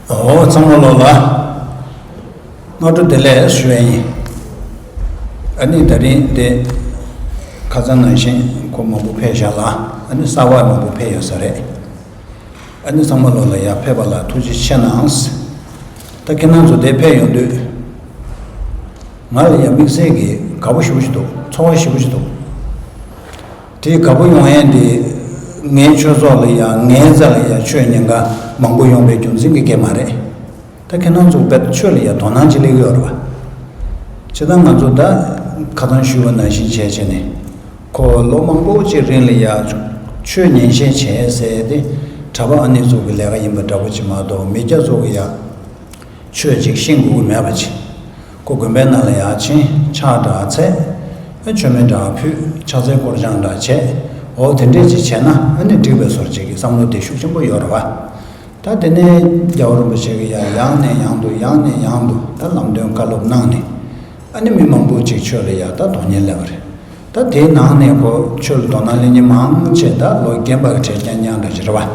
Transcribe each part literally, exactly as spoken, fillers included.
ཨོ་ཚང་མ་ལོ་ལ་སྔ་དྲོ་བདེ་ལེགས་ཞུ་ཡ་ཡིན། ཨ་ནི་ད་རིང་དེ་ཁ་སང་ནང་བཞིན་ཁོ་མང་པོ་ཕེབས་བཞག་ལ། ཨ་ནི་གསར་པ་མང་པོ་ཕེབས་ཡོད་ས་རེད། ཨ་ནི་ཚང་མ་ལོ་ལ་ཡ་ཕེབས་པ་ལ་ཐུགས་རྗེ་ཆེ་གནང་། ད་ཁྱེད་རང་ཚོ་དེ་ཕེབས་ཡོང་དུས་ང་ལ་ཡ་དམིགས་བསལ་གྱི་དགའ་པོ་ཞེ་པོ་ཞིག་འདུག་ཚོར་བ་ཞེ་པོ་ཞིག་འདུག་དེའི་དགའ་པོ་ཡོང་ཡས་འདི་ངའི་ཆོས་ཚོགས་ལ་ཡང་ངའི་རྩ་ལ་ཡང་ཆོས་ཉན་མཁན་མང་པོ་ཡོང་པའི་རྒྱུ་མཚན་གྱི་སྐད་མ་རེད། ད་ཁྱེད་རང་ཚོ་དཔེ་ཆོས་ལ་ཡང་དོ་སྣང་ཅིག་སླེབས་ཀྱི་ཡོད་རེད་པ། བྱས་ཙང་ང་ཚོ་ད་ཁ་སང་ཞུས་པ་ནང་བཞིན་བྱས་བྱས་ནས་ཁོ་ལོ་མང་པོ་ཅིག་རིང་ལ་ཡང་ཆོས་ཉན་བཤད་བྱས་ཟེར་ཏེ་གྲྭ་པ་ཨ་ནེ་ཚོ་གི་ལས་ཀ་ཡིན་པ་འདྲ་པོ་ཅིག་མ་གཏོགས་མི་སྐྱ་ཚོ་གི་ཡང་ཆོས་ཅིག་ཤེས་དགོས་ཀྱི་མེད་པ་ཅིག་ཁོ་དགོན་པའི་ནང་ལ་ཡར་ཕྱིན་ཕྱག་འདྲ་འཚལ། མཆོད་མེ་འདྲ་ཕུལ། ཕྱག་འཚལ་སྐོར་སྦྱང་འདྲ་བྱས། འོ་དེ་འདྲས་ཅིག་བྱས་ན་ཨ་ནི་འགྲིག་པའི་བཟོ་འདྲ་ཅིག་གི་བསམ་བློ་དེ་ཤུགས་ཆེན་པོ་ཡོད་རེད་པ། ད་དེ་ནས་རྒྱལ་བ་རིན་པོ་ཆེ་གིས་ཡང་ཡང་ནས་ཡང་དུ་ཡང་ནས་ཡང་དུ་ད་ལམ་སྟོན་བཀའ་སློབ་གནང་ནས་ཨ་ནི་མི་མང་པོ་ཅིག་ཆོས་ལ་ཡར་ད་དོ་ནན་སླེབས་པ་རེད། ད་དེའི་ནང་ནས་ཁོ་ཆོས་ལ་དོ་སྣང་སླེབས་མཁན་མང་ཆེ་ད་ལོ་རྒན་པ་གི་གྲས་རྐྱང་རྐྱང་འདྲ་ཅིག་རེད་པ།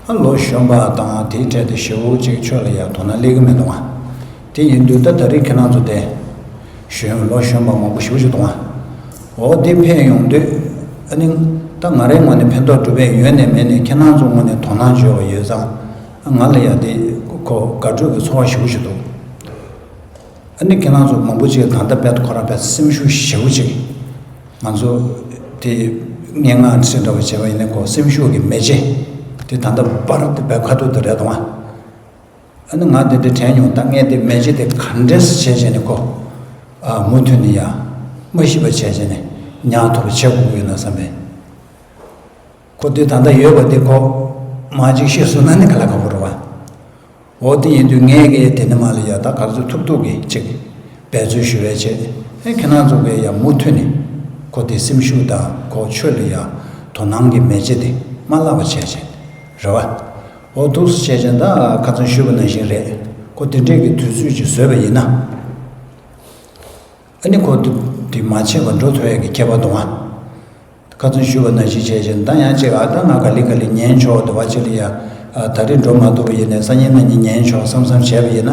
ཨ་ལོ་གཞོན་པ་དང་དེའི་གྲས་དེ་ཞེ་པོ་ཅིག་ཆོས་ལ་ཡར་དོ་སྣང་སླེབས་ཀྱི་མི་འདུག་ཨ། དེ་ཡིན་དུས་ད་ད་རེས་ཁྱེད་རང་ཚོ་དེ་གཞོན་ལོ་གཞོན་པ་མང་པོ་ཞེ་པོ་ཅིག་འདུག་ཨ། འོ་དེ་ཕེབས་ཡོང་དུས་ཨ་ནི་ད་ང་རའི་ངོས་ནས་ཕན་ཐོགས་སྒྲུབ་པའི་ཡོད་ནས་མེད་ནས་ཁྱེད་རང་ཚོ་ངོས་ནས་དོ་སྣང་བྱོས་པ་ཡོད་ཙང་ང་ལ་ཡ་དེ་ཁོ་དགའ་སྤྲོ་གི་ཚོར་བ་ཞེ་པོ་ཅིག་འདུག་ཨ་ནི་ཁྱེད་རང་ཚོ་མང་པོ་ཅིག་ད་ལྟ་དཔེ་ཁོ་རང་དཔེ་སེམས་ཤུགས་ཞེ་པོ་ཅིག་ང་ཚོ་དེ་སྙན་ངག་ཟེར་འདྲ་བ་བྱས་པ་ཡིན་ན་ཁོ་སེམས་ཤུགས་ཀྱི་མེ་ལྕེ་དེ་ད་ལྟ་པར་དེ་དཔེ་ཁ་ཐུག་དེ་རེད་དང་། ཨ་ནི་ང་དེ་འདྲ་དྲན་མྱོང་། ད་ངས་དེ་མེ་ལྕེ་དེ་ག་འདྲས་བྱས་བྱས་ནས་ཁོ་ཨ་མུ་མཐུད་ནས་ཡ་མ་ཤི་བ་བྱས་བྱས་ནས་ཉར་ཐུབ་པ་བྱེད་དགོས་ཀྱི་ཡོད་ན་བསམ་པས། ཁོ་དེ་ད་ལྟ་ཡོད་པ་དེ་ཁོ་མ་ཅིག་ཤི་སོང་ན་ནི་ག་ལ་ཁག་པོ་རེད་པ། འོ་དེ་ཡིན་དུས་ངས་གི་དེ་ནི་མ་ལ་ཡ་ད་ག་ཚོད་ཐུབ་ཐུབ་གི་ཅིག་འབད་རྩོལ་ཞུ་བའི་ཆེད་ཨེ་ཁྱེད་རང་ཚོ་གི་ཡ་མུ་མཐུད་ནས་ཁོ་དེ་སེམས་ཤུགས་དང་ཁོ་ཆོས་ལ་ཡ་དོ་སྣང་གི་མེ་ལྕེ་དེ་མ་བརླག་པ་བྱས་བྱས་རེད་པ། འོ་འདུག་སེ་བྱས་ཀྱང་ད་ཁ་སང་ཞུས་པ་ནང་བཞིན་རེད། ཁོ་དེ་འདྲས་ཀྱི་དུས་ཚོད་ཅིག་བཟོས་པ་ཡིན་ན། ཨ་ནི་ཁོ་དེ་དེ་མ་བྱས་པར་འགྲོ་ཐུབ་ཡས་ཀྱི་ཁྱད་པར་འདུག་ཨ། ཁ་སང་ཞུས་པ་ནང་བཞིན་བྱས་ཀྱང་ད་ཡང་ཅིག་ཨ་ད་ང་ག་ལེ་ག་ལེ་ཉན་ཆོག་དེ་བ་ཅིག་ལ་ཡ། ཨ་ད་རེས་འགྲོ་མ་ཐུབ་པ་ཡིན་ནའི་སང་ཉིན་གནངས་ཉིན་ཉན་ཆོག་བསམ་བསམ་བྱས་པ་ཡིན་ན།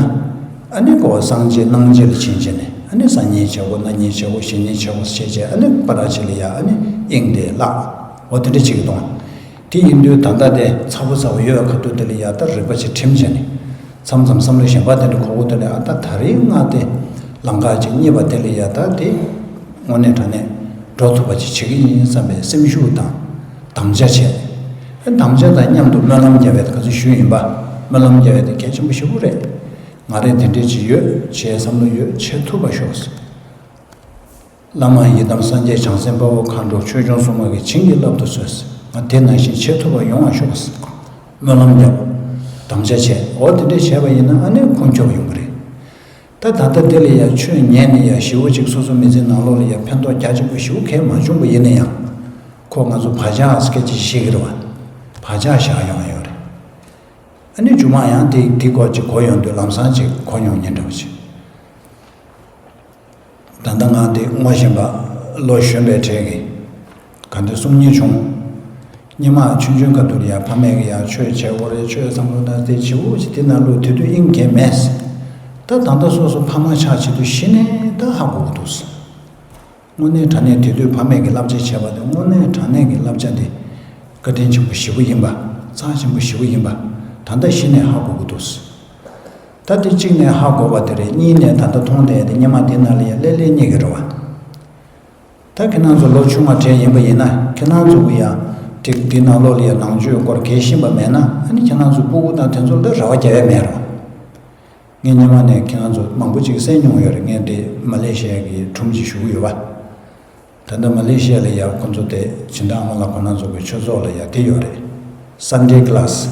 ཨ་ནི་ཁོ་བ་སངས་རྒྱས་སྣང་བྱེད་ལ་ཕྱིན་བྱས་ནས་ཨ་ནི་སང་ཉིན་བྱེད་དགོས། གནངས་ཉིན་བྱེད་དགོས། གཞེས་ཉིན་བྱེད་དགོས་བྱས་བྱས་ཨ་ནི་པ་ར་ཅིག་ལ་ཡ་ཨ་ནི་དབྱིངས་དེ་བརླག་འོ་དེ་འདྲ་བྱེད་ཀྱི་འདུག་ཨ། དེ་ཡིན་དུས་ད་ལྟ་དེ་ཚ་པོ་ཚ་པོ་ཡོད་ཁ་ཐུག་དེ་ལ་ཡ་ད་རིག་པ་ཅིག་ཁྲིམས་བྱས་ནས་མཚམས་མཚམས་བསམ་བློ་གཞན་པ་དེ་འདྲ་འཁོར་གོ་དེ་ལ་ཡ་ད་ད་རེས་ང་དེ་ལམ་ཁ་ཅིག་རྙེད་པ་དེ་ལ་ཡ་ད་དེ་དངོས་གནས་དྲང་གནས་འགྲོ་ཐུབ་པ་ཅིག་བྱེད་ཀྱི་ཡིན་བསམ་པའི་སེམས་ཤུགས་དང་དམ་བཅའ་བྱས། དམ་བཅའ་དང་མཉམ་དུ་སྨོན་ལམ་རྒྱབ་པའི་ག་ཚོད་ཞུས་ཡིན་པ། སྨོན་ལམ་རྒྱབ་པའི་དེ་གལ་ཆེན་པོ་ཞེ་པོ་རེད། ང་རང་དེ་འདྲས་ཅིག་ཡོད་བྱས་བསམ་བློ་ཡོད་བྱེད་ཐུབ་པ་ཤོག་བླ་མ་ཡི་དམ་སངས་རྒྱས་བྱང་སེམས་དཔའ་བོ་མཁའ་འགྲོ་ཆོས་སྐྱོང་སྲུང་མ་གིས་བྱིན་གྱིས་བརླབ་ཏུ་གསོལ། ང་དེ་ནང་བཞིན་བྱེད་ཐུབ་པ་ཡོང་བ་ཤོག་སྨོན་ལམ་བརྒྱབ། དམ་བཅའ་བྱས། འོ་དེ་འདྲས་བྱས་པ་ཡིན་ན་ཨ་ནི་ཁུངས་འཁྱོལ་ཡོང་གི་རེད། ད་ད་ལྟ་དེ་ལ་ཡ་ཆོས་ཉན་ནས་ཡ་ཞེ་པོ་ཅིག་སོ་སོ་མི་ཚེ་ནང་ལོགས་ལ་ཡ་ཕན་ཐོགས་རྒྱ་ཆེན་པོ་ཞེ་པོ་གང་མ་བྱུང་པ་ཡིན་ན་ཡང་། ཁོ་ང་ཚོ་བག་ཆགས་སྐད་ཆ་བཤད་ཀྱི་རེད་བ། བག་ཆགས་བཞག་ཡོང་ཡོད་རེད། ཨ་ནི་མཇུག་མ་ཡང་དེ་དེ་སྐོར་ཅིག་གོ་ཡོང་དུས་ལམ་སང་ཅིག་གོ་མྱོང་མཁན་འདྲ་བོ་ཅིག་ད་ལྟ་ང་དེ་ངོ་ཤེས་པ་ལོ་གཞོན་པའི་གྲས་ཀྱིས་ག་འདྲ་གསུང་མཁན་བྱུང་། སྔོན་མ་ཆུང་ཆུང་སྐབས་དུས་ལ་ཡ་ཕ་མས་ཀྱིས་ཡ་ཆོས་བྱེད་དགོས་རེད། ཆོས་བསམ་བློ་བཏང་སྟེ་བྱེད་དགོས་ཞེས་དེ་ནང་ལོགས་དེ་དུས་དབྱིངས་འགེངས་མེད། ད་ད་ལྟ་སོ་སོ་ཕ་མ་ཆགས་བྱེད་དུས་གཞི་ནས་ད་ཧ་གོ་གི་འདུག་དངོས་གནས་དྲང་གནས་དེ་དུས་ཕ་མས་ཀྱིས་བསླབ་བྱ་བྱས་པ་དེ་དངོས་གནས་དྲང་གནས་ཀྱི་བསླབ་བྱ་དེ་བཀའ་དྲིན་ཆེན་པོ་ཞེ་པོ་ཡིན་པ། རྩ་ཆེན་པོ་ཞེ་པོ་ཡིན་པ་ད་ལྟ་གཞི་ནས་ཧ་གོ་གི་འདུག་ད་དེ་གཅིག་ནས་ཧ་གོ་བ་དེ་རེད། གཉིས་ནས་ད་ལྟ་མཐོང་བསྡད་དེ་སྔོན་མ་དེ་ནང་ལ་ཡ་སླེབས་སླེབས་རྙེད་ཀྱི་རེད་བ། ད་ཁྱེད་རང་ཚོ་ལོ་ཆུང་བ་གྲས་ཡིན་པ་ཡིན་ན་ཁྱེད་རང་ཚོ་གི་ཡ་དེ་དེ་ནང་ལོགས་ལ་ཡ་ནང་ཆོས་སྐོར་གལ་ཤེས་པ་མེད་ན་ཨ་ནི་ཁྱེད་རང་ཚོ་སྤུ་གུ་དང་དེ་ཚོ་ལ་རེ་བ་རྒྱག་ཡ་མེད་རེད་བ། ངས་སྔོན་མ་ནས་ཁྱེད་རང་ཚོ་མང་པོ་ཅིག་གསན་མྱོང་ཡོད་རེད། ངས་འདི་མ་ལེ་ཤི་ཡ་གི་སྒྲུང་ཅིག་ཞུ་གི་ཡོད་པ། ད་ལྟ་མ་ལེ་ཤི་ཡ་ལ་ཡ་ཁོ་ཚོ་དེ་སྦྱིན་བདག་ཨ་མ་ལགས་ཁོ་རང་ཚོ་གི་ཆོས་ཚོགས་ལ་ཡ་དེ་ཡོད་རེད། Sunday class།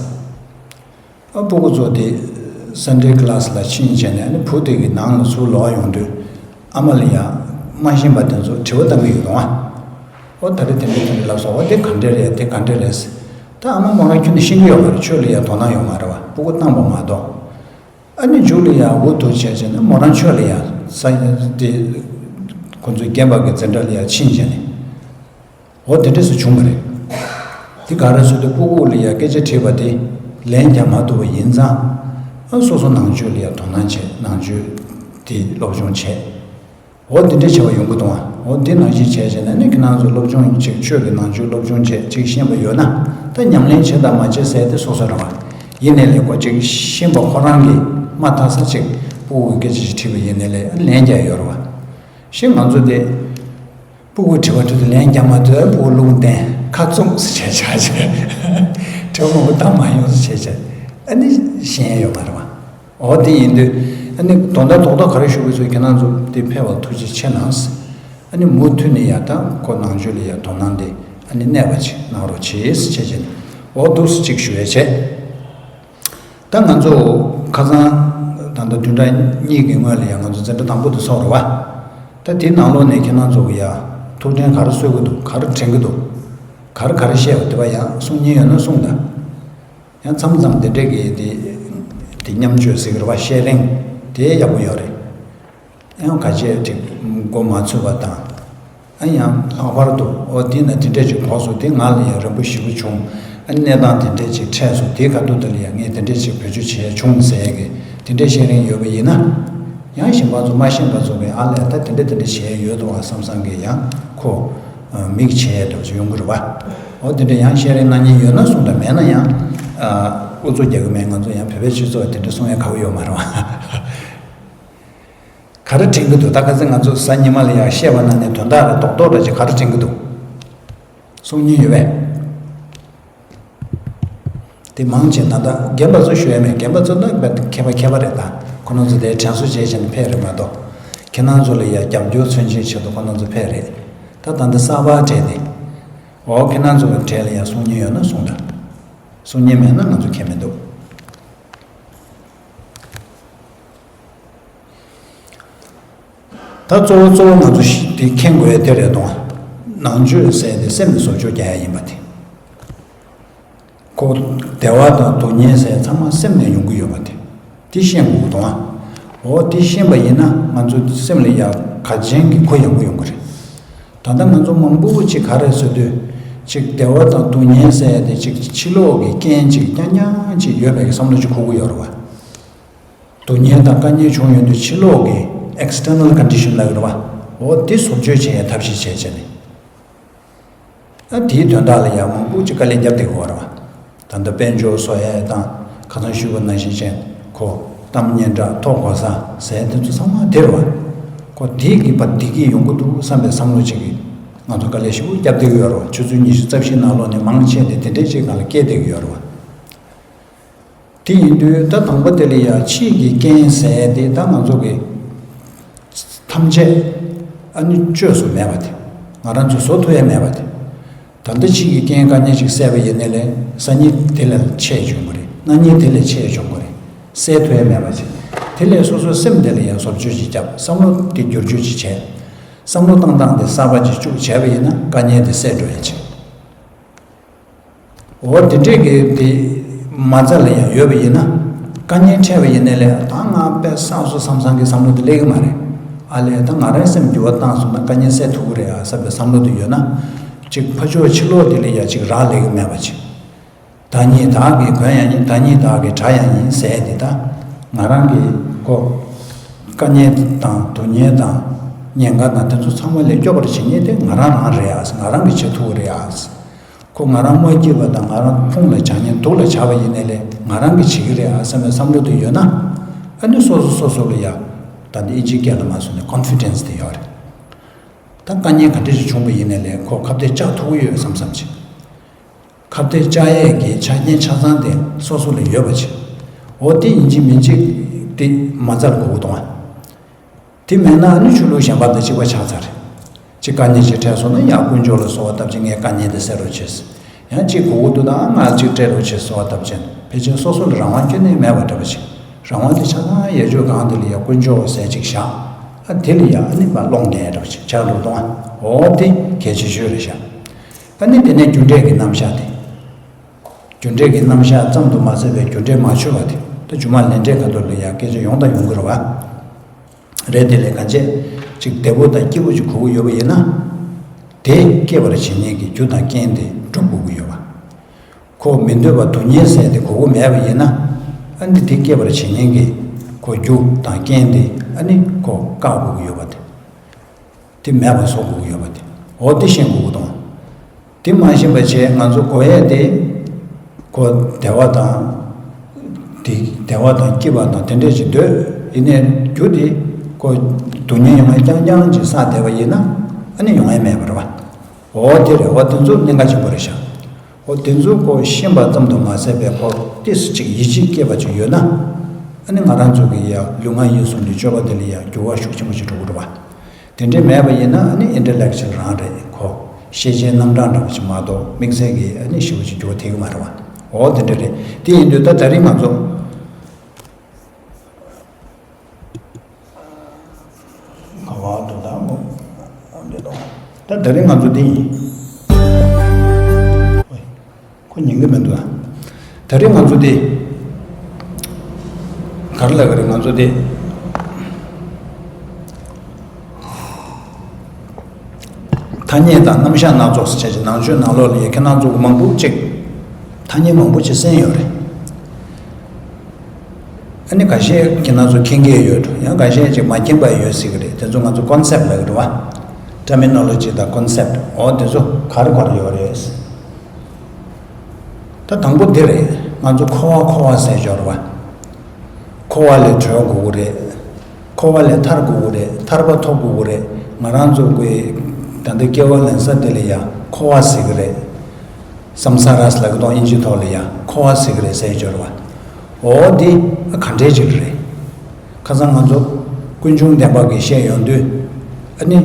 ཨ་སྤུ་གུ་ཚོ་དེ་Sunday class་ལ་ཕྱིན་བྱས་ནས་ཨ་ནི་བུ་དེ་གི་ནང་ལ་ཚུར་ལོག་ཡོང་དུས་ཨ་མ་ལ་ཡ་མ་ཤེས་པ་དེ་ཚོ་དྲི་བ་བཏང་གི་ཡོད་རུང་ཨ། ཨོ་ད་རེས་དེ་འདྲ་དེ་འདྲ་ལབ་སོང་། ཨོ་དེ་ག་འདྲ་རེད། དེ་ག་འདྲ་རེད། ད་ཨ་མ་མོ་རང་ཁྱོན་ནས་ཤེས་ཀྱི་ཡོད་མ་རེད། ཆོས་ལ་ཡ་དོ་སྣང་ཡོད་མ་རེད་བ། སྤུ་གུ་བཏང་པ་མ་གཏོགས། ཨ་ནི་མཇུག་ལ་ཡང་འུ་ཐུག་བྱས་བྱས་ན་མོ་རང་ཆོས་ལ་ཡང་ས་དེ་ཁོ་ཚོའི་རྒན་པ་གི་འཛིན་གྲྭ་ལ་ཡང་ཕྱིན་བྱས་ནས་འོ་དེ་འདྲས་སུ་བྱུང་བ་རེད། དེ་ག་རེ་ཟེར་དུས་སྤུ་གུ་ལ་ཡང་སྐད་ཆ་དྲིས་པ་དེ་ལན་རྒྱག་མ་ཐུབ་པ་ཡིན་ཙང་ ཨ་སོ་སོ་ནང་ཆོས་ལ་ཡང་དོ་སྣང་བྱས། ནང་ཆོས་དེ་སློབ་སྦྱོང་བྱས། འོ་འདི་འདྲའི་བྱ་བ་ཡོང་གི་འདུག་ཨ། འོ་འདི་ནང་བཞིན་བྱས་བྱས་ནས་ནི་ཁྱེད་རང་ཚོ་སློབ་སྦྱོང་ཅིག་ཆོས་ཀྱི་ནང་ཆོས་སློབ་སྦྱོང་བྱས་ཅིག་ཤེས་པ་ཡོད་ན། ད་ཉམས་ལེན་བྱེད་དང་མ་བྱེད་ཟེར་དེ་སོ་སོ་རེད་བ། ཡིན་ནའི་ལས་ཁོ་ཅིག་ཤེས་པ་ཁོ་རང་གིས་མ་མཐའ་ས་ཅིག་སྤུ་གུ་སྐད་ཆ་ཞིག་དྲིས་པ་ཡིན་ནའི་ལས་ལན་རྒྱག་ཡོད་རེད་བ། ཞེས་ང་ཚོ་དེ། སྤུ་གུ་དྲི་བ་དྲིས་ཏེ་ལན་རྒྱག་མ་ཐུབ། སྤུ་གུ་རླུང་བསྟན་ཁ་བཙུམ་ཟེར་བྱས་བྱས་བྱས། དྲི་བ་མང་པོ་བཏང་མ་ཡོང་ཟེར་བྱས་བྱས། ཨ་ནི་ཤེས་ཡོད་མ་རེད་བ། འོ་དེ་ཡིན་དུས། ཨ་ནི་དོན་དག་རྡོག་རྡོག་ག་རེ་ཞུ་དགོས་ཚུལ་ཁྱེད་རང་ཚོ་དེ་ཕེབས་པར་ཐུགས་རྗེ་ཆེ་གནང་ཟེར། ཨ་ནི་མུ་མཐུད་ནས་ཡ་ད་ཁོ་ནང་ཆོས་ལ་ཡ་དོ་སྣང་དེ་ཨ་ནི་གནས་པ་ཅིག་གནང་རོགས་བྱེད་ཟེར་བྱས་བྱས་ནས། འོ་འདུག་སེ་ཅིག་ཞུ་ཡས་བྱས། ད་ང་ཚོ་ཁ་སང་ད་ལྟ་བདུན་ཕྲག་གཉིས་ཀྱི་སྔོན་ལ་ཡང་ང་ཚོ་འཛིན་གྲྭ་དང་པོ་དེ་ཚོགས་རེད་བ། ད་དེའི་ནང་ལོགས་ནས་ཁྱེད་རང་ཚོ་གི་ཡ་ཐུགས་དྲན་ག་རེ་གསོལ་གི་འདུག་ག་རེ་དྲན་གི་འདུག་ག་རེ་ག་རེ་བཤད་པ་དེ་བ་ཡང་གསུང་སྙིང་ཡོད་ན་གསུང་དང་། ཡང་མཚམས་མཚམས་དེ་འདྲས་ཀྱི་དེ་དེ་མཉམ་སྤྱོད་ཟེར་གི་རེད་བ། བཤད་རིང་དེ་ཡག་པོ་ཡོད་རེད། ཡང་ག་བྱས་ཅིག་མགོ་མ་ཚོས་པ་དང་། ཨ་ཡང་ལྷག་པར་དུ་འོ་དེ་ན་དེ་འདྲས་ཅིག་གོ་སོང་། དེ་ང་ལ་ཡང་རན་པོ་ཞེ་པོ་བྱུང་། ཨ་གནས་སྟངས་དེ་འདྲས་ཅིག་འཕྲད་སོང་། དེའི་ཁ་ཐུག་དེ་ལ་ཡང་ངས་དེ་འདྲས་ཅིག་བེད་སྤྱོད་བྱས་བྱུང་ཟེར་གི་དེ་འདྲས་བཤད་རིན་ཡོད་པ་ཡིན་ན། ཡང་གཞན་པ་ཚོ་མ་ཤེས་པ་ཚོ་གི་ཨ་ལས་ད་དེ་འདྲས་དེ་འདྲས་བྱས་ཡོད་དོ་བསམ་བསམ་གི་ཡང་ཁོ་མིག་ཆེ་འདྲ་བོ་ཅིག་ཡོང་གི་རེད་བ། འོ་དེ་འདྲས་ཡང་བཤད་རིན་གནང་མཁན་ཡོད་ན་གསུང་དང་། མེད་ན་ཡང་ཨ་ཨུ་ཚུགས་རྒྱག་གི་མེད། ང་ཚོ་ཡང་བོད་པའི་སྤྱི་ཚོགས་དེ་འདྲས་གསུང་ཡས་དགའ་པོ་ཡོད་མ་རེད་བ། ག་རེ་དྲན་གི་འདུག་ད་ཁ་སང་ང་ཚོ་གཟའ་ཉི་མ་ལ་ཡང་བཤད་པ་ནང་ནས་དོན་དག་རེ་རྡོག་རྡོག་འདྲ་ཅིག་ག་རེ་དྲན་གི་འདུག་གསུང་སྙིང་ཡོད་པས། དེ་མང་ཆེ་ད་ལྟ་རྒན་པ་ཚོ་ཞུ་ཡ་མེད། རྒན་པ་ཚོ་ནི་རྦད་དེ་མཁས་པ་མཁས་པ་རེད། ད་ཁོ་རང་ཚོ་དེ་དྲན་གསོ་བྱས་བྱས་ནས་ཕེབས་རེད་མ་གཏོགས། ཁྱེད་རང་ཚོ་ལ་ཡང་རྒྱབ་སྐྱོར་མཚོན་ཆེད་ཆེད་དུ་ཁོ་རང་ཚོ་ཕེབས་རེད། ད་ད་ལྟ་གསར་པ་གྲས་དེ། འོ་ཁྱེད་རང་ཚོ་གི་གྲས་ལ་ཡང་གསུང་སྙིང་ཡོད་ན་གསུང་དང་། གསུང་སྙིང་མེད་ན་ང་ཚོ་ཁྱད་མི་འདུག་ད་གཙོ་བོ་གཙོ་བོ་ང་ཚོ་ཞི་དེ་མཁྱེན་དགོས་ཡ་དེ་རེད་དོ། ནང་ཆོས་ཟེར་དེ་སེམས་ལ་བཟོ་བཅོས་རྒྱག་ཡ་ཡིན་པ་དེ། ཁོ་བདེ་བ་དང་སྡུག་བསྔལ་ཟེར་ཚང་མ་སེམས་ནས་ཡོང་གི་ཡོད་པ་དེ། དེ་ཤེས་དགོས་དོ། འོ་དེ་ཤེས་པ་ཡིན་ན་ང་ཚོ་སེམས་ལ་ཡ་གལ་ཆེན་གྱི་གུ་ཡངས་པོ་ཡོང་གི་རེད། ད་ལྟ་ང་ཚོ་མང་པོ་ཅིག་ག་རེ་ཟེར་དུས། ཅིག་བདེ་བ་དང་སྡུག་བསྔལ་ཟེར་དེ་ཅིག་ཕྱི་ལོགས་ཀྱི་རྐྱེན་ཅིག་རྐྱང་རྐྱང་ཅིག་ཡོད་པའི་བསམ་བློ་ཅིག་འཁོར་གི་ཡོད་རེད་བ། སྡུག་བསྔལ་དང་དཀའ་ངལ་བྱུང་ཡོང་དུས་ཕྱི་ལོགས་ཀྱི་external condition ལབ་ཀྱི་རེད་བ། འོ་དེ་བཟོ་བཅོས་བྱེད་ཡའི་ཐབས་ཤེས་བྱས་བྱས་ནས། ཨ་དེའི་དོན་དག་ལ་ཡང་མང་པོ་ཅིག་དཀའ་ལས་བརྒྱབ་བསྡད་ཀྱི་ཡོད་རེད་བ། ད་ལྟ་དཔལ་འབྱོར་བཟོ་ཡས་དང་ཁ་སང་ཞུས་པ་ནང་བཞིན་བྱས་ཁོ་གཏམ་སྙན་གྲགས་ཐོབ་གོ་ས་ཟེར་དེ་ཚོ་ཚང་མ་དེ་རེད་བ། ཁོ་དེ་གི་བ་བདེ་སྐྱིད་ཡོང་གི་འདུག་བསམ་པའི་བསམ་བློ་ཅིག་གིས་ང་ཚོ་དཀའ་ལས་ཞེ་པོ་བརྒྱབ་བསྡད་ཀྱི་ཡོད་རེད་བ། ཆུ་ཚོད་ཉི་ཤུ་རྩ་བཞིའི་ནང་ལོགས་ནས་མང་ཆེ་དེ་དེ་འདྲའི་ཅིག་སྒང་ལ་སྐྱེས་བསྡད་ཀྱི་ཡོད་རེད་བ། དེ་ཡིན་དུས་ད་དང་པོ་དེ་ལ་ཡང་ཕྱིའི་རྐྱེན་ཟེར་དེ་ད་ང་ཚོ་གི་ཐམས་ཅད་ཨ་ནི་བཅོས་སུ་མེད་པ་དེ། ང་རང་ཚོས་བཟོ་ཐུབ་ཡ་མེད་པ་དེ། ད་ལྟ་ཕྱིའི་རྐྱེན་དཀའ་ངལ་ཅིག་བསལ་བ་ཡིན་ནའི་ལས་སང་ཉིན་དེ་ལས་ཆེ་བྱུང་གི་རེད། གནངས་ཉིན་དེ་ལས་ཆེ་བྱུང་གི་རེད། བསལ་ཐུབ་ཡ་མེད་པ་ཅིག་དེ་ལས་སོ་སོའི་སེམས་དེ་ལ་ཡང་བཟོ་བཅོས་ཅིག་བརྒྱབ། བསམ་བློ་དེ་བསྒྱུར་བཅོས་ཅིག་བྱས། བསམ་བློ་བཏང་སྟངས་དེ་གསར་པ་ཅིག་བཅུག་བྱས་པ་ཡིན་ན་དཀའ་ངལ་དེ་བསལ་འགྲོ་ཡ་ཅིག་འོ་དེ་འདྲས་ཀྱི་དེ་མ་རྩ་ལ་ཡང་ཡོད་པ་ཡིན་ན། དཀའ་ངལ་འཕྲད་པ་ཡིན་ནའི་ལས་ད་ང་དཔེ་བསགས་སོང་བསམ་བསམ་གྱི་བསམ་བློ་དེ་སླེབས་ཀྱི་མ་རེད། ཨ་ལས་ད་ང་རང་སེམས་འགྱུར་བ་བཏང་སོང་ན་དཀའ་ངལ་སེལ་ཐུབ་ཀྱི་རེད་ཨ་བསམ་པའི་བསམ་བློ་དེ་ཡོད་ན། ཅིག་ཕར་ཕྱོགས་ཕྱི་ལོགས་དེ་ལ་ཡང་ཅིག་རག་ལས་ཀྱི་མེད་པ་ཅིག་བདག་ཉིད་བདག་གིས་གོན་ཡང་ཡིན། བདག་ཉིད་བདག་གིས་གྲགས་ཡང་ཡིན་ཟེར་དེ་ད་ང་རང་གི་ཁོ་དཀའ་ངལ་དང་སྡུག་བསྔལ་དང་ཉེན་ཁ་དང་དེ་ཚོ་ཚང་མ་ལས་སྐྱོབ་པར་བྱེད་མཁན་དེ་ང་རང་རང་རེད་ཨ། ང་རང་གིས་བྱེད་ཐུབ་ཀྱི་རེད་ཨ། ཁོ་ང་རང་མ་སྐྱིད་པ་དང་ང་རང་ཕུང་ལ་བྱ་ཉེན་སྡུག་ལ་བྱ་བ་ཡིན་ནའི་ལས་ང་རང་གིས་བྱེད་ཀྱི་རེད་ཨ་བསམ་པའི་བསམ་བློ་དེ་ཡོད་ན། ཨ་ནི་སོ་སོ་སོ་སོ་ལ་ཡ་ད་འདི་ཨིན་ཇིའི་སྐད་ལ་མ་སོང་ནས་ཀོན་ཕི་ཌེན་སི་དེ་ཡོད་རེད། ད་དཀའ་ངལ་ག་འདྲ་ཞིག་བྱུང་བ་ཡིན་ནའི་ལས་ཁོ་ཁ་གཏད་བཅག་ཐུབ་ཀྱི་ཡོད་བསམ་བསམ་བྱེད། ཁ་གཏད་བཅག་ཡས་ཀྱི་ཆ་རྐྱེན་ཆ་ཚང་དེ་སོ་སོ་ལ་ཡོད་པ་བྱེད། འོ་དེ་ཡིན་གཅིག་མིན་གཅིག་དེ་མ་རྩ་ལ་གོ་དགོས་དང་། དེ་མེད་ན་ཨ་ནི་ཆོས་ལུགས་གཞན་པ་དང་གཅིག་པ་ཆགས་ཚར་རེད། གཅིག་དཀའ་ངལ་ཞིག་འཕྲད་སོང་ན་ཡང་དཀོན་མཆོག་ལ་གསོལ་བ་བཏབ་ཅིག་ངའི་དཀའ་ངལ་དེ་སེལ་རོགས་བྱེད་ཟེར། ཡང་གཅིག་གོ་དགོས་འདུག་ན་ང་གཅིག་སྤྲད་རོགས་བྱེད་གསོལ་བ་བཏབ་ཅིག་ཕལ་ཆེར་སོ་སོ་ལ་རང་དབང་ཁྱོན་ནས་མེད་པ་འདྲ་པོ་ཅིག་རང་དབང་དེ་ཆ་ཚང་ཡལ་ཆོག་གང་དེ་ལ་ཡང་དཀོན་མཆོག་ཟེར་ཅིག་བཞག་ཨ་དེ་ལ་ཡང་ཨ་ནི་མ་སློང་ངེས་འདྲ་པོ་ཅིག་ཆགས་འགྲོ་གཏོང་ཨ། འོ་དེ་གལ་ཆེ་ཤོས་རེད་བཞག་ཨ་ནི་དེ་ནས་རྒྱུ་འབྲས་ཀྱི་རྣམ་གཞག་དེ། རྒྱུ་འབྲས་ཀྱི་རྣམ་གཞག་ཙམ་དུ་མ་ཟད་པའི་རྒྱུ་འབྲས་མ་འཆོལ་བ་དེ་ད་སྒྱུ་མ་ལས་འབྲས་ཁ་ཐོར་ལ་ཡང་སྐད་ཆ་ཡོང་དང་ཡོང་གི་རེད་བ། རེད་དེ་ལས་གང་བྱས་ཅིག་བདེ་པོ་དང་སྐྱིད་པོ་ཅིག་དགོས་ཀྱི་ཡོད་པ་ཡིན་ན། དེ་སྐྱེད་པར་བྱེད་མཁན་གྱི་རྒྱུ་དང་རྐྱེན་དེ་སྒྲུབ་དགོས་ཀྱི་ཡོད་པ། ཁོ་མི་འདོད་པ་སྡུག་བསྔལ་ཟེར་དེ་དགོས་ཀྱི་མེད་པ་ཡིན་ན། ཨ་ནི་དེ་སྐྱེད་པར་བྱེད་མཁན་གྱི་ཁོ་རྒྱུ་དང་རྐྱེན་དེ་ཨ་ནི་ཁོ་བཀག་དགོས་ཀྱི་ཡོད་པ་དེ། དེ་མེད་པ་བཟོ་དགོས་ཀྱི་ཡོད་པ་དེ། འོ་དེ་ཤེས་དགོས་ཀྱི་འདུག་དེ་མ་ཤེས་པ་བྱས་ང་ཚོ་གོ་ཡས་དེ། ཁོ་བདེ་བ་དང་། དེ་བདེ་བ་དང་སྐྱིད་པ་དང་དེ་འདྲས་ཅིག་འདོད། ཡིན་ནའི་རྒྱུ་དེ། ཁོ་སྡུག་བསྔལ་ཡོང་ཡས་རྐྱང་རྐྱང་ཅིག་བསགས་བསྡད་པ་ཡིན་ན་ཨ་ནི་ཡོང་ཡས་མེད་པ་རེད་བ། འོ་དེ་རེད། འོ་དེ་ཚོ་གནད་འགག་ཆེན་པོ་རེད་ཤག་འོ་དེ་ཚོ་ཁོ་ཤེས་པ་ཙམ་དུ་མ་ཟད་པའི་ཁོ་ཏོག་ཙམ་ཅིག་ཡིད་ཆེས་སྐྱེས་པ་ཅིག་ཡོད་ན། ཨ་ནི་ང་རང་ཚོ་གི་ཡ་ལུས་ངག་ཡིད་གསུམ་གྱི་སྤྱོད་པ་དེ་ལ་ཡ་འགྱུར་བ་ཤུགས་ཆེན་པོ་ཅིག་འགྲོ་གི་རེད་བ། དེ་འདྲས་མེད་པ་ཡིན་ན་ཨ་ནི་ཨིན་ཊེ་ལེག་ཆུ་ཨལ་རང་རེད། ཁོ་ཤེས་བྱའི་རྣམ་གྲངས་འདྲ་བ་ཅིག་མ་གཏོགས་དམིགས་བསལ་གྱི་ཨ་ནི་ཞེ་པོ་ཅིག་འགྱུར་བ་ཐེབས་ཀྱི་མ་རེད་བ། འོ་དེ་འདྲས་རེད། དེ་ཡིན་དུས་ད་ད་རིང་ང་ཚོ། ག་བ་འདུག་ད་མོ། འདི་དང་། ད་ད་རིང་ང་ཚོ་འདི་ཡིན། ཁོ་ཉན་གི་མི་འདུག་ཨ། ད་རིང་ང་ཚོ་འདི། ག་རེ་ལབ་གི་རེད་ང་ཚོ་འདི། ཐ་སྙད་དང་རྣམ་གཞག་སྣ་ཚོགས་སུ་བྱས་ཀྱི་ནང་ཆོས་ནང་ལོགས་ལ་ཡ་ཁྱེད་རང་ཚོ་གི་མང་པོ་ཅིག་ཐ་སྙད་མང་པོ་ཅིག་གསན་ཡོད་རེད། ཨ་ནི་ཁ་ཤས་ཁྱེད་རང་ཚོ་མཁྱེན་གྱི་ཡོད་འགྲོ། ཡང་ཁ་ཤས་ཅིག་མ་མཁྱེན་པ་ཡོད་སྲིད་ཀྱི་རེད། དེ་ཚོ་ང་ཚོ་ཀོན་སེབ་ལབ་ཀྱི་རེད་བ། ཊར་མི་ནོ་ལོ་ཇི་དང་ཀོན་སེབ། འོ་དེ་ཚོ་ག་རེ་ག་རེ་ཡོད་རེད། ད་དང་པོ་འདི་རེད། ང་ཚོ་འཁོར་བ་འཁོར་བ་ཟེར་ཡོད་རེད་བ། འཁོར་བ་ལས་གྲོལ་དགོས་ཀྱི་རེད། འཁོར་བ་ལས་ཐར་དགོས་ཀྱི་རེད། ཐར་པ་ཐོབ་དགོས་ཀྱི་རེད། ང་རང་ཚོ་གི་ད་ལྟ་སྐྱེ་བ་ལེན་ས་དེ་ལ་ཡ་འཁོར་བ་ཟེར་གྱི་རེད། སམ་ས་ར་ཟེར་ལབ་ཀྱི་འདུག་དབྱིན་ཇིའི་ཐོག་ལ་ཡ་འཁོར་བ་ཟེར་གྱི་རེད་ཟེར་གྱི་ཡོད་རེད་བ། འོ་འདི་ག་འདྲས་ཅིག་རེད། ཁ་སང་ང་ཚོ་ཀུན་འབྱུང་བདེན་པ་གི་བཤད་ཡོང་དུས། ཨ་ནི།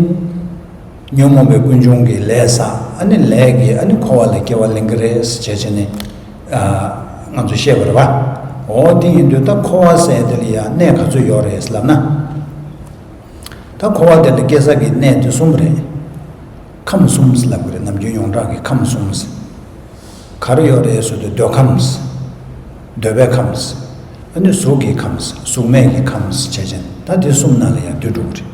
ཉོན་མོངས་པའི་ཀུན་འབྱུང་གི་ལས་བསགས། ཨ་ནི་ལས་ཀྱིས་ཨ་ནི་འཁོར་བ་ལ་སྐྱེ་བ་ལེན་གྱི་རེད་ཟེར་བྱས་བྱས་ནས། ཨ། ང་ཚོ་བཤད་པ་རེད་བ། འོ་དེ་ཡིན་དུས་ད་འཁོར་བ་ཟེར་དེ་ལ་ཡང་གནས་ག་ཚོད་ཡོད་རེད་ལབ་ན། ད་འཁོར་བ་དེ་ལ་སྐྱེ་ས་གི་གནས་དེ་གསུམ་རེད། ཁམས་གསུམ་ལབ་ཀྱི་རེད། ནམ་རྒྱུན་ཡོངས་གྲགས་ཀྱི་ཁམས་གསུམ། ག་རེ་ཡོད་རེད་ཟེར་དུས་འདོད་ཁམས། འདོད་པའི་ཁམས། ཨ་ནི་གཟུགས་ཀྱི་ཁམས། གཟུགས་མེད་ཀྱི་ཁམས་བྱས་ཙང་ད་དེ་གསུམ་ནང་ལ་ཡང་འདུས་འགྲོ་གི་རེད།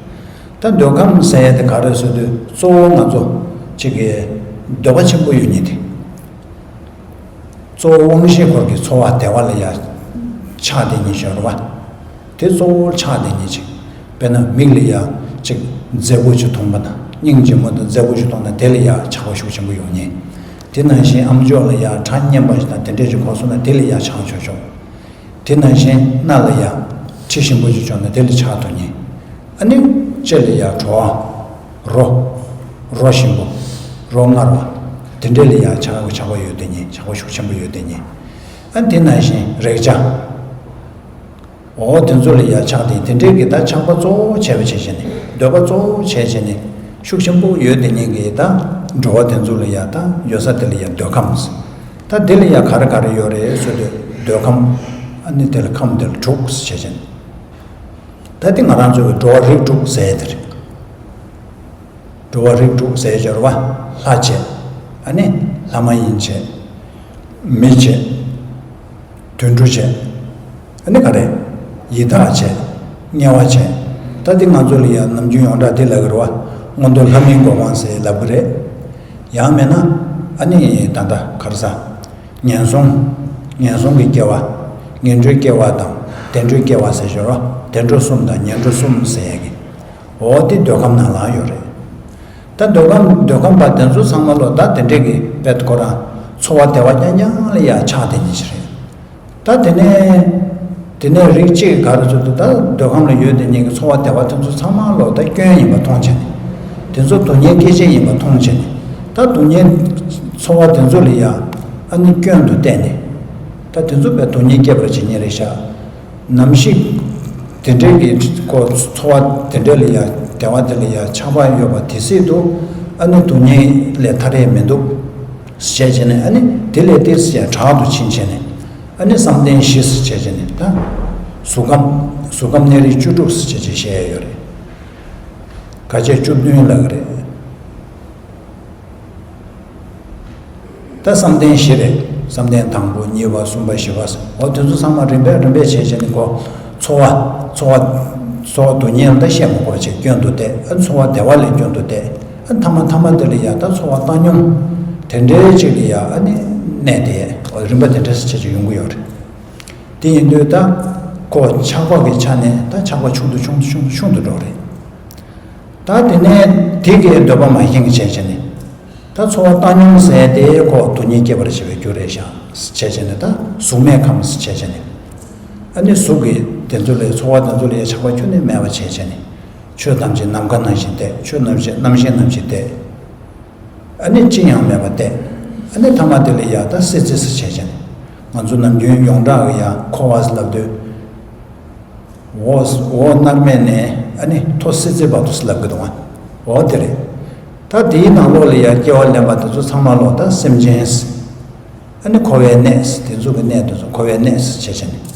ད་འདོད་ཁམས་ཟེར་ཡ་དེ་ག་རེ་ཟེར་དུས་གཙོ་བོ་ང་ཚོ་གཅིག་གི་འདོད་པ་ཆེན་པོ་ཡོད་མཁན་དེ། གཙོ་བོ་དབང་ཤེས་འཁོར་གྱི་ཚོར་བ་བདེ་བ་ལ་ཡང་ཆགས་བསྡད་མཁན་ཞིག་ཡོད་རེད་བ། དེ་གཙོ་བོར་ཆགས་བསྡད་མཁན་ཅིག་དཔེར་ན་མིག་ལ་ཡ་གཅིག་མཛེས་པོ་ཅིག་མཐོང་པ་དང་། སྙིང་རྗེ་མོ་དང་མཛེས་པོ་ཅིག་མཐོང་ན་དེ་ལ་ཡ་ཆགས་པ་ཤུགས་ཆེན་པོ་ཡོང་མཁན། དེ་ནང་བཞིན་ཨམ་ཅོག་ལ་ཡ་སྒྲ་སྙན་པ་ཞིག་དང་དེ་འདྲས་ཅིག་གོ་སོང་ན་དེ་ལ་ཡ་ཆགས་ཆོག་ཆོག་དེ་ནང་བཞིན་སྣ་ལ་ཡ་དྲི་ཞིམ་པོ་ཅིག་བྱུང་ན་དེ་ལ་ཆགས་ཐུབ་མཁན། ཨ་ནི་ལྕེ་ལ་ཡ་བྲོ་བ། རོ། རོ་ཞིམ་པོ། རོ་མངར་བ། དེ་འདྲས་ལ་ཡ་ཆགས་པ་ཆགས་པ་ཡོད་བསྡད་མཁན། ཆགས་པ་ཤུགས་ཆེན་པོ་ཡོད་བསྡད་མཁན། ཨ་དེ་ནང་བཞིན་རེག་བྱ། འོ་དེ་ཚོ་ལ་ཡ་ཆགས་ཏེ་དེ་འདྲའི་གི་ད་ཆགས་པ་གཙོ་བོ་བྱས་པ་བྱས་བྱས་ནས། འདོད་པ་གཙོ་བོ་བྱས་བྱས་ནས་ཤུགས་ཆེན་པོ་ཡོད་དེ་ཉིད་ཀྱི་ད་འགྲོ་བ་དེ་ཚོ་ལ་ཡ་ད་ཡོད་ས་དེ་ལ་ཡ་འདོད་ཁམས། ད་དེ་ལ་ཡ་ག་རེ་ག་རེ་ཡོད་རེད་ཟེར་དུས་འདོད་ཁམས། ཨ་ནི་དེ་ལ་ཁམས་དེ་ལ་དྲུག་བྱས་བྱས་ནས། ད་དེ་ང་རང་ཚོ་གི་འགྲོ་བ་རིགས་དྲུག་ཟེར་དེ་རེད། འགྲོ་བ་རིགས་དྲུག་ཟེར་སྦྱོར་བ། ལྷ་བྱས། ཨ་ནི་ལྷ་མ་ཡིན་བྱས། མི་བྱས། དུད་འགྲོ་བྱས། ཨ་ནི་ག་རེ། ཡི་དྭགས་བྱས། དམྱལ་བ་བྱས། ད་འདི་ང་ཚོ་ལ་ཡང་ནམ་རྒྱུན་ཡོངས་གྲགས་འདི་ལབ་ཀྱི་རེད་བ། མངོན་མཐོ་ལྷ་མིའི་གོ་འཕང་ཟེར་ལབ་ཀྱི་རེད། ཡང་མིན་ན། ཨ་ནི་ད་ལྟ་ག་རེ་ཟ། ངན་སོང་། ངན་སོང་གི་སྐྱེ་བ། ངན་འགྲོའི་སྐྱེ་བ་དང་བདེ་འགྲོའི་སྐྱེ་བ་ཟེར་སྦྱོར་བ། བདེ་འགྲོ་གསུམ་དང་ངན་འགྲོ་གསུམ་ཟེར་ཡ་གི། འོ་དེ་འདོད་ཁམས་ནང་ལ་ཡོད་རེད། ད་འདོད་ཁམས་འདོད་ཁམས་པ་དེ་ཚོ་ཚང་མ་ལོ་ད་དེ་འདྲས་ཀྱི་དཔེ་ཁོ་རང་ཚོར་བ་བདེ་བ་རྐྱང་རྐྱང་ལ་ཡ་ཆགས་བསྡད་ནི་ཞིག་རེད། ད་དེ་ནས་དེ་ནས་རིགས་གཅིག་ག་རེ་ཚོ་དེ་ད་འདོད་ཁམས་ལ་ཡོད་དེ་ཉིད་ཀྱི་ཚོར་བ་བདེ་བ་དེ་ཚོ་ཚང་མ་ལོ་ད་སྐྱོན་ཡིན་པ་མཐོང་བྱས་ནས། དེ་ཚོ་སྡུག་བསྔལ་སྐྱེད་བྱེད་ཡིན་པ་མཐོང་བྱས་ནས། ད་སྡུག་བསྔལ་ཚོར་བ་དེ་ཚོ་ལ་ཡ་ཨ་ནི་སྐྱོན་དུ་བལྟས་ནས། ད་དེ་ཚོ་དཔེ་སྡུག་བསྔལ་སྐྱེད་པར་བྱེད་ཉེན་རེད་ཤག་ནམ་ཞིག་དེ་འདྲའི་གི་ཁོ་ཚོར་བ་དེ་འདྲ་ལ་ཡ་བདེ་བ་དེ་ལ་ཡ་ཆགས་པ་ཡོད་པ་དེ་སྲིད་དུ་ཨ་ནི་སྡུག་བསྔལ་ལས་ཐར་ཡས་མི་འདུག་ཟེར་བྱས་ནས། ཨ་ནི་དེ་ལས་ཏོག་ཙམ་ཡ་དྲག་ཏུ་ཕྱིན་བྱས་ནས། ཨ་ནི་བསམ་གཏན་བཞི་ཟེར་བྱས་བྱས་ནས་ད་གཟུགས་ཁམས། གཟུགས་ཁམས་གནས་རིགས་བཅུ་དྲུག་ཟེར་བྱས་བྱས་བཤད་ཡ་ཡོད་རེད། དགའ་བྱེད་བཅུ་བདུན་ལབ་ཀྱི་རེད། ད་བསམ་གཏན་བཞི་རེད། བསམ་གཏན་དང་པོ་གཉིས་པ་གསུམ་པ་བཞི་པ་ཟེར། འོ་དེ་ཚོ་ཚང་མ་རིམ་པས་རིམ་པས་བྱས་བྱས་ནས་ཁོ་ཚོར་བ། ཚོར་བ། ཚོར་བ་སྡུག་བསྔལ་ད་བཤད་མ་དགོས་པ་བྱས་སྐྱོན་དུ་བལྟས། ཨ་ཚོར་བ་བདེ་བ་ལ་སྐྱོན་དུ་བལྟས། ཨ་མཐའ་མ་མཐའ་མ་དེ་ལ་ཡ་ད་ཚོར་བ་བཏང་སྙོམས་དེ་འདྲའི་ཅིག་ལ་ཡ་ཨ་ནི་གནས་ཏེ། འོ་རིམ་པ་དེ་འདྲ་ཟེར་བྱས་བྱས་ཡོང་གི་ཡོད་རེད། དེ་ཡིན་དུས་ད་ཁོ་ཆགས་པ་གི་ཆ་ནས་ད་ཆགས་པ་ཆུང་དུ་ཆུང་དུ་ཆུང་དུ་ཆུང་དུ་འགྲོ་རེད། ད་དེ་ནས་དེ་གའི་འདོད་པ་མ་ཞིག་བྱས་བྱས་ནས། ད་ཚོར་བ་བཏང་སྙོམས་ཟེར་དེ་ཁོ་སྡུག་བསྔལ་སྐྱེད་པར་བྱེད་པའི་རྒྱུ་རེད་ཤག་བྱས་བྱས་ནས། ད་གཟུགས་མེད་ཁམས་བྱས་བྱས་ནས། ཨ་ནི་གཟུགས་ཀྱི་དེ་ཚོ་ལ་ཚོར་བ་དེ་ཚོ་ལ་ཆགས་པ་ཁྱོན་ནས་མེད་པ་བྱས་བྱས་ནས། ཆོས་ཐམས་ཅད་ནམ་མཁའ་ནང་བཞིན་བལྟས། ཆོས་རྣམ་བཤད་རྣམ་བཤད་རྣམ་བཞིན་བལྟས། ཨ་ནི་ཅི་ཡང་མེད་པ་བལྟས། ཨ་ནི་ཐ་མ་དེ་ལ་ཡ་ད་སྲིད་རྩེ་ཟེར་བྱས་བྱས་ནས། ང་ཚོ་ནམ་རྒྱུན་ཡོངས་གྲགས་ཀྱི་ཡ་འཁོར་བ་ཟེར་ལབ་དུས། འོ་འོ་མནར་མེད་ནས་ཨ་ནི་མཐོ་སྲིད་རྩེ་བར་དུ་ཟེར་ལབ་གི་འདུག་ག་འོ་དེ་རེད། ད་དེའི་ནང་ལོགས་ལ་ཡ་སྐྱེ་བ་ལེན་པ་དེ་ཚོ་ཚང་མ་ལོག་ད་སེམས་ཅན། ཨ་ནི་འཁོར་བའི་གནས། དེ་ཚོ་གི་གནས་དེ་ཚོ་འཁོར་བའི་གནས་ཟེར་བྱས་བྱས་ནས།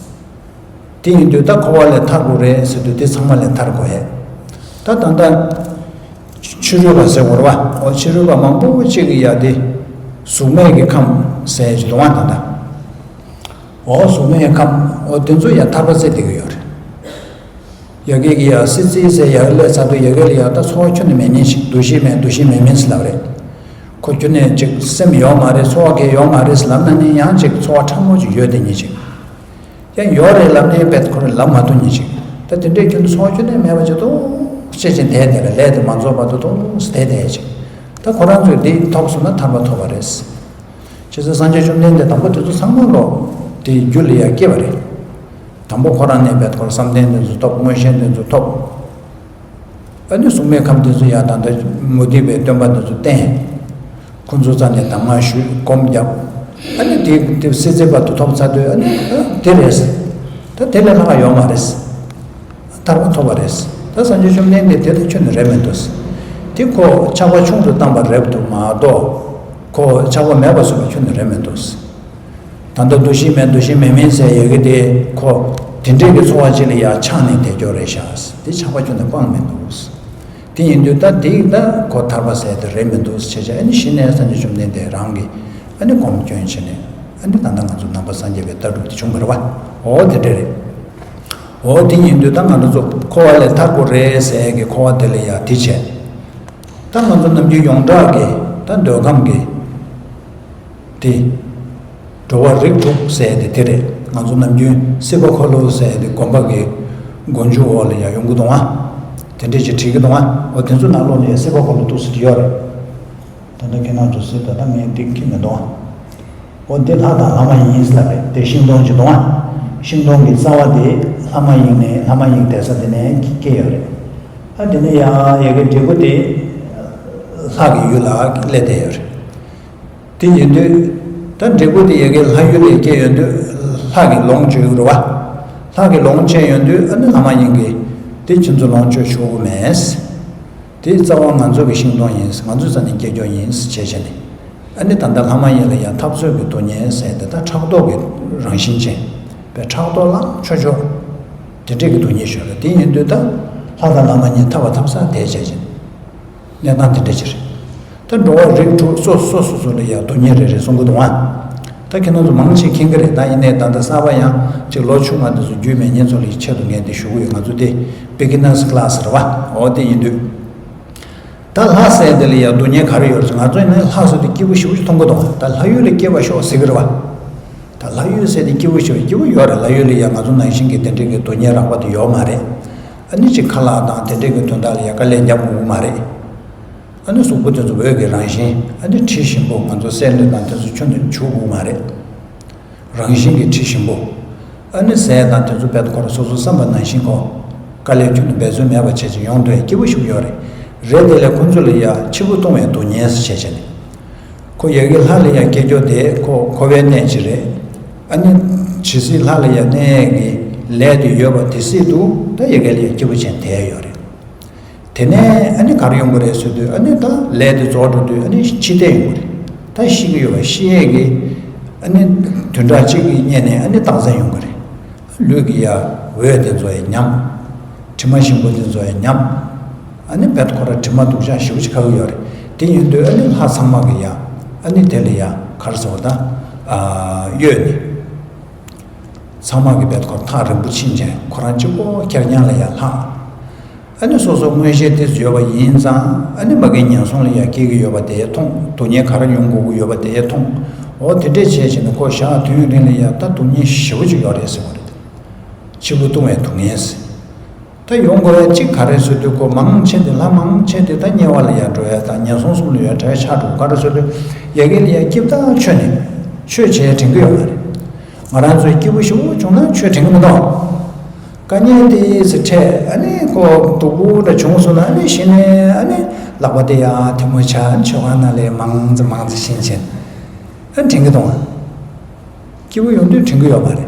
དེ་ཡིན་དུས་ད་འཁོར་བ་ལས་ཐར་དགོས་རེད་ཟེར་དུས་དེ་ཚང་མ་ལས་ཐར་དགོས་ཡས། ད་ད་ལྟ་ཕྱི་རོལ་པ་ཟེར་དགོས་རེད་བ། འོ་ཕྱི་རོལ་པ་མང་པོ་ཅིག་གིས་ཡ་དེ་གཟུགས་མེད་ཀྱི་ཁམས་ཟེར་གྱི་འདུག་ག་ད་ལྟ། འོ་གཟུགས་མེད་ཁམས། འོ་དེ་ཚོ་ཡ་ཐར་པ་བཙལ་བསྡད་ཀྱི་ཡོད་རེད། ཡ་གི་གི་ཡ་སྲིད་རྩེ་ཟེར་ཡ་གི་སླེབས་ཚར་དུས་ཡ་གི་ལ་ཡ་ད་ཚོར་བ་ཁྱོན་ནས་མེད་མཁན་ཞིག་འདུ་ཤེས་མེད། འདུ་ཤེས་མེད་མིན་ཟེར་ལབ་རེད། ཁོ་ཁྱོན་ནས་ཅིག་སེམས་ཡོད་མ་རེད། ཚོར་བ་གང་ཡང་ཡོད་མ་རེད་ཟེར་ལབ་ན་ནི་ཡང་ཅིག་ཚོར་བ་ཕྲ་མོ་ཅིག་ཡོད་དེ་ཉིད་ཅིག་ཡང་ཡོད་རེད་ལབ་ནས་བེད་ཁོ་རང་ལབ་མ་ཐུབ་ཉིད་ཅིག་ད་དེ་འདྲའི་ཁྱོན་ནས་ཚོར་བ་ཁྱོན་ནས་མེད་པ་ཅིག་འདུག་བྱས་བྱས་བསྡད་དེ་རེད། ལས་དེ་མ་རྫོགས་བར་དུ་འདུག་བསྡད་བསྡད་ཅིག་ད་ཁོ་རང་ཚོས་དེ་ཐོབ་སོང་ན་ཐར་པ་ཐོབ་པ་རེད། བྱས་ཙང་སངས་རྒྱས་བཅོམ་ལྡན་འདས་དང་པོ་དེ་ཚོ་ཚང་མ་ལོག་དེའི་རྒྱུ་ལ་ཡ་སྐྱེས་པ་རེད། དང་པོ་ཁོ་རང་ནས་བེད་ཁོ་རང་བསམ་གཏན་དེ་ཚོ་ཐོབ། མངོན་ཤེས་དེ་ཚོ་ཐོབ། ཨ་ནི་གཟུགས་མེད་ཁམས་དེ་ཚོ་ཡ་ད་ལྟ་མུ་སྟེགས་པའི་སྟོན་པ་དེ་ཚོ་བསྟེན། ཁོ་ཚོ་རྩ་ནས་གདམས་ངག་ཞུས། སྒོམ་བརྒྱབ། ཨ་ནི་དེ་དེ་སྲིད་རྩེ་བར་དུ་ཐོབ་ཚར་དུས་ཨ་ནི་ཨ་དེ་རེད་ཟེར། ད་དེ་ལས་ལྷག་ཡོད་མ་རེད། ཐར་པ་ཐོབ་པ་རེད། ད་སངས་རྒྱས་བཅོམ་ལྡན་འདས་དེ་ལྟར་ཁྱོན་ནས་རེད་མི་འདུག་དེ་ཁོ་ཆགས་པ་ཆུང་དུ་བཏང་བ་རེད་འདུག་མ་གཏོགས། ཁོ་ཆགས་པ་མེད་པ་བཟོས་པ་ཁྱོན་ནས་རེད་མི་འདུག་ད་ལྟ་འདུ་ཤེས་མེད། འདུ་ཤེས་མེད་མིན་ཟེར་ཡོད་གི་དེ་ཁོ་དེ་འདྲས་ཀྱི་ཚོར་བ་ཅིག་ལ་ཡ་ཆགས་ནས་བསྡད་རྒྱུ་རེད་ཤག་དེ་ཆགས་པ་ཁྱོན་ནས་སྤངས་མི་འདུག་དེ་ཡིན་དུས་ད་དེ་ད་ཁོ་ཐར་པ་ཟེར་དེ་རེད་མི་འདུག་བྱས་བྱས། ཨ་ནི་གཞི་ནས་སངས་རྒྱས་བཅོམ་ལྡན་འདས་རང་གིས་ཨ་ནི་སྒོམ་སྐྱོན་བྱས་ནས། ཨ་ནི་ད་ལྟ་ང་ཚོ་ནང་པ་སངས་རྒྱས་པའི་ལྟ་གྲུབ་དེ་བྱུང་བ་རེད་བ། འོ་དེ་འདྲ་རེད། འོ་དེ་ཡིན་དུས་ད་ང་རང་ཚོ་འཁོར་བ་ལས་ཐར་དགོས་རེད་ཟེར་གི་འཁོར་བ་དེ་ལ་ཡ་དེ་བྱས། ད་ང་ཚོ་ནམ་རྒྱུན་ཡོངས་གྲགས་ཀྱི་ད་འདོད་ཁམས་ཀྱི་དེ། འགྲོ་བ་རིགས་དྲུག་ཟེར་དེ་དེ་རེད། ང་ཚོ་ནམ་རྒྱུན་སྲིད་པ་འཁོར་ལོ་ཟེར་དེ་དགོན་པ་གི་མགོ་མཇུག་འོག་ལ་ཡ་ཡོང་གི་འདུག་ཨ། དེ་འདྲས་ཅིག་བྲིས་ཀྱི་འདུག་ཨ། འོ་དེ་ཚོ་ནང་ལོགས་ལ་ཡ་སྲིད་པ་འཁོར་ལོ་འདུག་ཟེར་གྱི་ཡོད་རེད། ད་ལྟ་ཁྱེད་རང་ཚོ་ཟེར་ད་ལྟ་ངས་འདི་མཁྱེན་མི་འདུག་ཨ། འོ་འདི་ལྷ་དང་ལྷ་མ་ཡིན་ཟེར་ལབ་རེད། དེ་ཤིང་སྡོང་ཅིག་འདུག་ཨ། ཤིང་སྡོང་གི་རྩ་བ་དེ་ལྷ་མ་ཡིན་ནས་ལྷ་མ་ཡིན་བསྡད་ས་དེ་ནས་སྐྱེས་ཡོད་རེད། ཨ་དེ་ནས་ཡང་ཡ་གི་འབྲས་བུ་དེ་ལྷ་གི་ཡུལ་ལ་སླེབས་བསྡད་ཡོད་རེད། དེ་ཡིན་དུས་ད་འབྲས་བུ་དེ་ཡ་གི་ལྷ་ཡུལ་ལ་སྐྱེས་ཡོང་དུས་ལྷ་གིས་ལོངས་སྤྱོད་ཀྱི་རེད་བ། ལྷ་གིས་ལོངས་སྤྱད་ཡོང་དུས་ཨ་ནི་ལྷ་མ་ཡིན་གྱིས་དེ་ཁྱེད་ཚོ་ལོངས་སྤྱོད་ཆོག་གི་མེད། དེ་རྩ་བ་ང་ཚོ་གི་ཤིང་སྡོང་ཡིན། ང་ཚོའི་རྩ་ནས་སྐྱེ་རྒྱུ་ཡིན་བྱས་བྱས་ནས། ཨ་ནི་ད་ལྟ་ལྷ་མ་ཡིན་ལ་ཡང་འཐབ་རྩོད་ཀྱི་སྡུག་བསྔལ་ཟེར་དེ་ད་ཕྲག་དོག་གི་རང་བཞིན་ཅན་པའི་ཕྲག་དོག་ལངས་ཆོག་ཆོག་དེ་འདྲས་ཀྱི་སྡུག་བསྔལ་ཞིག་ཡོད་རེད། དེ་ཡིན་དུས་ད་ལྷ་དང་ལྷ་མ་ཡིན་འཐབ་པ་འཐབ་ས་དེ་བྱས་བྱས་ནས། གནས་སྟངས་དེ་འདྲ་ཅིག་རེད། ད་འགྲོ་བ་རིགས་དྲུག་སོ་སོ་སོ་སོ་ལ་ཡང་སྡུག་བསྔལ་རེ་རེ་གསུང་གི་འདུག་ཨ། ད་ཁྱེད་རང་ཚོ་མང་ཆེ་མཁྱེན་གྱི་རེད། ད་ཡིན་ནའི་ད་ལྟ་གསར་པ་ཡང་ཅིག་ལོ་ཆུང་བ་འདི་ཚོ་རྒྱུས་མེད་མཁན་ཚོ་ལ་ཆེད་དུ་ངས་འདི་ཞུ་གི་ཡོད། ང་ཚོ་དེ་beginners class་རེད་བ། འོ་དེ་ཡིན་དུས། ད་ལྷ་ཟེར་དེ་ལ་ཡང་སྡུག་བསྔལ་ག་རེ་ཡོད་རེད། ང་ཚོ་ཡིན་ན་ལྷ་ཟེར་དེ་སྐྱིད་པོ་ཞེ་པོ་ཞིག་མཐོང་གི་འདུག་ད་ལྷ་ཡུལ་ལ་སྐྱེས་པ་ཤོག་ཟེར་གི་རེད་བ། ད་ལྷ་ཡུལ་ཟེར་དེ་སྐྱིད་པོ་ཞེ་པོ་སྐྱིད་པོ་ཡོད་རེད། ལྷ་ཡུལ་ལ་ཡང་ང་ཚོ་ནང་བཞིན་གྱི་དེ་འདྲའི་གི་སྡུག་བསྔལ་རགས་པ་དེ་ཡོད་མ་རེད། ཨ་ནི་ཅིག་ཁ་ལག་དང་དེ་འདྲའི་གི་དོན་དག་ལ་ཡང་དཀའ་ལས་རྒྱབ་དགོས་ཀྱི་མ་རེད། ཨ་ནི་གཟུགས་པོ་དེ་ཚོ་འོད་ཀྱི་རང་བཞིན། ཨ་ནི་དྲི་ཞིམ་པོ། ང་ཚོ་སེན་མོ་དང་དེ་ཚོ་ཁྱོན་ནས་བྱུག་དགོས་མ་རེད། རང་བཞིན་གྱི་དྲི་ཞིམ་པོ། ཨ་ནི་ཟས་དང་དེ་ཚོ་བེད་ཁོ་རང་སོ་སོ་བསམ་པ་ནང་བཞིན་ཁོ་དཀའ་ལས་ཁྱོན་ནས་འབད་རྩོལ་མེད་པ་བྱས་ཀྱི་ཡོང་དུས་སྐྱིད་པོ་ཞིག་ཡོད་རེད། རེད། དེ་ལས་ཁོ་ཚོ་ལ་ཡ་འཆི་འཕོ་ལྟུང་བའི་སྡུག་བསྔལ་ཟེར་བྱས་བྱས་ནས། ཁོ་ཡ་གི་ལྷ་ལ་ཡ་སྐྱེ་རྒྱུ་དེ་ཁོ་འཁོར་བའི་གནས་ཅིག་རེད། ཨ་ནི་ཇི་སྲིད་ལྷ་ལ་ཡ་གནས་ཀྱི་ལས་དེ་ཡོད་པ་དེ་སྲིད་དུ་ད་ཡ་གི་ལ་ཡ་སྐྱིད་པོ་བྱས་བསྡད་ཡོད་རེད། དེ་ནས་ཨ་ནི་ག་རེ་ཡོང་གི་རེད་ཟེར་དུས། ཨ་ནི་ད་ལས་དེ་རྫོགས་འགྲོ་དུས་ཨ་ནི་ཤི་འདོད་ཡོང་གི་རེད། ད་ཤི་གི་ཡོད་པ་ཤི་ཡས་ཀྱི་ཨ་ནི་བདུན་ཕྲག་གཅིག་གི་སྔོན་ནས་ཨ་ནི་རྟགས་མཚན་ཡོང་གི་རེད། ལུས་ཀྱི་ཡ་འོད་དེ་ཚོ་ཡ་ཉམས། དྲི་མ་ཞིམ་པོ་དེ་ཚོ་ཡ་ཉམས། ཨ་ནི་བེད་ཁོ་རང་དྲི་མ་སྡུག་ཅག་ཞེ་པོ་ཅིག་ཁ་གི་ཡོད་རེད། དེ་ཡིན་དུས་ཨ་ནི་ལྷ་ཚང་མ་གི་ཡ་ཨ་ནི་དེ་ལ་ཡ་ག་རེ་ཟེར་བ་ད། ཨ་གཡོས་ནས། ཚང་མ་གི་བེད་ཁོ་ཐག་རིང་པོ་ཕྱིན་བྱས་ཁོ་རང་གཅིག་པོ་ཁེར་རྐྱང་ལ་ཡ་ལྷག་ཨ་ནི་སོ་སོ་མངོན་ཤེས་དེ་ཡོད་པ་ཡིན་ཙང་། ཨ་ནི་མ་གི་ངན་སོང་ལ་ཡ་སྐྱེ་གི་ཡོད་པ་དེ་མཐོང་། སྡུག་བསྔལ་ག་རེ་མྱོང་དགོས་ཀྱི་ཡོད་པ་དེ་མཐོང་། འོ་དེ་འདྲས་བྱས་བྱས་ནས་ཁོ་ཞག་དུས་ཡུན་རིང་ལ་ཡ་ད་སྡུག་བསྔལ་ཞེ་པོ་ཅིག་ཡོད་རེད་ཟེར་བ་རེད། འཆི་འཕོ་ལྟུང་བའི་སྡུག་བསྔལ་ཟེར། ད་ཡོང་དགོས་ཡ་གཅིག་ག་རེ་ཟེར་དུས་ཁོ་མང་ཆེ་དེ་ལྷ་མང་ཆེ་དེ་ད་དམྱལ་བ་ལ་ཡ་འགྲོ་ཡ་དང་ངན་སོང་གསུམ་ལ་ཡ་འགྲོ་ཡ་ཆགས་འགྲོ་ག་རེ་ཟེར་དུས་ཡ་གི་ལ་ཡ་སྐྱིད་ཐག་ཆོད་ནས་ཆོས་བྱས་དྲན་གི་ཡོད་མ་རེད། ང་རང་ཚོའི་སྐྱིད་པོ་ཞེ་པོ་བྱུང་ན་ཆོས་དྲན་གི་མི་འདུག་དཀའ་ངལ་དེ་ཟེར་འཕྲད་ཨ་ནི་ཁོ་སྡུག་པོ་འདྲ་བྱུང་སོང་ན་ཨ་ནི་གཞི་ནས་ཨ་ནི་ལག་པ་དེ་ཡ་ཐལ་མོ་ཆག་མཆོད་ཁང་ནང་ལས་མང་ཙམ་མང་ཙམ་བཞེངས་བྱས་ཨ་ནི་དྲན་གི་འདུག་སྐྱིད་པོ་ཡོང་དུས་དྲན་གི་ཡོད་མ་རེད།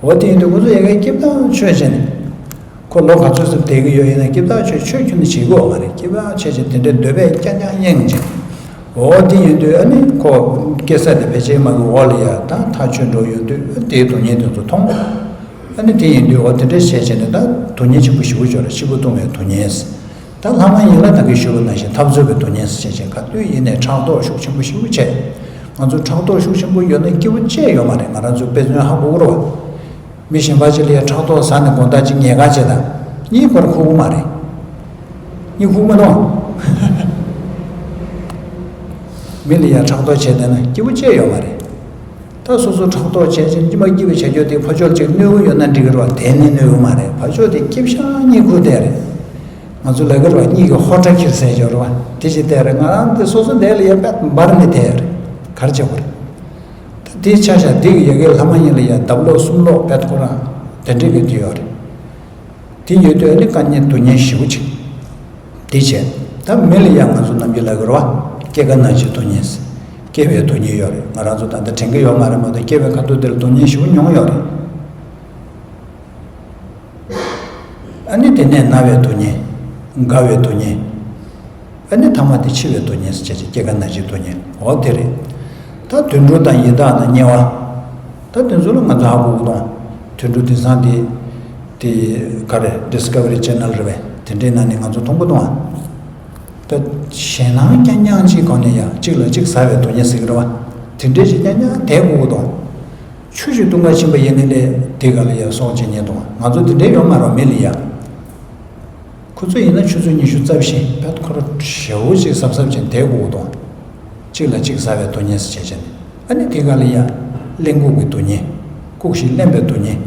འོ་དེ་ཡིན་དུས་ཁོ་ཚོ་ཡ་གའི་སྐྱིད་ཐག་ཆོད་བྱས་ནས་ཁོ་ལོ་ག་ཚོད་ཙམ་བསྡད་གི་ཡོད་ཡིན་ན་སྐྱིད་ཐག་ཆོད་ཆོས་ཁྱོན་ནས་བྱེད་གི་ཡོད་མ་རེད། སྐྱིད་ཐག་ཆོད་བྱས་དེ་འདྲའི་འདོད་པས་རྐྱང་རྐྱང་གཡེངས་བྱས། འོ་དེ་ཡིན་དུས་ཨ་ནི་ཁོ་སྐྱེ་ས་དེ་ཕལ་ཆེར་མ་གི་འོག་ལ་ཡ་ད་ཐག་ཆོད་འགྲོ་ཡོང་དུས་ཨ་དེའི་སྡུག་བསྔལ་དེ་ཚོ་མཐོང་། ཨ་ནི་དེ་ཡིན་དུས་འོ་དེ་འདྲས་བྱས་བྱས་ནས་ད་སྡུག་བསྔལ་ཆེན་པོ་ཞེ་པོ་ཅིག་ཡོད་རེད། འཆི་འཕོ་ལྟུང་བའི་སྡུག་བསྔལ། ད་ལྷ་མ་ཡིན་ལ་ད་གིན་ཞུས་པ་ནང་བཞིན་འཐབ་རྩོད་ཀྱི་སྡུག་བསྔལ་ཟེར་བྱས་བྱས་ག་དུས་ཡིན་ནའི་ཕྲག་དོག་ཤུགས་ཆེན་པོ་ཞེ་པོ་བྱས། ང་ཚོ་ཕྲག་དོག་ཤུགས་ཆེན་པོ་ཡོད་ན་སྐྱིད་པོ་ཅི་ཡོད་མ་རེད། ང་རང་ཚོ་དཔེ་མཚོན་ཧ་གོ་གི་རེད་བ། མི་གཞན་པ་ཅིག་ལ་ཡ་ཕྲག་དོག་ཟ་ནས་དགོང་དག་ཅིག་ཉལ་ཁ་བྱས་དང་གཉིད་ཁུག་ཁུག་མ་རེད། གཉིད་ཁུག་མ་གཏོང་། མི་ལ་ཡ་ཕྲག་དོག་བྱས་བསྡད་ན་སྐྱིད་པོ་ཅི་ཡོད་མ་རེད། ད་སོ་སོ་ཕྲག་དོག་བྱས་ཅིང་སྐྱིད་པ་སྐྱིད་པ་བྱ་རྒྱུ་དེ་ཕར་ཕྱོགས་ཅིག་གནོད་གི་ཡོད་ན་འགྲིག་གི་རེད་བ། དེ་ནི་གནོད་གི་མ་རེད། ཕར་ཕྱོགས་དེ་སྐྱིད་ཤག་གཉིད་ཁུག་བསྡད་རེད། ང་ཚོ་ལབ་གི་རེད་བ། གཉིད་ཀྱི་ཧོ་ཁྲ་འཁྱེར་ཟེར་གྱི་རེད་བ། དེ་ཅིག་བསྡད་རེད། ང་རང་དེ་སོ་སོ་འདས་ལ་ཡ་པད་འབར་ནས་བསྡད་རེད། ག་རེ་བྱེད་དགོས་རེད། ད་དེ་ཆ་བཞག་དེ་གི་ཡ་གི་ལྷ་མ་ཡིན་ལ་ཡ་ལྡབ་ལོག་གསུམ་ལོག་པད་ཁོ་རང་དེ་འདྲས་གི་དུས་ཡོད་རེད། དེ་ཡོད་དུས་ཨ་ནི་དཀའ་ངལ་སྡུག་བསྔལ་ཞེ་པོ་ཅིག་དེ་བྱས། ད་མི་ལ་ཡང་ང་ཚོ་ནམ་རྒྱུན་ལབ་གི་རེད་བ། སྐྱེ་རྒ་ན་འཆིའི་སྡུག་བསྔལ། སྐྱེ་བའི་སྡུག་བསྔལ་ཡོད་རེད། ང་རང་ཚོ་ད་ལྟ་དྲན་གི་ཡོད་མ་རེད་མ་གཏོགས་སྐྱེ་བའི་ཁ་ཐུག་དེ་ལ་སྡུག་བསྔལ་ཞེ་པོ་མྱོང་ཡོད་རེད། ཨ་ནི་དེ་ནས་ན་བའི་སྡུག་བསྔལ། རྒ་བའི་སྡུག་བསྔལ། ཨ་ནི་ཐ་མ་དེ་འཆི་བའི་སྡུག་བསྔལ་ཟེར་བྱས་ཀྱི་སྐྱེ་རྒ་ན་འཆིའི་སྡུག་བསྔལ་འོ་དེ་རེད། ད་དུད་འགྲོ་དང་ཡི་དྭགས་དང་དམྱལ་བ། ད་དེ་ཚོ་ལ་ང་ཚོ་ཧ་གོ་གི་འདུག་དུད་འགྲོ་དེང་སང་དེ། དེ་ག་རེ་Discovery Channel རེད་པས། དེ་འདྲའི་ནང་ནས་ང་ཚོ་མཐོང་གི་འདུག་ད་ཞེད་སྣང་རྐྱང་རྐྱང་ཅིག་གོ་ནས་ཡ་གཅིག་ལ་གཅིག་ཟ་བའི་སྡུག་བསྔལ་ཟེར་གི་རེད་བ། དེ་འདྲའི་ཅིག་རྐྱང་རྐྱང་དེ་གོ་གི་འདུག་ཆུ་ཞིག་བཏུང་ག་ཕྱིན་པ་ཡིན་ནའི་ལས་དེ་ག་ལ་ཡ་སྲོག་བཅད་ཉེན་འདུག་ང་ཚོ་དེ་འདྲའི་ཡོད་མ་རེད་མི་ལ་ཡ། ཁོ་ཚོ་ཡིན་ན་ཆུ་ཚོད་ཉི་ཤུ་རྩ་བཞི་བད་ཁོ་ར་ཞེ་བོ་ཅིག་གཟབ་གཟབ་ཅན་དེ་དགོས་དང་། གཅིག་ལ་གཅིག་ཟ་བའི་སྡུག་བསྔལ་ཟེར་བྱས་བྱས་ནས་ཨ་ནི་དེ་ག་ལ་ཡ། གླེན་ལྐུགས་ཀྱི་སྡུག་བསྔལ། ལྐུགས་ཤིང་གླེན་པའི་སྡུག་བསྔལ།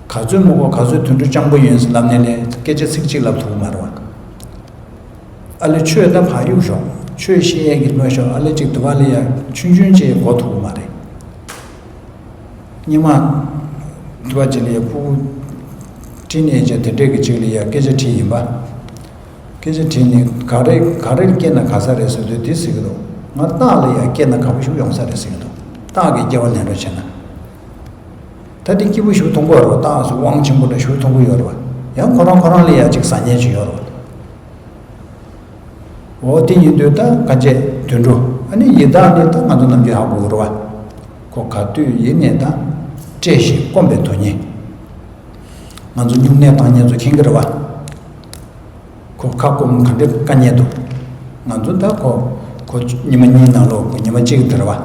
ག་ཚོད་མོ་གོ་ག་ཚོད་དུད་འགྲོ་སྤྱང་པོ་ཡིན་ཟེར་ལབ་ནས་ལས་སྐད་ཆ་ཚིག་གཅིག་ལབ་ཐུབ་ཀྱི་མ་རེད་བ། ཨ་ལེ་ཁྱོད་ད་ཕ་ཡུག་ཤོག་ཁྱོད་ཤེས་ཡས་ཀྱི་ལོས་ཤོག་ཨ་ལེ་གཅིག་དུ་བ་ལ་ཡ་ཆུང་ཆུང་ཅིག་གོ་ཐུབ་ཀྱི་མ་རེད། ཉི་མ། དུ་བ་ཅི་ལ་ཡ་ཕྲུ་གུ། ཁྲིད་ནས་ཅི་དེ་འདྲས་ཀྱི་ཅིག་ལ་ཡ་སྐད་ཆ་དྲིས་ཡིན་པ། སྐད་ཆ་དྲིས་ནས་ག་རེ་ག་རེ་སྐྱེས་ན་ག་ས་རེད་ཟེར་དུས་དེ་ཟེར་གི་འདུག་ང་སྟག་ལ་ཡ་སྐྱེས་ན་དགའ་པོ་ཞིག་ཡོང་ས་རེད་ཟེར་གི་འདུག་སྟག་གི་སྐྱེ་བ་ལེན་རོགས་བྱས་ན། ད་དེ་སྐྱིད་པོ་ཞིག་མཐོང་གི་ཡོད་རེད་བ། སྟག་སུ་དབང་ཆེན་པོ་འདྲ་ཞིག་མཐོང་གི་ཡོད་རེད་བ། ཡང་ཁོ་རང་ཁོ་རང་ལ་ཡ་ཅིག་ཟ་ཉེན་ཅིག་ཡོད་རེད་བ། འོ་དེ་ཡིན་དུས་ད་དཀའ་སྤྱད་དུད་འགྲོ་ཨ་ནི་ཡི་དྭགས་ནི་ད་ང་ཚོ་ནམ་རྒྱུན་ཧ་གོ་གི་རེད་བ། ཁོ་ག་དུས་ཡིན་ནའི་ད་བཀྲེས་ཤིང་སྐོམ་པའི་སྡུག་བསྔལ། ང་ཚོ་སྨྱུང་གནས་བཏང་མཁན་ཚོ་མཁྱེན་གི་རེད་བ། ཁོ་ཁ་སྐོམ་ག་འདྲའི་དཀའ་ངལ་འདུག་ང་ཚོ་ད་ཁོ་ཁོ་ཉི་མ་གཉིས་ནང་ལོགས་ཁོ་ཉི་མ་གཅིག་དེ་རེད་བ།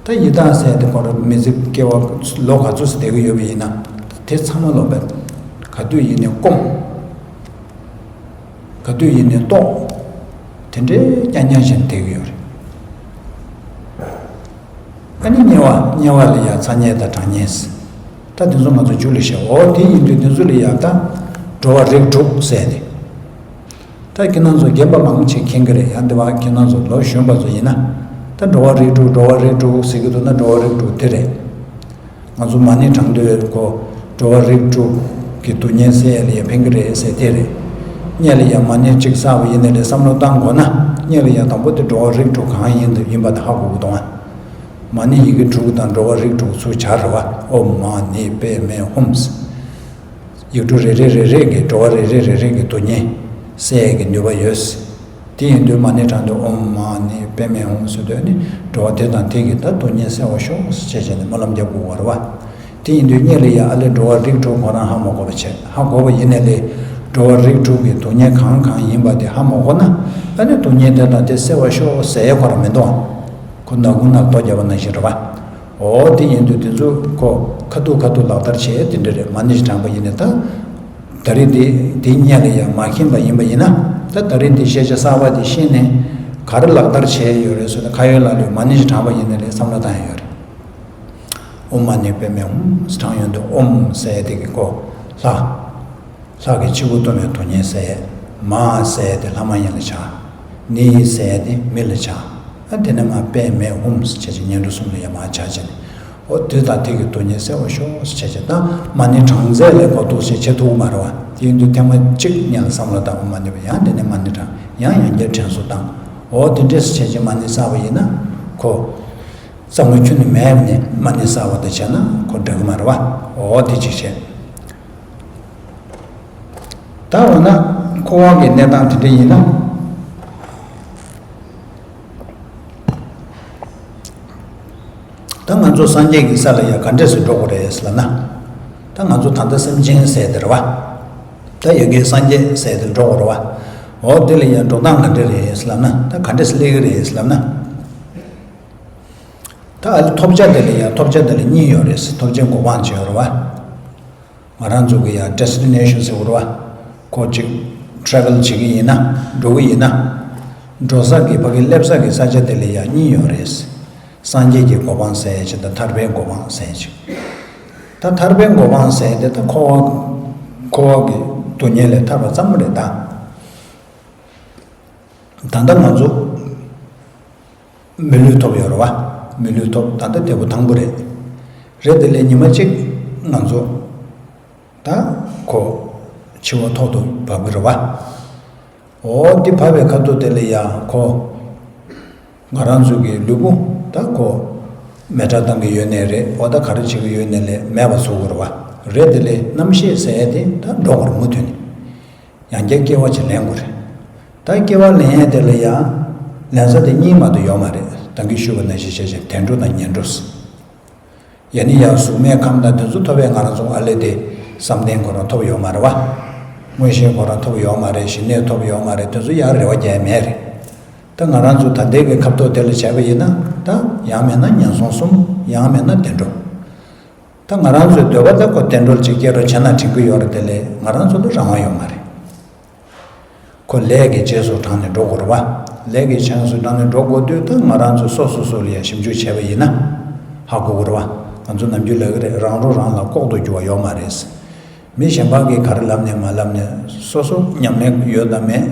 ད་ཡི་དྭགས་ཟེར་དེ་ཁོ་རང་མི་ཚེ་སྐྱེ་བ་ལོ་ག་ཚོད་ཙམ་བསྡད་ཀྱི་ཡོད་པ་ཡིན་ན་དེ་ཚང་མ་ལོག་པས་ག་དུས་ཡིན་ནའི་སྐོམ། ག་དུས་ཡིན་ནའི་ལྟོགས། དེ་འདྲའི་རྐྱང་རྐྱང་བཞིན་བསྡད་ཀྱི་ཡོད་རེད། ཨ་ནི་དམྱལ་བ་དམྱལ་བ་ལ་ཡ་ཚ་དམྱལ་དང་གྲང་དམྱལ་ཟེར། ད་དེ་ཚོ་ང་ཚོ་རྒྱུད་ལ་བཤད། འོ་དེ་ཡིན་དུས་དེ་ཚོ་ལ་ཡ་ད་འགྲོ་བ་རིགས་དྲུག་ཟེར་ཏེ། ད་ཁྱེད་རང་ཚོ་རྒན་པ་མང་ཆེ་མཁྱེན་གྱི་རེད། ཡང་འདི་བ་ཁྱེད་རང་ཚོ་ལོ་གཞོན་པ་ཚོ་ཡིན་ན། ད་འགྲོ་བ་རིགས་དྲུག་འགྲོ་བ་རིགས་དྲུག་ཟེར་གྱི་འདུག་ན་འགྲོ་བ་རིགས་དྲུག་དེ་རེད། ང་ཚོ་མ་ཎི་བགྲང་དུས་ཁོ་འགྲོ་བ་རིགས་དྲུག་གི་སྡུག་བསྔལ་སེལ་ཡ་ལ་ཡ་ཕན་གྱི་རེད་ཟེར་དེ་རེད། དམྱལ་ལ་ཡ་མ་ཎི་གཅིག་བསགས་པ་ཡིན་ནའི་ལས་བསམ་བློ་བཏང་དགོས་ན་དམྱལ་ལ་ཡ་དང་པོ་དེ་འགྲོ་བ་རིགས་དྲུག་གང་ཡིན་དུ་ཡིན་པ་དེ་ཧ་གོ་གི་འདུག་ཨ། མ་ཎི་ཡི་གེ་དྲུག་དང་འགྲོ་བ་རིགས་དྲུག་ཚུར་སྦྱར་རེད་བ། ཨོཾ་མ་ཎི་པདྨེ་ཧཱུྃ། ཡིག་འབྲུ་རེ་རེ་རེ་རེ་གིས་འགྲོ་བ་རེ་རེ་རེ་རེ་གི་སྡུག་བསྔལ་སེལ་ཡས་ཀྱི་ནུས་པ་ཡོད། དེ་ཡིན་དུས་མ་ཎི་བགྲང་དུས་ཨོཾ་མ་ཎི་པདྨེ་ཧཱུྃ་ཟེར་དུས་ནི་འགྲོ་བ་དེ་དང་དེ་གི་ད་སྡུག་བསྔལ་སེལ་བར་ཤོག་ཅེས་བྱས་ནས་སྨོན་ལམ་རྒྱབ་དགོས་པ་རེད་བ། དེ་ཡིན་དུས་དམྱལ་ལ་ཡ་ཨ་ལེ་འགྲོ་བ་རིགས་དྲུག་ཁོ་རང་ཧ་མ་གོ་བ་བྱས། ཧ་གོ་བ་ཡིན་ནའི་ལས་འགྲོ་བ་རིགས་དྲུག་གི་སྡུག་བསྔལ་གང་གང་ཡིན་པ་དེ་ཧ་མ་གོ་ན་ཨ་ནི་སྡུག་བསྔལ་དེ་དང་དེ་སེལ་བར་ཤོག་ཟེར་ཡས་ཁོ་རང་མི་འདུག་ཁོ་ནག་ཁུང་ནང་རྡོ་བརྒྱབ་པ་ནང་བཞིན་རེད་བ། འོ་དེ་ཡིན་དུས་དེ་ཚོ་ཁོ་ཁ་ཐུག་ཁ་ཐུག་ལག་བསྟར་བྱས་དེ་འདྲ་རེད། མ་ཎི་ཞིག་བགྲངས་པ་ཡིན་ནའི་ད། ད་རེས་དེ་དེ་དམྱལ་ལ་ཡང་མ་མཁྱེན་པ་ཡིན་པ་ཡིན་ན་ད་ད་རེས་དེ་ཤེས་བྱ་གསར་པ་དེ་ཤེས་ནས་ ག་རེ་ལག་བསྟར་བྱས་ཡོད་རེད་ཟེར་ན། ཁ་ཡོད་ལག་ལོས་མ་ཎི་ཞིག་བགྲངས་པ་ཡིན་ན་ལས་བསམ་བློ་བཏང་ཡ་ཡོད་རེད། ཨོཾ་མ་ཎི་པདྨེ་ཧཱུྃ་ཟེར་བགྲངས་ཡོང་དུས། ཨོཾ་ཟེར་ཡ་དེ་གི་གོ་ལྷ། ལྷ་གི་ཕྱི་དབུགས་གཏོང་བའི་དོན་གཉེར་ཟེར། མ་ཟེར་ཡ་དེ་ལྷ་མ་ཡིན་ལ་བྱ། ཎི་ཟེར་ཡ་དེ་མི་ལ་བྱ། ཨ་དེ་ནས་མར་པདྨེ་ཧཱུྃ་ཟེར་བྱས་བྱས་ཉན་འགྲོ་གསུམ་ལ་ཡར་མར་བྱ་བྱས་ནས། ཨོ་དེ་དང་དེ་གི་དོན་གཉེར་གསལ་བར་ཤོག་ཟེར་བྱས་བྱས། ད་མ་ཎི་བགྲང་ཚད་ལས་གོ་ཐུག་ཞིག་བྱེད་ཐུབ་ཀྱི་མ་རེད་བ། དེ་ཡིན་དུས་ཐེངས་མ་གཅིག་སྔོན་ལ་བསམ་བློ་བཏང་། ཨོཾ་མ་ཎི་པདྨེ། ཡང་དེ་ནས་མ་ཎི་བགྲང་། ཡང་ཡང་བསྐྱར་དྲན་གསོ་བཏང་། ཨོ་དེ་འདྲས་བྱས་བྱས་མ་ཎི་བསགས་པ་ཡིན་ན་ཁོ། བསམ་བློ་ཁྱོན་ནས་མེད་ནས་མ་ཎི་བསགས་པ་དང་བྱས་ན་ཁོ་འགྲིག་གི་མ་རེད་བ། ཨོ་དེ་གཅིག་བྱས། ད་འོ་ན་འཁོར་བ་གི་གནས་སྟངས་དེ་འདྲ་ཡིན་ན། ད་ང་ཚོ་སངས་རྒྱས་ཀྱི་ས་ལ་ཡང་ག་འདྲས་སེ་འགྲོ་དགོས་རེད་ལབ་ན། ད་ང་ཚོ་ད་ལྟ་སེམས་ཅན་ཟེར་དེ་རེད་བ། ད་ཡ་གི་སངས་རྒྱས་ཟེར་དེ་འགྲོ་དགོས་རེད་བ། འོ་དེ་ལ་ཡང་འགྲོ་སྟངས་ག་འདྲས་རེད་ལབ་ན། ད་ག་འདྲས་སེ་སླེབས་ཀྱི་རེད་ལབ་ན། ད་ཨ་ལེ་ཐོབ་བྱ་དེ་ལ་ཡང་ཐོབ་བྱ་དེ་ལ་གཉིས་ཡོད་རེད། ཐོབ་བྱའི་གོ་འཕང་བྱས་ཡོད་རེད་བ། ང་རང་ཚོ་གི་ཡང་ཌེ་སི་ཊི་ནེ་ཤན་ཟེར་བ་རེད་བ། ཁོ་ཅིག་ཊེ་རེ་ཝེལ་བྱེད་ཀྱི་ཡིན་ན། འགྲོ་གི་ཡིན་ན། འགྲོ་ས་གི་ཕ་གི་སླེབས་ས་གི་ས་ཆ་དེ་ལ་ཡང་གཉིས་ཡོད་རེད། སངས་རྒྱས་ཀྱི་གོ་འཕང་ཟེར་ཡ་ཅིག་དང་ཐར་པའི་གོ་འཕང་ཟེར་ཡ་ཅིག་ད་ཐར་པའི་གོ་འཕང་ཟེར་ཡ་དེ་ད་འཁོར་བ། འཁོར་བ་གི་སྡུག་བསྔལ་ལས་ཐར་བ་ཙམ་རེད་ད། ད་ལྟ་ང་ཚོ་མི་ལུས་ཐོབ་ཡོད་རེད་བ། མི་ལུས་ཐོབ། ད་ལྟ་འདས་པོ་དང་པོ་རེད། རེད་དེ་ལས་ཉི་མ་གཅིག་ང་ཚོ་ད་ཁོ་འཆི་བ་ཐོག་ཏུ་བབས་ཀྱི་རེད་བ། འོ་དེ་བབས་པའི་ཁ་ཐུག་དེ་ལ་ཡང་ཁོ་ང་རང་ཚོ་གི་ལུས་པོ་ད་ཁོ་མེ་སྲེག་བཏང་གི་ཡོད་ནའི་རེད། འོ་ད་ག་རེ་བྱེད་ཀྱི་ཡོད་ནའི་ལས་མེད་པ་བཟོ་དགོས་རེད་བ། རེད་དེ་ལས་རྣམ་ཤེས་ཟེར་ཡ་དེ་ད་འགྲོ་དགོས་རེད། མུ་མཐུད་ནས། ཡང་བསྐྱར་སྐྱེ་བ་ཅིག་ལེན་དགོས་རེད། ད་སྐྱེ་བ་ལེན་ཡས་དེ་ལ་ཡང་ལེན་ས་དེ་གཉིས་མ་གཏོགས་ཡོད་མ་རེད། ད་གིན་ཞུས་པ་ནང་བཞིན་བྱས་བྱས་བདེ་འགྲོ་དང་ངན་འགྲོ་ཟེར། ཡང་ན་ཡང་གཟུགས་མེད་ཁམས་དང་དེ་ཚོ་ཐོབ་པས་ང་རང་ཚོ་ཨ་ལེ་དེ་བསམ་གཏན་ཁོ་རང་ཐོབ་ཡོད་མ་རེད་བ། མངོན་ཤེས་ཁོ་རང་ཐོབ་ཡོད་མ་རེད། ཞི་གནས་ཐོབ་ཡོད་མ་རེད། དེ་ཚོ་ཡང་རེ་བ་རྒྱག་ཡས་མེད་རེད། ད་ང་རང་ཚོ་ད་ལྟའི་གི་ཁ་ཐུག་དེ་ལ་བྱས་པ་ཡིན་ན། ད་ཡང་མིན་ན་ངན་སོང་གསུམ། ཡང་མིན་ན་བདེ་འགྲོ། ད་ང་རང་ཚོའི་འདོད་པ་ད་ཁོ་བདེ་འགྲོ་ལ་ཅིག་སྐྱེ་རོགས་བྱས་ན་དྲན་གྱི་ཡོད་རེད། དེ་ལས་ང་རང་ཚོ་ལ་རང་དབང་ཡོད་མ་རེད། ཁོ་ལས་ཀྱི་རྗེས་སུ་འབྲངས་ནས་འགྲོ་དགོས་རེད་བ། ལས་ཀྱི་རྗེས་སུ་འབྲངས་ནས་འགྲོ་དགོས་དུས་ད་ང་རང་ཚོ་སོ་སོ་སོ་ལ་ཡང་ཞིབ་འཇུག་བྱས་པ་ཡིན་ན་ཧ་གོ་གི་རེད་བ། ང་ཚོ་ནམ་རྒྱུན་ལབ་ཀྱི་རེད། རང་རོ་རང་ལ་ལྐོག་ཏུ་རྒྱུ་བ་ཡོད་མ་རེད། མི་གཞན་པ་གིས་ག་རེ་ལབ་ནས་མ་ལབ་ནས། སོ་སོ་ཉམས་ལེན་ཡོད་དམ་མེད།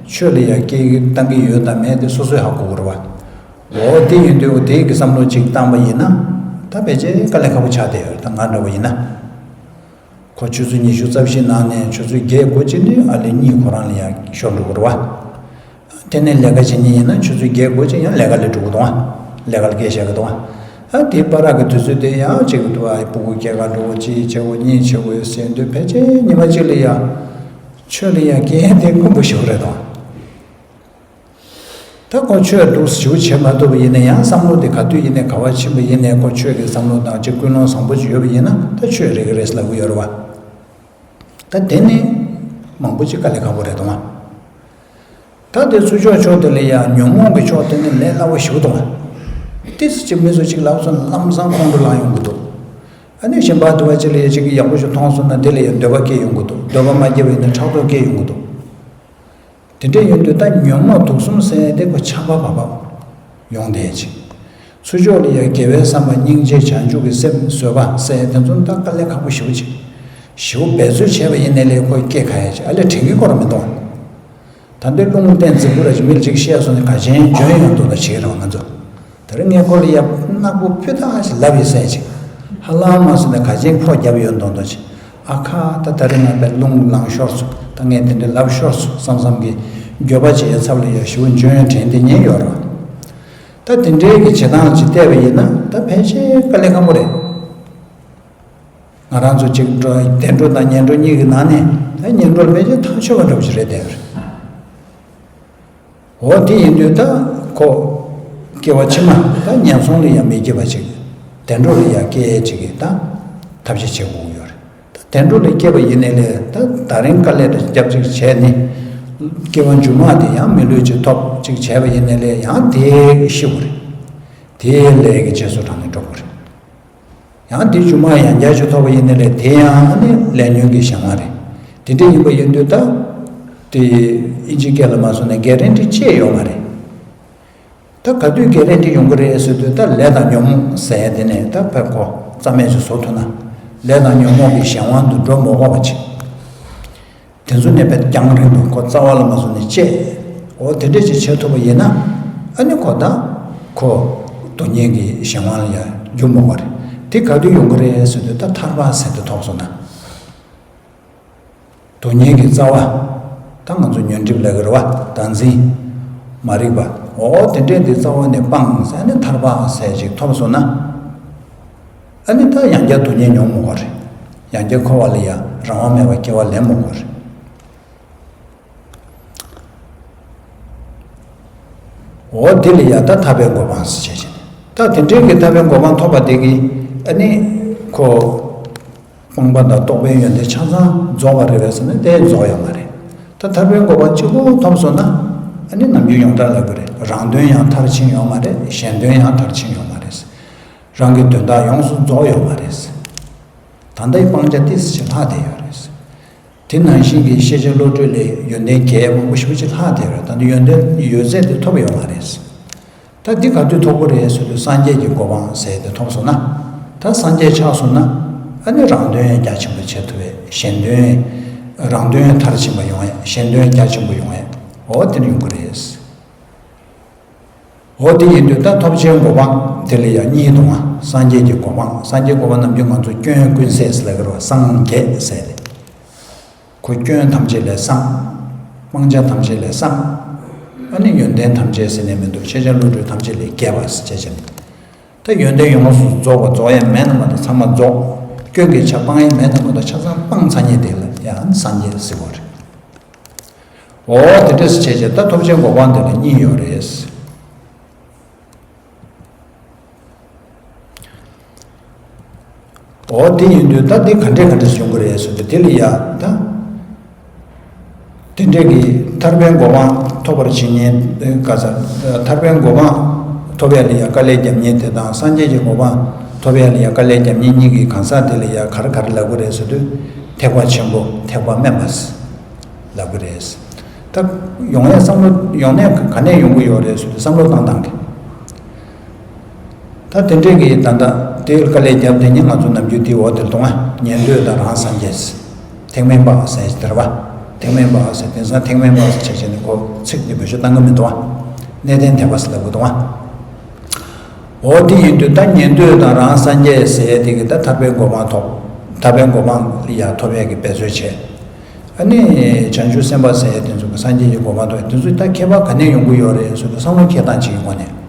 ཆོས་ལ་ཡང་སྐྱེས་བཏང་གི་ཡོད་དམ་མེད་དེ་སོ་སོས་ཧ་གོ་གི་རེད་བ། འོ་དེ་ཡིན་དུས་དེ་གི་བསམ་བློ་ཅིག་བཏང་པ་ཡིན་ན། ད་ཕལ་ཆེར་དཀའ་ལས་ཁག་པོ་ཆགས་བསྡད་ཡོད་རེད། ད་ང་འདྲ་བོ་ཡིན་ན། ཁོ་ཆུ་ཚོད་ཉི་ཤུ་རྩ་བཞི་ནང་ནས་ཆུ་ཚོད་བརྒྱད་འགོར་ཅིག་ནས་ཨ་ལེ་གཉིད་ཁོ་རང་ལ་ཡང་ཤོར་འགྲོ་གི་རེད་བ། དེ་ནས་ལས་ཀ་བྱེད་མཁན་ཡིན་ན་ཆུ་ཚོད་བརྒྱད་འགོར་ཅིག་ཡང་ལས་ཀ་ལ་འགྲོ་གི་འདུག་ཨ། ལས་ཀ་ལ་སྐད་བཤད་གི་འདུག་ཨ། ཨ་དེའི་བར་གི་དུས་ཚོད་དེ་ཡང་ཅིག་འདུག་ཨ། ཕྲུ་གུ་སྐྱེལ་ག་འགྲོ་དགོས། ཅིག་བྱེད་དགོས། གཉིད་བྱེད་དགོས་ཟེར་དུས་ཕལ་ཆེར་ཉི་མ་གཅིག་ལ་ཡང་ཆོས་ལ་ཡང་སྐྱེལ་མཁན་དེ་དཀོན་པོ་ཞེ་པོ་རེད་དོ། ད་ཁོ་ཆོས་འདུག་ཞུ་བྱེད་མ་ཐུབ་པ་ཡིན་ན་ཡང་། བསམ་བློ་དེ་ག་དུས་ཡིན་ནའི་ག་བ་ཕྱིན་པ་ཡིན་ནའི་ཁོ་ཆོས་ཀྱི་བསམ་བློ་དང་ཅིག་ཀུན་སློང་བཟང་པོ་ཅིག་ཡོད་པ་ཡིན་ན་ད་ཆོས་རེད་ཀྱི་རེད་ལབ་ཀྱི་ཡོད་རེད་བ། ད་དེ་ནི་མང་པོ་ཅིག་དཀའ་ལས་ཁག་པོ་རེད་དོ། ད་དེ་ཚུར་ཕྱོགས་ཕྱོགས་དེ་ལ་ཡང་ཉོན་མོངས་ཀྱི་ཕྱོགས་དེ་ནི་ལས་སླ་བོ་ཞེ་པོ་དོ། ཏིས་ཅིག་མི་ཚོ་ཅིག་ལབ་སོང་ན་ལམ་སང་ཁོང་ཁྲོ་ལངས་ཡོང་གི་འདུག་ཨ་ནི་གཞན་པ་དུ་བ་ཅིག་ལ་ཡང་ཅིག་ཡག་པོ་ཞིག་མཐོང་སོང་ན་དེ་ལ་ཡང་འདོད་པ་སྐྱེ་ཡོང་གི་འདུག་འདོད་པ་མ་སྐྱེས་པ་ཡིན་ན་ཕྲག་དོག་སྐྱེ་ཡོང་གི་འདུག་དེ་འདྲ་ཡིན་དུས་ད་ཉོན་མོངས་དུག་གསུམ་ཟེར་དེ་ཁོ་ཆགས་པ་བབ་བབ་ཡོང་བསྡད་ཅིག་ཚུར་ཕྱོགས་ལ་ཡང་དགེ་བའི་བསམ་པ་སྙིང་རྗེ་བྱང་ཆུབ་ཀྱི་སེམས་བཟོད་པ་ཟེར་དེ་ཚོ་ད་དཀའ་ལས་ཁག་པོ་ཞེ་པོ་ཅིག་ཞེ་པོ་འབད་རྩོལ་བྱས་པ་ཡིན་ནའི་ལས་ཁོ་སྐྱེ་ག་ཡ་ཅིག་ཨ་ལས་དྲན་གྱི་ཁོ་རང་མི་འདུག་ད་འདི་རླུང་བསྟན་རྫིག་པོ་ར་ཅིག་མི་ལ་ཅིག་བཤད་སོང་ནས་ག་ཅན་འཇོན་ཡོང་འདུག་ད་བྱེད་ཀྱི་རེད་བ་ང་ཚོ། དེ་རིང་ངས་ཁོ་ལ་ཡ་ནག་པོ་ཕུ་ཐག་ཞིག་ལབ་ཡིན་ཟེར་ཅིག་ཧ་ལམ་མ་སོང་ནས་ག་ཅན་ཕོ་རྒྱབ་ཡོད་མདོག་མདོག་ཅིག་ཨ་ཁ་ད་ད་རིང་ང་པའི་རླུང་ལངས་ཤོར་སོང་། ད་ངས་དེ་འདྲ་ལབ་ཤོར་སོང་བསམ་བསམ་གི་འགྱོད་པ་བྱེད་ཡ་ཚབ་ལ་ཡ་ཞེ་པོ་འཇོན་དྲན་དེ་ཉན་ཡོད་རེད་བ། ད་དེ་འདྲའི་གི་བྱེད་སྟངས་ཅིག་བལྟས་པ་ཡིན་ན་ད་ཕལ་ཆེར་དཀའ་ལས་ཁག་པོ་རེད། ང་རང་ཚོ་ཅིག་འགྲོ་བདེ་འགྲོ་དང་ངན་འགྲོ་གཉིས་ཀྱི་ནང་ནས་ད་ངན་འགྲོ་ལ་ཕལ་ཆེར་ཐག་ཆོད་པ་འདྲ་པོ་ཞིག་རེད་བསྡད་པ་རེད། འོ་དེ་ཡིན་དུས་ད་ཁོ་སྐྱེ་བ་ཕྱི་མ་ད་ངན་སོང་ལ་ཡང་མི་སྐྱེ་བ་ཅིག་བདེ་འགྲོ་ལ་ཡང་སྐྱེ་ཡས་ཅིག་གི་ད་ཐབས་ཤེས་བྱེད་དགོས་ཀྱི་ཡོད་རེད། ད་བདེ་འགྲོ་ལ་སྐྱེ་བ་ཡིན་ནའི་ལས་ད་ད་རིང་དཀའ་ལས་རྒྱབ་ཅིག་བྱས་ནས་སྐྱེ་བ་མཇུག་མ་དེ་ཡང་མི་ལུས་ཅིག་ཐོབ་ཅིག་བྱས་པ་ཡིན་ནའི་ལས་ཡང་དེ་ཤི་དགོས་རེད། དེའི་ལས་ཀྱི་རྗེས་སུ་འབྲངས་ནས་འགྲོ་དགོས་རེད། ཡང་དེ་མཇུག་མ་ཡང་བསྐྱར་ཅིག་ཐོབ་པ་ཡིན་ནའི་ལས་དེ་ཡང་ཨ་ནི་ལས་ཉོན་གྱི་གཞན་དབང་རེད། དེ་འདྲ་ཡིན་པ་ཡིན་དུས་ད་དེ་ཨིན་ཇི་སྐད་ལ་མ་སོང་ནས་གྷེ་རན་ཊི་ཅིག་ཡོད་མ་རེད། ད་ག་དུས་སྒེར་རེ་འདི་ཡོང་གི་རེད་ཟེར་དུས། ད་ལས་དང་ཉོན་མོངས་ཟེར་ཡ་དེ་ནས་ད་ཕར་ཁོ་རྩ་མེད་ཅིག་བཟོ་ཐུབ་ན། ལས་དང་ཉོན་མོངས་ཀྱི་གཞན་དབང་དུ་འགྲོ་མ་དགོས་པ་ཅིག་དེ་ཚོ་ནས་དཔེ་རྒྱང་རིང་དུ་ཁོ་རྩ་བ་ལ་མ་བཟུང་ནས་བཅད། འོ་དེ་འདྲས་ཅིག་བྱེད་ཐུབ་པ་ཡིན་ན། ཨ་ནི་ཁོ་ད་ཁོ་སྡུག་བསྔལ་གྱི་གཞན་དབང་ལ་ཡང་འགྱུར་མ་དགོས་རེད། དེ་ག་དུས་ཡོང་གི་རེད་ཟེར་དུས། ད་ཐར་པ་ཟེར་དེ་ཐོབ་སོང་ན། སྡུག་བསྔལ་གྱི་རྩ་བ། ད་ང་ཚོ་ཉོན་སྒྲིབ་ལབ་ཀྱི་རེད་བ། བདག་འཛིན། མ་རིག་པ། འོ་དེ་འདྲས་དེ་རྩ་བ་ནས་སྤངས་ཟེར་ནས་ཐར་པ་ཟེར་ཅིག་ཐོབ་སོང་ན། ཨ་ནི་ད་ཡང་བསྐྱར་སྡུག་བསྔལ་མྱོང་མི་དགོས་རེད། ཡང་བསྐྱར་འཁོར་བ་ལ་ཡང་རང་དབང་མེད་པར་སྐྱེ་བ་ལེན་མི་དགོས་རེད། འོ་དེ་ལ་ཡང་ད་ཐར་པའི་གོ་འཕང་ཟེར་བྱས་བྱས་ནས། ད་དེ་འདྲའི་གི་ཐར་པའི་གོ་འཕང་ཐོབ་པ་དེ་གིས་ཨ་ནི་ཁོ་སྤངས་པ་དང་རྟོགས་པའི་ཡོན་ཏན་ཆ་ཚང་རྫོགས་པ་རེད་པས་ཟེར་ན། དེ་རྫོགས་ཡོད་མ་རེད། ད་ཐར་པའི་གོ་འཕང་གཅིག་པོ་ཐོབ་སོང་ན། ཨ་ནི་ནམ་རྒྱུན་ཡོངས་གྲགས་ལབ་ཀྱི་རེད། རང་དོན་ཡང་མཐར་ཕྱིན་ཡོད་མ་རེད། གཞན་དོན་ཡང་མཐར་ཕྱིན་ཡོད་མ་རེད། རང་གི་དོན་དག་ཡོངས་སུ་རྫོགས་ཡོད་མ་རེད། ད་ལྟའི་སྤང་བྱ་ཏོག་ཙམ་ཞིག་ལྷག་བསྡད་ཡོད་རེད། དེ་ནང་བཞིན་གྱི་ཤེས་བྱ་བློ་གྲོས་ལས་ཡོན་ཏན་གྱི་མང་པོ་ཞེ་པོ་ཅིག་ལྷག་བསྡད་ཡོད་རེད། ད་ལྟ་ཡོན་ཏན་ཡོད་ཚད་དེ་ཐོབ་ཡོད་མ་རེད། ད་འདི་ག་དུས་ཐོབ་ཀྱི་རེད་ཟེར་དུས། སངས་རྒྱས་ཀྱི་གོ་འཕང་ཟེར་དེ་ཐོབ་སོང་ན། ད་སངས་རྒྱས་ཆགས་སོང་ན། ཨ་ནི་རང་དོན་རྒྱ་ཆེན་པོ་བྱེད་ཐུབ་པས། གཞན་དོན། རང་དོན་མཐར་ཕྱིན་པ་ཡོང་ཡས། གཞན་དོན་རྒྱ་ཆེན་པོ་ཡོང་ཡས། འོ་དེ་ནི་ཡོང་གི་རེད། འོ་དེ་ཡིན་དུས་ད་ཐོབ་བྱའི་གོ་འཕང་དེ་ལ་ཡང་གཉིས་འདུག་ཨང་། སངས་རྒྱས་ཀྱི་གོ་འཕང་། སངས་རྒྱས་གོ་འཕང་ནམ་རྒྱུན་ང་ཚོ་སྐྱོན་ཀུན་ཟད་ཟེར་ལབ་ཀྱི་རེད་བ། སངས་རྒྱས་ཟེར་ཏེ། ཁོ་སྐྱོན་ཐམས་ཅད་ལས་སངས། སྤང་བྱ་ཐམས་ཅད་ལས་སངས། ཨ་ནི་ཡོན་ཏན་ཐམས་ཅད་ཟེར་ནས་མི་འདུག་ཤེས་བྱ་བློ་གྲོས་ཐམས་ཅད་ལས་རྒྱས་པ་ཟེར་བྱས་བྱས་ནས། ད་ཡོན་ཏན་ཡོངས་སུ་རྫོགས་པ། རྫོགས་ཡས་མེད་ན་མ་གཏོགས་ཚང་མ་རྫོགས། སྐྱོན་གྱི་ཆ་སྤང་ཡས་མེད་ན་མ་གཏོགས་ཆ་ཚང་སྤངས་ཚར་མཁན་དེ་ལ་ཡང་སངས་རྒྱས་ཟེར་བ་རེད། འོ་དེ་འདྲས་བྱས་བྱས་ད་ཐོབ་བྱའི་གོ་འཕང་དེ་ལ་གཉིས་ཡོད་རེད། འོ་དེ་ཡིན་དུས་ད་འདི་ག་འདྲས་ག་འདྲས་ཡོང་གི་རེད་ཟེར་དུས། དེ་ལ་ཡ་ད། དེ་འདྲས་ཀྱི་ཐར་པའི་གོ་འཕང་ཐོབ་པར་བྱེད་མཁན་ག་ས། ཐར་པའི་གོ་འཕང་ཐོབ་ཡ་ལ་ཡ་དཀའ་ལས་རྒྱབ་མཁན་དེ་དང་། སངས་རྒྱས་ཀྱི་གོ་འཕང་ཐོབ་ཡ་ལ་ཡ་དཀའ་ལས་རྒྱབ་མཁན་གཉིས་ཀྱི་གང་ཟག་དེ་ལ་ཡ་ག་རེ་ག་རེ་ལབ་ཀྱི་རེད་ཟེར་དུས། ཐེག་པ་ཆེན་པོ། ཐེག་པ་དམན་པ་ལབ་ཀྱི་རེད། ད་ཡོང་ཡ་བསམ་བློ་ཡོང་ནས་ག་ནས་ཡོང་གི་ཡོད་རེད་ཟེར་དུས། བསམ་བློ་བཏང་བཏང་གི། ད་དེ་འདྲས་ཀྱི་ད་ལྟ་དེ་དཀའ་ལས་བརྒྱབ་དེ་ཉིད་ང་ཚོ་ནམ་རྒྱུན་དེ་འོ་དེར་གཏོང་བ། ཉན་ཐོས་དང་རང་སངས་རྒྱས། ཐེག་དམན་པ་ཟེར་དེ་རེད་བ། ཐེག་དམན་པ་ཟེར། དེང་སང་ཐེག་དམན་པ་ཟེར་བྱས་བྱས་ནས་ཁོ་ཚིག་དེ་བེད་སྤྱོད་བཏང་གི་མི་འདུག་བ། གནས་བརྟན་དད་པ་ཟེར་ལབ་དགོས་འདུག་བ། འོ་དེ་ཡིན་དུས་ད་ཉན་ཐོས་དང་རང་སངས་རྒྱས་ཟེར་དེ་གི་ད་ཐར་པའི་གོ་འཕང་ཐོབ། ཐར་པའི་གོ་འཕང་ལ་ཡ་ཐོབ་ཡས་ཀྱི་འབད་རྩོལ་བྱས། ཨ་ནི་བྱང་ཆུབ་སེམས་དཔའ་ཟེར་ཡས་དེ་ཚོ་གི་སངས་རྒྱས་ཀྱི་གོ་འཕང་ཐོབ་ཡས་དེ་ཚོ་ད་ཁྱད་པར་ག་ནས་ཡོང་གི་ཡོད་རེད་ཟེར་དུས། བསམ་བློ་འཁྱེར་སྟངས་ཅིག་གི་སྒོ་ནས།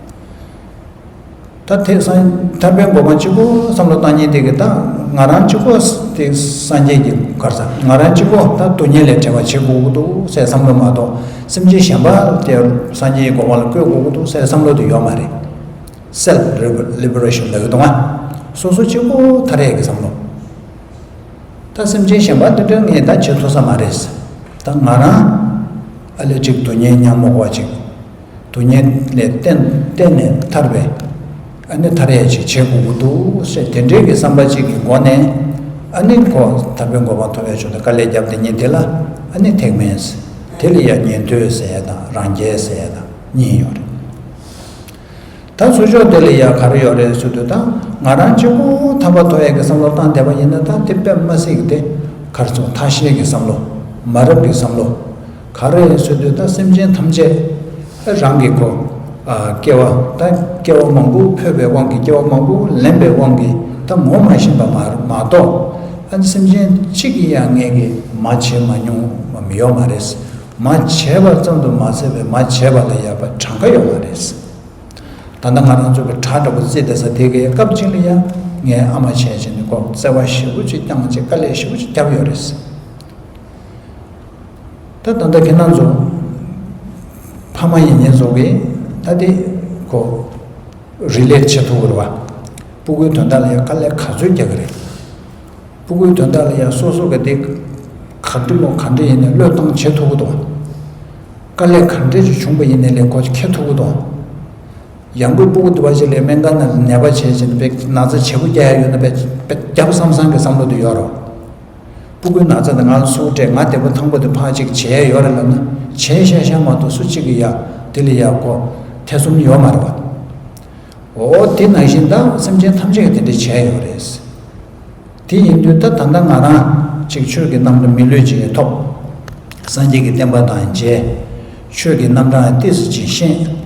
ད་དེ་སངས་ཐར་པའི་གོ་འཕང་གཅིག་པོ་བསམ་བློ་བཏང་མཁན་དེ་གི་ད་ང་རང་གཅིག་པོ་དེ་སངས་རྒྱས་ཀྱི་གར་ས། ང་རང་གཅིག་པོ་ད་སྡུག་བསྔལ་ལས་བྲལ་བ་བྱེད་དགོས་ཀྱི་འདུག་ཟེར་བསམ་བློ་མ་གཏོགས། སེམས་ཅན་གཞན་པ་དེ་སངས་རྒྱས་ཀྱི་གོ་འཕང་ལ་བཀོད་དགོས་ཀྱི་འདུག་ཟེར་བསམ་བློ་དེ་ཡོད་མ་རེད། སེལ་ལི་བེ་རེ་ཤན་ལབ་ཀྱི་འདུག་ཨ། སོ་སོ་གཅིག་པོ་ཐར་ཡས་ཀྱི་བསམ་བློ། ད་སེམས་ཅན་གཞན་པ་དེ་འདྲ་ངས་ད་བྱེད་ཐུབ་ས་མ་རེད། ད་ང་རང་ཨ་ལས་གཅིག་སྡུག་བསྔལ་མྱང་མི་དགོས་པ་ཅིག་སྡུག་བསྔལ་ལས་གཏན་གཏན་ནས་ཐར་བའི་ཨ་ནི་ཐར་ཡས་ཅིག་བྱེད་དགོས་ཀྱི་འདུག་ཟེར། དེ་འདྲའི་གི་བསམ་པ་ཅིག་གི་སྒོ་ནས། ཨ་ནི་ཁོ་ཐར་པའི་གོ་འཕང་ཐོབ་ཡས་ཆེད་དུ་དཀའ་ལས་བརྒྱབ་དེ་ཉིད་དེ་ལ་ཨ་ནི་ཐེག་དམན་ཟེར། དེ་ལ་ཡ་ཉན་ཐོས་ཟེར་ཡས་དང་རང་རྒྱལ་ཟེར་ཡས་དང་གཉིས་ཡོད་རེད། ད་ཚུར་ཕྱོགས་དེ་ལ་ཡ་ག་རེ་ཡོད་རེད་ཟེར་དུས། ད་ང་རང་གཅིག་པོ་ཐར་པ་ཐོབ་ཡས་ཀྱི་བསམ་བློ་བཏང་བསྡད་པ་ཡིན་ན། ད་དེ་དཔེ་མ་སྲིད་ཀྱི་དེ་གར་སོང་ཐ་ཤལ་གྱི་བསམ་བློ། མ་རབས་ཀྱི་བསམ་བློ། ག་རེ་ཟེར་དུས་ད་སེམས་ཅན་ཐམས་ཅད་རང་གི་ཁོ་ཨ་སྐྱེ་བ། ད་སྐྱེ་བ་མང་པོ་འཕོས་པའི་དབང་གིས། སྐྱེ་བ་མང་པོ་ལེན་པའི་དབང་གིས་ད་ངོ་མ་ཤེས་པ་མ་མ་གཏོགས། ཨ་ནི་སེམས་ཅན་གཅིག་གིས་ཡང་ངས་གི་མ་བྱས་མ་མྱོང་བ་ཡོད་མ་རེད། མ་བྱས་པ་ཙམ་དུ་མ་ཟད་པའི་མ་བྱས་པ་ལ་ཡ་པ་གྲངས་ཀ་ཡོད་མ་རེད། ད་ལྟ་ང་རང་ཚོ་གི་གྲྭ་འདྲ་པོ་རྩིས་བསྡད་ས་དེ་གའི་སྐབས་གཅིག་ལ་ཡང་ངས་ཨ་མ་བྱས་བྱས་ནས་ཁོ་བརྩེ་བ་ཞེ་པོ་ཅིག་བསྐྱངས་བྱས། དཀའ་ལས་ཞེ་པོ་ཅིག་བརྒྱབ་ཡོད་རེད། ད་ད་ལྟ་ཁྱེད་རང་ཚོ་ཕ་མ་ཡིན་མཁན་ཚོ་གིས་ད་དེ་ཁོ་རི་ལེ་ཊི་བྱེད་ཐུབ་ཀྱི་རེད་བ། སྤུ་གུའི་དོན་དག་ལ་ཡང་དཀའ་ལས་ག་ཚོད་རྒྱག་གི་རེད། སྤུ་གུའི་དོན་དག་ལ་ཡང་སོ་སོ་གི་དེ་ག་འདྲ་མོ་ག་འདྲ་ཡིན་ནའི་བློས་གཏོང་བྱེད་ཐུབ་ཀྱི་འདུག་དཀའ་ལས་ག་འདྲ་ཅིག་བྱུང་པ་ཡིན་ནའི་ལས་ཁོ་འཁྱེར་ཐུབ་ཀྱི་འདུག་ཡང་སྒོས་སྤུ་གུ་དེ་བ་ཞིག་ལ་སྨན་ཁང་ནང་ལ་ནད་པ་བྱས་བྱས་ནས་དཔེ་ན་ཚ་ཇེ་པོ་རྒྱག་ཡ་ཡོད་ན་དཔེ་དཔེ་རྒྱབ་བསམ་བསམ་གྱི་བསམ་བློ་དེ་ཡོད་རེད། སྤུ་གུའི་ན་ཚ་དེ་ང་ལ་སུ་སྤྲད། ང་བདེ་པོ་ཐང་པོ་དེ་ཕར་ཅིག་བྱས་ཡོད་རེད་ལབ་ན། བྱས་ཤག་ཤག་མ་གཏོགས་སུ་གཅིག་གིས་ཡ་དེ་ལ་ཡ་ཁོ་ ཐེ་ཚོམ་ཡོད་མ་རེད་བ། འོ་དེ་ནང་བཞིན་ད་སེམས་ཅན་ཐམས་ཅད་ཀྱིས་དེ་འདྲ་བྱས་ཡོད་རེད། དེ་ཡིན་དུས་ད་ད་ལྟ་ང་རང་ཅིག་ཆོས་ཀྱི་རྣམ་གྲངས་མི་ལུས་ཅིག་ཐོབ། སངས་རྒྱས་ཀྱི་བསྟན་པ་དང་མཇལ། ཆོས་ཀྱི་རྣམ་གྲངས་ཏོག་ཙམ་ཅིག་ཤེས།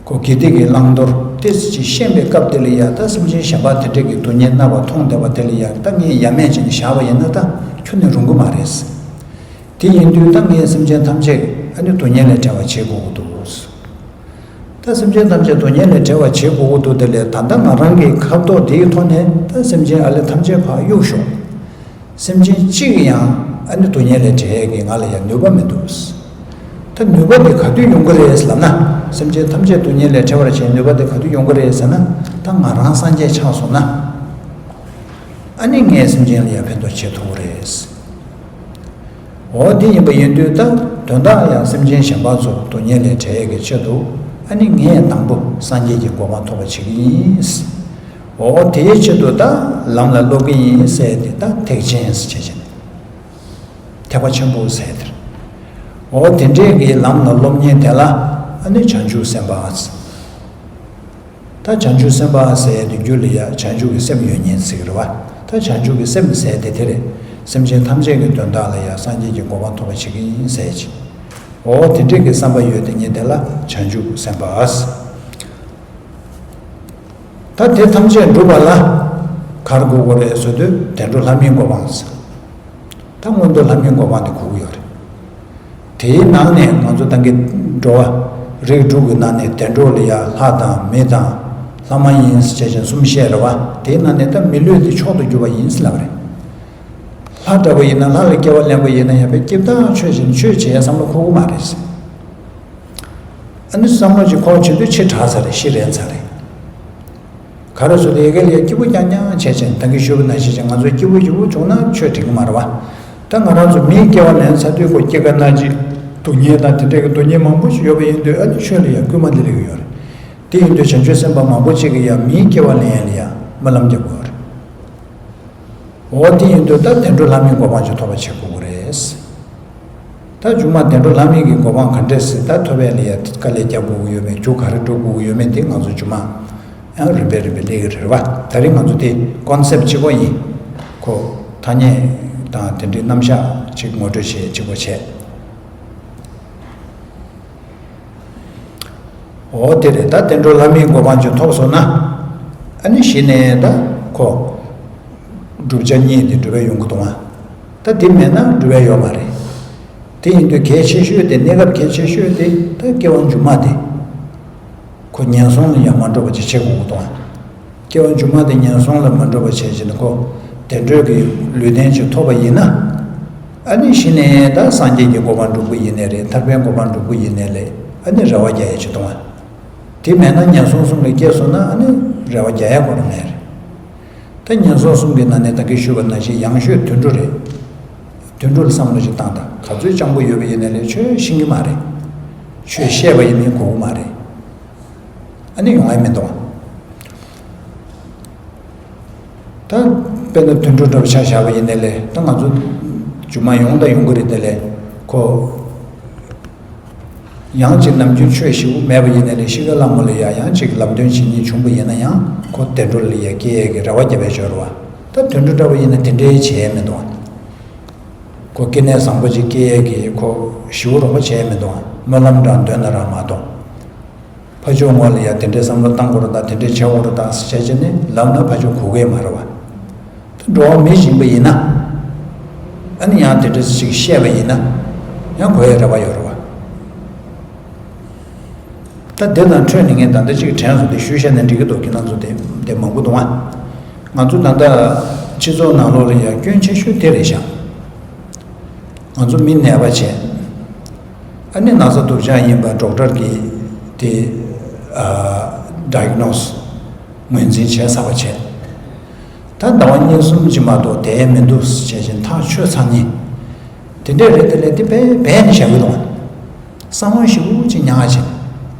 ཁོ་དགེ་སྡིག་གི་བླང་དོར་ཏོག་ཙམ་ཅིག་ཤེས་པའི་སྐབས་དེ་ལ་ཡ་ད་སེམས་ཅན་གཞན་པ་དེ་འདྲས་ཀྱི་སྡུག་བསྔལ་མནར་བ་མཐོང་བསྡད་པ་དེ་ལ་ཡ་ད་ངས་ཡ་མེད་བྱས་ནས་བཞག་པ་ཡིན་ན་ད་ཁྱོན་ནས་རུང་གི་མ་རེད། དེ་ཡིན་དུས་ད་ངས་སེམས་ཅན་ཐམས་ཅད་ཨ་ནི་སྡུག་བསྔལ་ལས་བྲལ་བ་བྱེད་དགོས་ཀྱི་འདུག་ད་སེམས་ཅན་ཐམས་ཅད་སྡུག་བསྔལ་ལས་བྲལ་བ་བྱེད་དགོས་ཀྱི་འདུག་དེ་ལས་ད་ལྟ་ང་རང་གི་ཁ་དོག་དེའི་ཐོག་ནས་ད་སེམས་ཅན་ཨ་ལས་ཐམས་ཅད་ཕར་གཡུག་ཞོག་སེམས་ཅན་གཅིག་ཡང་ཨ་ནི་སྡུག་བསྔལ་ལས་བྲལ་ཡས་ཀྱི་ང་ལ་ཡང་ནུས་པ་མི་འདུག་ད་ནུས་པ་དེ་ག་དུས་ཡོང་གི་རེད་ལབ་ན། སེམས་ཅན་ཐམས་ཅད་སྡུག་བསྔལ་ལས་བྲལ་བར་བྱེད་ནུས་པ་དེ་ག་དུས་ཡོང་གི་རེད་ཟེར་ན། ད་ང་རང་སངས་རྒྱས་ཆགས་སོང་ན། ཨ་ནི་ངས་སེམས་ཅན་ལ་ཡང་ཕན་ཐོགས་བྱེད་ཐུབ་ཀྱི་རེད། འོ་དེ་ཡིན་པ་ཡིན་དུས་ད་དོན་དག་ཡང་སེམས་ཅན་གཞན་པ་ཚོ་སྡུག་བསྔལ་ལས་བྲལ་ཡས་ཀྱི་ཆེད་དུ་ཨ་ནི་ངས་དང་པོ་སངས་རྒྱས་ཀྱི་གོ་འཕང་ཐོབ་པ་བྱེད་ཀྱི་ཡིན། འོ་དེའི་ཆེད་དུ་ད་ལམ་ལ་སློབ་ཀྱི་ཡིན་ཟེར་དེ་ད་ཐེག་ཆེན་ཟེར་བྱས་བྱས་ནས། ཐེག་པ་ཆེན་པོ་ཟེར་དེར། འོ་དེ་འདྲས་ཀྱི་ལམ་ལ་སློབ་མཁན་དེ་ལ་ཨ་ནི་བྱང་ཆུབ་སེམས་དཔའ། ད་བྱང་ཆུབ་སེམས་དཔའ་ཟེར་དེ་རྒྱུད་ལ་ཡ་བྱང་ཆུབ་ཀྱི་སེམས་ཡོད་མཁན་ཟེར་གྱི་རེད་བ། ད་བྱང་ཆུབ་ཀྱི་སེམས་ཟེར་དེ་དེ་རེད། སེམས་ཅན་ཐམས་ཅད་ཀྱི་དོན་དག་ལ་ཡ་སངས་རྒྱས་ཀྱི་གོ་འཕང་ཐོབ་པ་བྱེད་ཀྱི་ཡིན་ཟེར་གྱི། འོ་དེ་འདྲས་ཀྱི་བསམ་པ་ཡོད་དེ་ཉིད་དེ་ལ་བྱང་ཆུབ་སེམས་དཔའ། ད་དེ་ཐམས་ཅད་འགྲུབ་པ་ལ་ག་རེ་དགོས་ཀྱི་རེད་ཟེར་དུས་བདེ་འགྲོ་ལྷ་མིའི་གོ་འཕང་ཟེར། ད་མངོན་མཐོ་ལྷ་མིའི་གོ་འཕང་དེ་དགོས་ཀྱི་ཡོད་རེད། དེའི་ནང་ནས་ང་ཚོ་ད་གིན་འགྲོ་བ་རིགས་དྲུག་གི་ནང་ནས་བདེ་འགྲོ་ལ་ཡ་ལྷ་དང་མི་དང་ལྷ་མ་ཡིན་ཟེར་བྱས་ཅན་གསུམ་བཤད་རེད་བ། དེའི་ནང་ནས་ད་མི་ལུས་དེ་མཆོག་ཏུ་གྱུར་པ་ཡིན་ཟེར་ལབ་རེད། ལྷ་འདྲ་པོ་ཡིན་ན་ལྷ་ལ་སྐྱེ་བ་ལེན་པ་ཡིན་ན་ཡང་པའི་སྐྱིད་ཐག་ཆོད་ཅིང་ཆོས་བྱེད་ཡ་བསམ་བློ་འཁོར་གི་མ་རེད། ཨ་ནི་བསམ་བློ་ཅིག་འཁོར་བྱེད་དུས་ཕྱི་དྲགས་ཚར་རེད། ཤི་རན་ཚར་རེད། ག་རེ་ཟེར་ཏེ་ཡ་གི་ལ་ཡ་སྐྱིད་པོ་རྐྱང་རྐྱང་བྱས་ཅན་ད་གིན་ཞུས་པ་ནང་བཞིན་ཅན་ང་ཚོ་སྐྱིད་པོ་སྐྱིད་པོ་བྱུང་ན་ཆོས་འགྲིག་གི་མ་རེད་བ། ད་ང་རང་ཚོ་མིའི་སྐྱེ་བ་ལེན་ཚར་དུས་ཁོ་སྐྱེ་རྒ་ན་འཆི་སྡུག་བསྔལ་དང་དེ་འདྲ་གི་སྡུག་བསྔལ་མང་པོ་ཞིག་ཡོད་པ་ཡིན་དུས་ཨ་ནི་ཆོས་ལ་ཡ་སྐུལ་མ་འདི་རིགས་ཡོད་རེད། དེ་ཡིན་དུས་བྱང་ཆུབ་སེམས་དཔའ་མང་པོ་ཅིག་གིས་ཡང་མིའི་སྐྱེ་བ་ལེན་ཡ་ལ་ཡ་སྨོན་ལམ་རྒྱབ་ཀྱི་ཡོད་རེད། འོ་དེ་ཡིན་དུས་ད་བདེ་འགྲོ་ལྷ་མིའི་གོ་འཕང་ཅིག་ཐོབ་པ་བྱེད་དགོས་ཀྱི་རེད། ད་མཇུག་མ་བདེ་འགྲོ་ལྷ་མིའི་གི་གོ་འཕང་ག་འདྲས་སེ་ད་ཐོབ་ཡ་ལ་ཡ་དཀའ་ལས་རྒྱག་དགོས་ཀྱི་ཡོད་མེད་རྒྱུ་ག་རེ་འགྲོ་དགོས་ཀྱི་ཡོད་མེད་དེ་ང་ཚོ་མཇུག་མ་ཡང་རིམ་པས་རིམ་པས་སླེབས་ཀྱི་རེད་བ། ད་རིང་ང་ཚོ་དེ་ཀོན་སེབ་གཅིག་པོ་ཡིན། ཁོ་ཐ་སྙད་དང་དེ་འདྲའི་རྣམ་གཞག་ཅིག་ངོ་སྤྲོད་བྱེད་གཅིག་པོ་བྱས། འོ་དེ་རེད། ད་བདེ་འགྲོ་ལྷ་མིའི་གོ་འཕང་ཅིག་ཐོབ་སོང་ན། ཨ་ནི་གཞི་ནས་ད་ཁོ་བསྒྲུབ་བྱ་གཉིས་དེ་འགྲུབ་པ་ཡོང་གི་འདུག་ཨ། ད་དེ་མེད་ན་འགྲུབ་པ་ཡོད་མ་རེད། དེ་ཡིན་དུས་གལ་ཆེ་ཤོས་དེ་གནས་སྐབས་གལ་ཆེ་ཤོས་དེ་ད་སྐྱེ་བ་མཇུག་མ་དེ། ཁོ་ངན་སོང་ལ་ཡང་མ་འགྲོ་བ་ཅིག་བྱེད་དགོས་ཀྱི་འདུག་ཨ། སྐྱེ་བ་མཇུག་མ་དེ་ངན་སོང་ལ་མ་འགྲོ་བ་བྱས་བྱས་ནས་ཁོ་བདེ་འགྲོའི་གི་ལུས་རྟེན་ཅིག་ཐོབ་པ་ཡིན་ན། ཨ་ནི་གཞི་ནས་ད་སངས་རྒྱས་ཀྱི་གོ་འཕང་སྒྲུབ་ཀྱི་ཡིན་ནའི་རེད། ཐར་པའི་གོ་འཕང་སྒྲུབ་ཀྱི་ཡིན་ནའི་རེད། ཨ་ནི་རེ་བ་རྒྱག་ཡ་ཅིག་གཏོང་བ། དེ་མེད་ན་ངན་སོང་གསུམ་ལ་སྐྱེས་སོང་ན་ཨ་ནི་རེ་བ་རྒྱག་ཡ་ཁོ་རང་མེད་རེད། ད་ངན་སོང་གསུམ་གྱི་ནང་ནས་ད་གིན་ཞུས་པ་ནང་བཞིན་ཡང་ཤོས་དུད་འགྲོ་རེད། དུད་འགྲོ་ལ་བསམ་བློ་ཞིག་བཏང་དང་། ག་ཚོད་སྤྱང་པོ་ཡོད་པ་ཡིན་ནའི་ལས་ཆོས་ཤེས་ཀྱི་མ་རེད། ཆོས་བཤད་པ་ཡིན་ནའི་གོ་གི་མ་རེད། ཨ་ནི་ཡོང་ཡ་མི་འདུག་ད་དཔེར་ན་དུད་འགྲོ་འདྲ་པོ་ཆ་བཞག་པ་ཡིན་ནའི་ལས་ད་ང་ཚོ་རྒྱུ་མ་ཡོང་དང་ཡོང་གི་རེད། དེ་ལས་ཁོ་ཡང་ཅིག་ནམ་རྒྱུན་ཆོས་ཞེ་པོ་མེད་པ་ཡིན་ནའི་ལས་ཤི་ཁ་ལ་མོ་ལ་ཡ་ཡང་ཅིག་ལམ་སྟོན་བྱེད་མཁན་བྱུང་པ་ཡིན་ན་ཡང་ཁོ་བདེ་འགྲོ་ལ་ཡ་སྐྱེ་ཡས་ཀྱི་རེ་བ་རྒྱབ་པའི་ཞོར་བ། ད་དུད་འགྲོ་འདྲ་པོ་ཡིན་ན་དེ་འདྲའི་བྱས་མི་འདུག་ཁོ་སྐྱེ་གནས་བཟང་པོ་ཅིག་སྐྱེ་ཡས་ཀྱི་ཁོ་ཞེ་པོ་རོགས་པ་བྱས་མི་འདུག་སྨོན་ལམ་འདྲ་འདོན་ན་རང་མ་གཏོགས། ཕ་ཆོས་ངོ་ལ་ཡ་དེ་འདྲའི་བསམ་བློ་བཏང་དགོས་རེད་ད། དེ་འདྲའི་བྱེད་དགོས་རེད་ད་ཟེར་བྱས་བྱས་ནས་ལབ་ན་ཕ་ཆོས་གོ་གི་མ་རེད་བ། ད་འགྲོ་བ་མི་ཡིན་པ་ཡིན་ན། ཨ་ནི་ཡང་དེ་འདྲ་ཞིག་བཤད་པ་ཡིན་ན། ཡང་གོ་ཡའི་རེ་བ་ཡོད་རེད་བ། ད་དེ་དང་འཕྲོས་ནས་ངས་ད་ལྟ་གཅིག་དྲན་སོང་། དེ་ཞུས་བཞག་ན་འགྲིག་གི་འདུག་ཁྱེད་རང་ཚོ་དེ་དེ་མང་པོ་འདུག་ཨ། ང་ཚོ་ད་ལྟ་སྤྱི་ཚོགས་ནང་ལོགས་ལ་ཡ་སྐྱོན་ཆེ་ཤོས་དེ་རེད་ཤག་ང་ཚོ་མི་ནད་པ་བྱས། ཨ་ནི་ན་ཚ་སྡུག་ཅག་ཡིན་པ་ཌོག་ཊར་གྱིས་དེ་ཨ་ཌའི་གྷི་ནོ་སི་ངོས་འཛིན་བྱས་ཚར་བ་བྱས། ད་ཟླ་བ་གཉིས་གསུམ་ཅིག་མ་གཏོགས་བསྡད་མི་འདུག་ཟེར་བྱས་བྱས་ཐག་ཆོད་ཚར་ནས། དེ་འདྲས་རེད། དེ་ལས་དེ་བས་བས་ནས་བཞག་གི་འདུག་གསང་བ་ཞེ་པོ་ཅིག་ཉར་བྱས།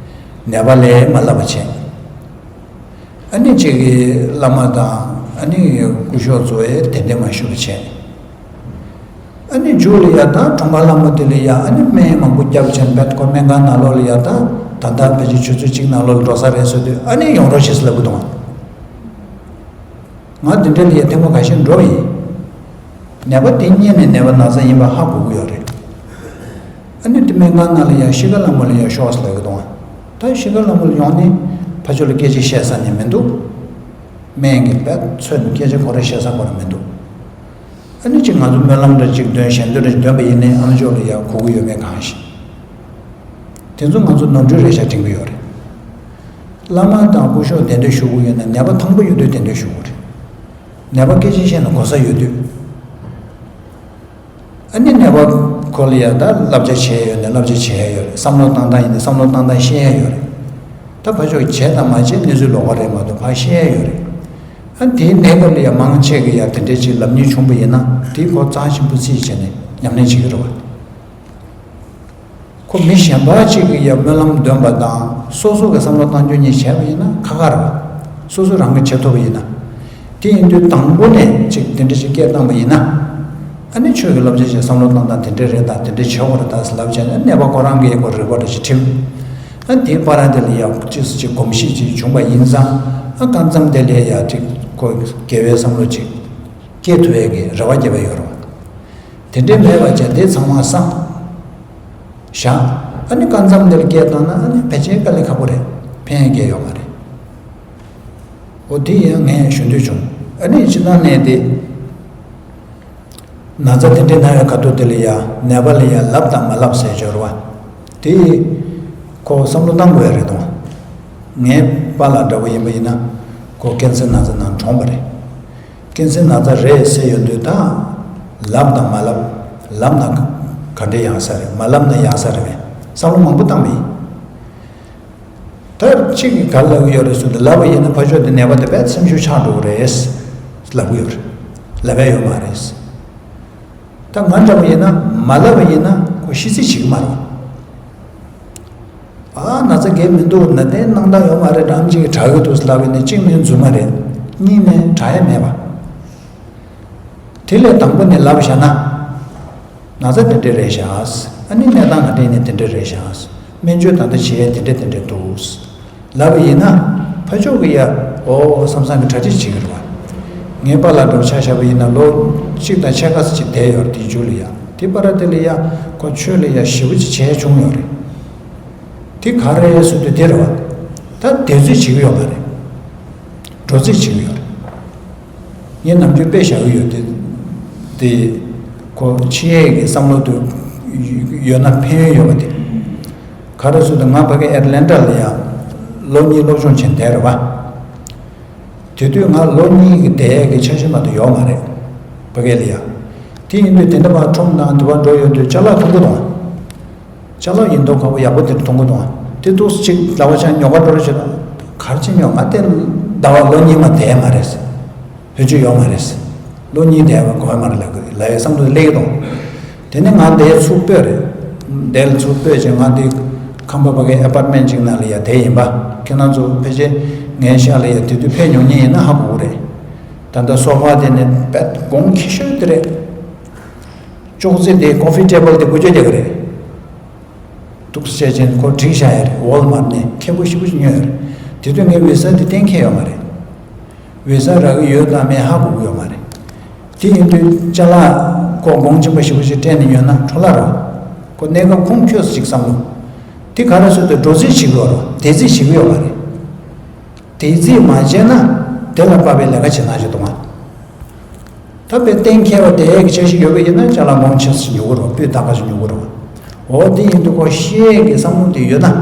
ནད་པ་ལས་མ་བསླབ་པ་བྱས། ཨ་ནི་གཅིག་གིས་བླ་མ་དང་ཨ་ནི་སྐུ་ཞབས་ཚོ་ཡས་དེ་འདྲས་མ་ཞུ་བ་བྱས། ཨ་ནི་མཇུག་ལ་ཡ་ད་གྲོང་པ་ལྷ་མོ་དེ་ལ་ཡ་ཨ་ནི་སྨན་མང་པོ་བརྒྱབ་བྱས་པས་ཁོ་སྨན་ཁང་ནང་ལོགས་ལ་ཡ་ད་ད་ ད་ལྟ་ཕལ་ཆེར་ཆུ་ཚོད་གཅིག་ནང་ལོགས་ལ་འགྲོ་ས་རེད་ཟེར་དུས། ཨ་ནི་ཡོང་རོགས་བྱེད་ཟེར་ལབ་གི་འདུག་ང་འདི་འདྲ་ལ་ཡ་ཐེངས་མ་ཁ་ཤས་འགྲོ་བ་ཡིན། ནད་པ་དེ་རྙེད་ནས་ནད་པ་ན་ཚ་ཡིན་པ་ཧ་གོ་གི་ཡོད་རེད། ཨ་ནི་དེ་སྨན་ཁང་ནང་ལ་ཡ་གཤིས་ཀ་ལྷ་མོ་ལ་ཡ་ཤོག་ཟེར་ལབ་གི་འདུག་ད་གཤིས་ཀ་ལྷ་མོ་ལ་ཡོང་ནས་ཕར་ཕྱོགས་ལ་སྐད་ཆ་བཤད་ས་ནི་མི་འདུག་སྨན་གྱི་བས་ཚོད་ནས་སྐད་ཆ་ཁོ་རང་བཤད་ས་ཁོ་རང་མི་འདུག་ཨ་ནི་ཅིག་ང་ཚོ་སྨོན་ལམ་འདྲ་ཅིག་འདོན་ཞལ་འདོན་འདྲ་ཅིག་འདོན་པ་ཡིན་ནའི་ཨ་མཆོག་ལ་ཡ་གོ་གི་ཡོད་མེད་གང་ཤེས། དེ་ཚོ་ང་ཚོ་ནོར་འཁྲུལ་རེད་ཤག་དྲན་གི་ཡོད་རེད། བླ་མ་དང་སྐུ་ཞབས་གདན་འདྲེན་ཞུ་དགོས་ཡོད་ན་ནད་པ་དང་པོ་ཡོད་དུས་གདན་འདྲེན་ཞུ་དགོས་རེད། ནད་པ་སྐད་ཆ་བཤད་ན་གོ་ས་ཡོད་དུས། ཨ་ནི་ནད་པ་ཁོ་ལ་ཡ་ད་བསླབ་བྱ་བྱེད་ཡ་ཡོད་ནས་བསླབ་བྱ་བྱེད་ཡ་ཡོད་རེད། བསམ་བློ་བཏང་སྟངས་ཡིན་ན་བསམ་བློ་བཏང་སྟངས་ཤེས་ཡ་ཡོད་རེད། ད་ཕར་ཕྱོགས་བྱས་དང་མ་བྱས་གནས་ཚུལ་ལོགས་ཀ་རེད་མ་གཏོགས་ཕར་ཤེས་ཡ་ཡོད་རེད། ཨ་དེའི་གནས་སྐབས་ལ་ཡ་མང་ཆེ་གི་ཡ་དེ་འདྲས་ཅིག་ལབ་མཁན་བྱུང་པ་ཡིན་ན་དེ་ཁོ་རྩ་ཆེན་པོ་རྩིས་བྱས་ནས་ཉམས་ལེན་བྱེད་ཀྱི་རེད་བ། ཁོ་མི་གཞན་པ་གཅིག་གིས་ཡང་སྨོན་ལམ་འདོན་པ་དང་སོ་སོ་གི་བསམ་བློ་བཏང་རྒྱུ་གཉིས་བྱས་པ་ཡིན་ན་ཁག་ཁག་རེད་བ། སོ་སོ་རང་གིས་བྱེད་ཐུབ་པ་ཡིན་ན། དེ་ཡིན་དུས་དང་པོ་ནས་ཅིག་དེ་འདྲ་ཞིག་སྐད་བཏང་པ་ཡིན་ན། ཨ་ནི་ཆོས་ཀྱི་བསླབ་བྱ་ཞིག་བསམ་བློ་བཏང་སྟངས་དེ་འདྲ་རེད་ད་དེ་འདྲ་བྱེད་དགོས་རེད་ད་ཟེར་ལབ་བྱས་ནས་ནད་པ་ཁོ་རང་གིས་ཁོ་རིག་པ་འདྲ་ཞིག་ཁྲིམས། ཨ་དེའི་བར་དེ་ལ་ཡང་ཅིག་ཅིག་གོམས་གཤིས་ཅིག་བྱུང་བ་ཡིན་ཙང་ཨ་སྐབས་མཚམས་དེ་ལ་ཡང་ཅིག་ཁོ་དགེ་བའི་བསམ་བློ་ཅིག་སྐྱེ་ཐུབ་ཡས་ཀྱི་རེ་བ་བརྒྱབ་པ་ཡོད་རེད་བ། དེ་འདྲའི་མེད་པ་བྱས་དེ་ཚང་མ་སངས། བཞག་ཨ་ནི་སྐབས་མཚམས་འདིར་སྐད་བཏང་ན་ཨ་ནི་ཕལ་ཆེར་དཀའ་ལས་ཁག་པོ་རེད། ཕན་ཡོན་སྐྱེ་ཡོད་མ་རེད། འོ་དེ་ཡང་ངས་ཞུ་འདོད་བྱུང་། ཨ་ནི་ཕྱི་ནང་ནས་དེ་ན་ཚ་དེ་འདྲའི་ན་ཡོད་ཁ་ཐུག་དེ་ལ་ཡ་ནད་པ་ལ་ཡ་ལབ་དང་མ་ལབ་ཟེར་སྦྱོར་བ་དེ་ཁོ་བསམ་བློ་བཏང་དགོས་ཡ་རེད་དོ། ངའི་པཱ་ལགས་འདྲ་བོ་ཡིན་པ་ཡིན་ན་ཁོ་ཀན་སར་ན་ཚ་ནང་གྲོངས་པ་རེད། ཀན་སར་ན་ཚ་རེད་ཟེར་ཡོང་དུས་ད། ལབ་དང་མ་ལབ། ལབ་ན་ག་འདྲ་ཡག་ས་རེད། མ་ལབ་ན་ཡག་ས་རེད་པས། བསམ་བློ་མང་པོ་བཏང་བ་ཡིན། ད་གཅིག་གིས་ག་ལབ་ཀྱི་ཡོད་རེད་ཟེར་དུས་ལབ་པ་ཡིན་ན་ཕར་ཕྱོགས་དེ་ནད་པ་དེ་བས་སེམས་ཤུགས་ཆག་འགྲོ་གི་རེད། ལབ་ཀྱི་ཡོད་རེད། ལབ་ཡ་ཡོད་མ་རེད། ད་ང་འདྲ་པོ་ཡིན་ན་མ་ལབ་པ་ཡིན་ན་ཁོ་ཤི་ཚིག་བྱེད་ཀྱི་མ་རེད། ཨ་ན་ཚ་གས་མི་འདུག་ན་དེ་སྣང་དག་ཡོད་མ་རེད། འགྲམ་གཅིག་གིས་དྲག་གི་འདུག་ལབ་པ་ཡིན་ན་གཅིག་ནས་རྫུན་མ་རེད། གཉིས་ནས་དྲག་ཡ་མེད་པ། དེ་ལས་དང་པོ་ནས་ལབ་བཞག་ན། ན་ཚ་དེ་འདྲ་རེད་ཤག་ཨ་ནི་གནས་སྟངས་ང་འདྲ་ནས་དེ་འདྲ་རེད་ཤག་སྨན་བཅོས་ད་ལྟ་བྱེད་ཡས་དེ་འདྲ་དེ་འདྲ་འདུག་ལབ་པ་ཡིན་ན། ཕར་ཕྱོགས་ཀྱི་ཡ་ཨོ་བསམ་བསམ་གྱི་གྲ་སྒྲིག་བྱེད་ཀྱི་རེད་བ། ངའི་པཱ་ལགས་འདྲ་བོ་ཆ་བཞག་པ་ཡིན་ན་ལོ་གཅིག་དང་ཕྱེད་ཀ་ཙམ་ཅིག་བསྡད་ཡོད་རེད། དེའི་མཇུག་ལ་ཡ་དེ་བར་དེ་ལ་ཡ་ཁོ་ཆོས་ལ་ཡ་ཞེ་པོ་ཅིག་བྱས་བྱུང་ཡོད་རེད། དེ་ག་རེ་ཟེར་དུས་དེ་རེད་བ། ད་དེ་ཚོད་བྱེད་ཀྱི་ཡོད་མ་རེད། འགྲོ་རྩིས་བྱེད་ཀྱི་ཡོད་རེད། ངས་ནམ་རྒྱུན་དཔེ་བཞག་གི་ཡོད་དེ། དེ་ཁོ་འཆི་ཡས་ཀྱི་བསམ་བློ་དུ་ཡོད་ན་ཕན་ཡོན་ཡོད་པ་དེ། ག་རེ་ཟེར་དུས་ང་ཕ་གི་ཨེ་ཊ་ལན་ཊ་ལ་ཡང་ལོ་གཉིས་སློབ་སྦྱོང་བྱས་བསྡད་རེད་བ། དེ་དུས་ང་ལོ་གཉིས་ཀྱི་བསྡད་ཡས་ཀྱི་འཆར་གཞི་མ་གཏོགས་ཡོད་མ་རེད། ཕ་གི་ལ་ཡ། དེ་ཡིན་དུས་དེ་འདྲ་བ་ཁྲོམ་དང་དུ་བ་འགྲོ་ཡོང་དུས་ཅ་ལག་མཐོང་གི་འདུག་ཅ་ལག་ཡིན་མདོག་ཁ་པོ་ཡག་པོ་དེ་འདྲ་མཐོང་གི་འདུག་དེ་འདུག་ཅིག་ཟླ་བ་ཆ་ཉོ་ག་འགྲོ་རེ་བྱེད་དང་གར་ཅི་ཉོ་ང་དེ་ཟླ་བ་ལོ་གཉིས་མ་བསྡད་མ་རེད། ལྷོད་རྒྱུ་ཡོད་མ་རེད། ལོ་གཉིས་བསྡད་པ་དགོས་མ་རེད་ལབ་གི་ལབ་ཡའི་བསམ་བློ་སླེབས་ཀྱི་འདུག་དེ་ནས་ང་འདིར་ཚུར་སྤོས་རེད། འདིར་ཚུར་སྤོས་རྗེས་ང་འདི་ཁམས་པ་ཕ་གིའི་ཨེ་པར་ཊི་མེན་ཊི་ཅིག་ནང་ལ་ཡ་བསྡད་ཡིན་པ། ཁྱེད་རང་ཚོ་ཕལ་ཆེར་ངའི་ཤག་ལ་ཡ་དེ་དུས་ཕེབས་མྱོང་མཁན་ཡིན་ན་ཧ་གོ་གི་རེད། ད་ལྟ་སོ་ཕ་དེ་ནི་དཔེ་གོང་ཁེ་ཤོས་དེ་རེད། ཅོག་ཙེ་དེ་ཀོ་ཕི་ཊེ་བལ་དེ་དགུ་བཅུ་རྒྱག་གི་རེད། འདུག་སེ་བྱས་ཅན་ཁོ་བསྒྲིགས་བཞག་ཡ་རེད། ཝོལ་མར་ནས་ཁེ་པོ་ཞེ་པོ་ཅིག་ཉོས་ཡོད་རེད། དེ་དུས་ངས་བི་ས་དེ་གཏན་འཁེལ་ཡོད་མ་རེད། བི་ས་རག་གི་ཡོད་དང་མེད་ཧ་གོ་གི་ཡོད་མ་རེད། དེ་ཡིན་དུས་ཅ་ལག་ཁོ་གོང་ཆེན་པོ་ཞེ་པོ་ཅིག་སྤྲད་ནས་ཉོས་ན་འཕྲོ་བརླག་རེད། ཁོ་གནས་སྐབས་ཁུངས་འཁྱོལ་སོ་ཅིག་བསམ་བློ། དེ་ག་རེ་ཟེར་དུས་འགྲོ་རྩིས་བྱེད་ཀྱི་ཡོད་རེད། དེ་རྩིས་བྱེད་ཀྱི་ཡོད་མ་རེད། དེ་རྩིས་མ་བྱས་ན་དེ་ལ་དཔག་པའི་ལས་ཀ་བྱེད་ན་ཆོག་འདུག་ཨང་། ད་དཔེ་གཏན་འཁེལ་བ་དེ་གི་འཆར་གཞི་ཡོད་པ་ཡིན་ན་ཅ་ལག་མང་ཆེ་ཞིག་ཉོ་གི་རེད། སྤུས་དག་ག་ཞིག་ཉོ་གི་རེད། འོ་དེ་ཡིན་དུས་ཁོ་ཤི་ཡས་ཀྱི་བསམ་བློ་དེ་ཡོད་ན།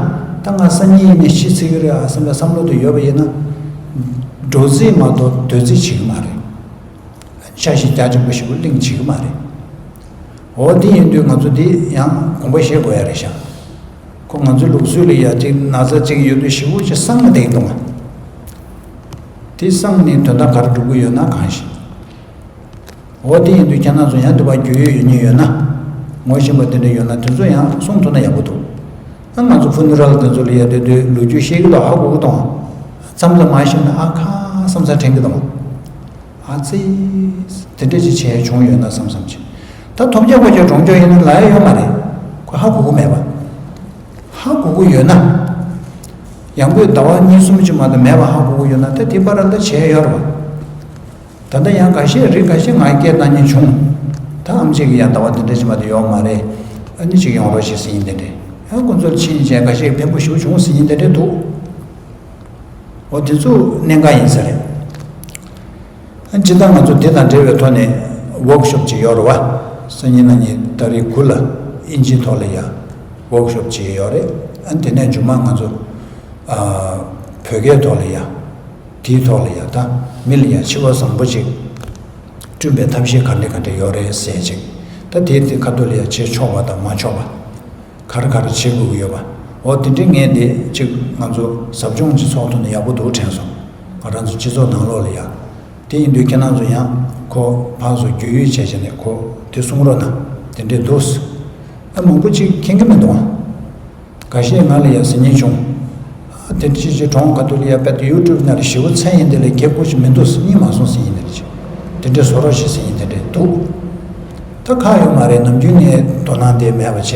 ད་ང་སང་ཉིན་ནས་ཤི་ཚར་གི་རེད་ཨ་བསམ་པའི་བསམ་བློ་དེ་ཡོད་པ་ཡིན་ན། འགྲོ་རྩིས་མ་གཏོགས་སྡོད་རྩིས་བྱེད་ཀྱི་མ་རེད། འཆར་གཞི་རྒྱ་ཆེན་པོ་ཞིག་གླེང་བྱེད་ཀྱི་མ་རེད། འོ་དེ་ཡིན་དུས་ང་ཚོ་དེ་ཡང་དགོངས་པ་བཞེས་དགོས་ཡ་རེད་ཤག་ཁོ་ང་ཚོའི་ལུགས་སྲོལ་ལ་ཡ་གཅིག་ན་ཚ་གཅིག་ཡོད་དུས་ཞེ་པོ་ཅིག་གསང་མ་བསྡད་ཀྱི་འདུག་ཨང་། དེ་གསང་ནས་དོན་དག་ག་རེ་སྒྲུབ་ཀྱི་ཡོད་ན་གང་ཤེས། འོ་དེ་ཡིན་དུས་ཁྱེད་རང་ཚོ་ཡང་དུ་བ་རྒྱུས་ཡོད་ཡོད་མཁན་ཡོད་ན། ངོ་ཤེས་པ་དེ་འདྲ་ཡོད་ན་དེ་ཚོ་ཡང་གསུང་ཐུབ་ན་ཡག་པོ་འདུག་ཨ་ང་ཚོ་ཕུ་ནུ་རལ་དེ་ཚོ་ལ་ཡ་དེ་དུས་ལོ་རྒྱུས་ཤེས་ཀྱི་འདུག་ཧ་གོ་གི་འདུག་མཚམས་མཚམས་མ་ཤེས་ན་ཨ་ཁ་བསམ་ཚར་དྲན་གྱི་འདུག་ཨ་ཙི། དེ་འདྲ་ཅིག་བྱས་བྱུང་ཡོད་ན་བསམ་བསམ་བྱས། ད་ཐོབ་རྒྱག་པ་ཅིག་གྲོངས་ཀྱོག་ཡིན་ན་ལ་ཡ་ཡོད་མ་རེད། ཁོ་ཧ་གོ་གི་མེད་པ། ཧ་གོ་གི་ཡོད་ན། ཡང་པོའི་ཟླ་བ་གཉིས་གསུམ་ཅིག་མ་གཏོགས་མེད་པ་ཧ་གོ་གི་ཡོད་ན། ད་དེ་བར་ལ་བྱས་ཡོད་རེད་བ། ད་ལྟ་ཡང་འགའ་ཤས་རིགས་འགའ་ཤས་ང་སྐད་བཏང་མཁན་བྱུང་། ད་ཨམ་ཆི་གི་ཡང་ཟླ་བ་དེ་འདྲ་ཅིག་མ་གཏོགས་ཡོད་མ་རེད། ཨ་ནི་ཅིག་ཡོང་རོགས་ཞེས་ཟེར་མཁན་དེ་འདྲས། ཡང་ཁོང་ཚོར་ཕྱིན་བྱས་འགའ་ཤས་ཕན་པོ་ཞེ་པོ་བྱུང་ཟེར་མཁན་དེ་འདྲས་འདུག་འོ་དེ་ཚོ་གནད་འགག་ཡིན་ས་རེད། ཨ་སྤྱིར་བཏང་ང་ཚོ་དེ་དང་འབྲེལ་བའི་ཐོག་ནས་ཝོག་ཤོབ་ཅིག་ཡོད་རེད་བ། སང་ཉིན་གནངས་ཉིན་ཏ་རིག་དགུ་ལ་ཨིན་ཇིའི་ཐོག་ལ་ཡ་ཝོག་ཤོབ་ཅིག་ཡོད་རེད། ཨ་དེ་ནས་མཇུག་མ་ང་ཚོ་ཨ་བོད་སྐད་ཐོག་ལ་ཡ་དེའི་ཐོག་ལ་ཡ་ད་མི་ལ་ཡ་འཆི་བ་བཟང་པོ་ཅིག་བསྐྲུན་པའི་ཐབས་ཤེས་ག་འདྲ་ག་འདྲ་ཡོད་རེད་ཟེར་ཅིག་ད་དེའི་དེ་ཁ་ཐུག་ལ་ཡ་བྱེད་ཆོག་པ་དང་མ་ཆོག་པ། ག་རེ་ག་རེ་བྱེད་དགོས་ཀྱི་ཡོད་པ། འོ་དེ་འདྲའི་ངས་དེ་གཅིག་ང་ཚོ་ཟབ་སྦྱོང་ཅིག་ཚོགས་ཐུབ་ན་ཡག་པོ་འདུག་དྲན་སོང་། ང་རང་ཚོ་སྤྱི་ཚོགས་ནང་ལོགས་ལ་ཡ། དེ་ཡིན་དུས་ཁྱེད་རང་ཚོ་ཡང་ཁོ་ཕར་ཚུར་བརྒྱུད་ཡོད་བྱས་བྱས་ནས་ཁོ་དེ་གསུང་རོགས་གནང་། དེ་འདྲས་འདུག་ཨ་མང་པོ་ཅིག་མཁྱེན་གྱི་མི་འདུག་ཨ། འགའ་ཤས་ང་ལ་ཡ་ཟེར་མཁན་བྱུང་། ཨ་དེ་འདྲ་ཅིག་ཅིག་གྲོངས་ཁ་ཐུག་ལ་ཡ་དཔེ་དེ་ཡུ་ཊུབ་ནང་ལ་ཞེ་པོ་མཚན་ཡིན་དེ་ལ་རྒྱབ་ཁུག་ཅིག་མི་འདུག་ཟེར་གཉིད་མ་སོང་ཟེར་མཁན་དེ་འདྲ་ཅིག་དེ་འདྲས་བཟོ་རོགས་ཞེས་ཟེར་མཁན་དེ་འདྲས་འདུག་ད་ཁག་ཡོད་མ་རེད། ནམ་རྒྱུན་ནས་དོ་སྣང་དེ་མེད་པ་བྱས།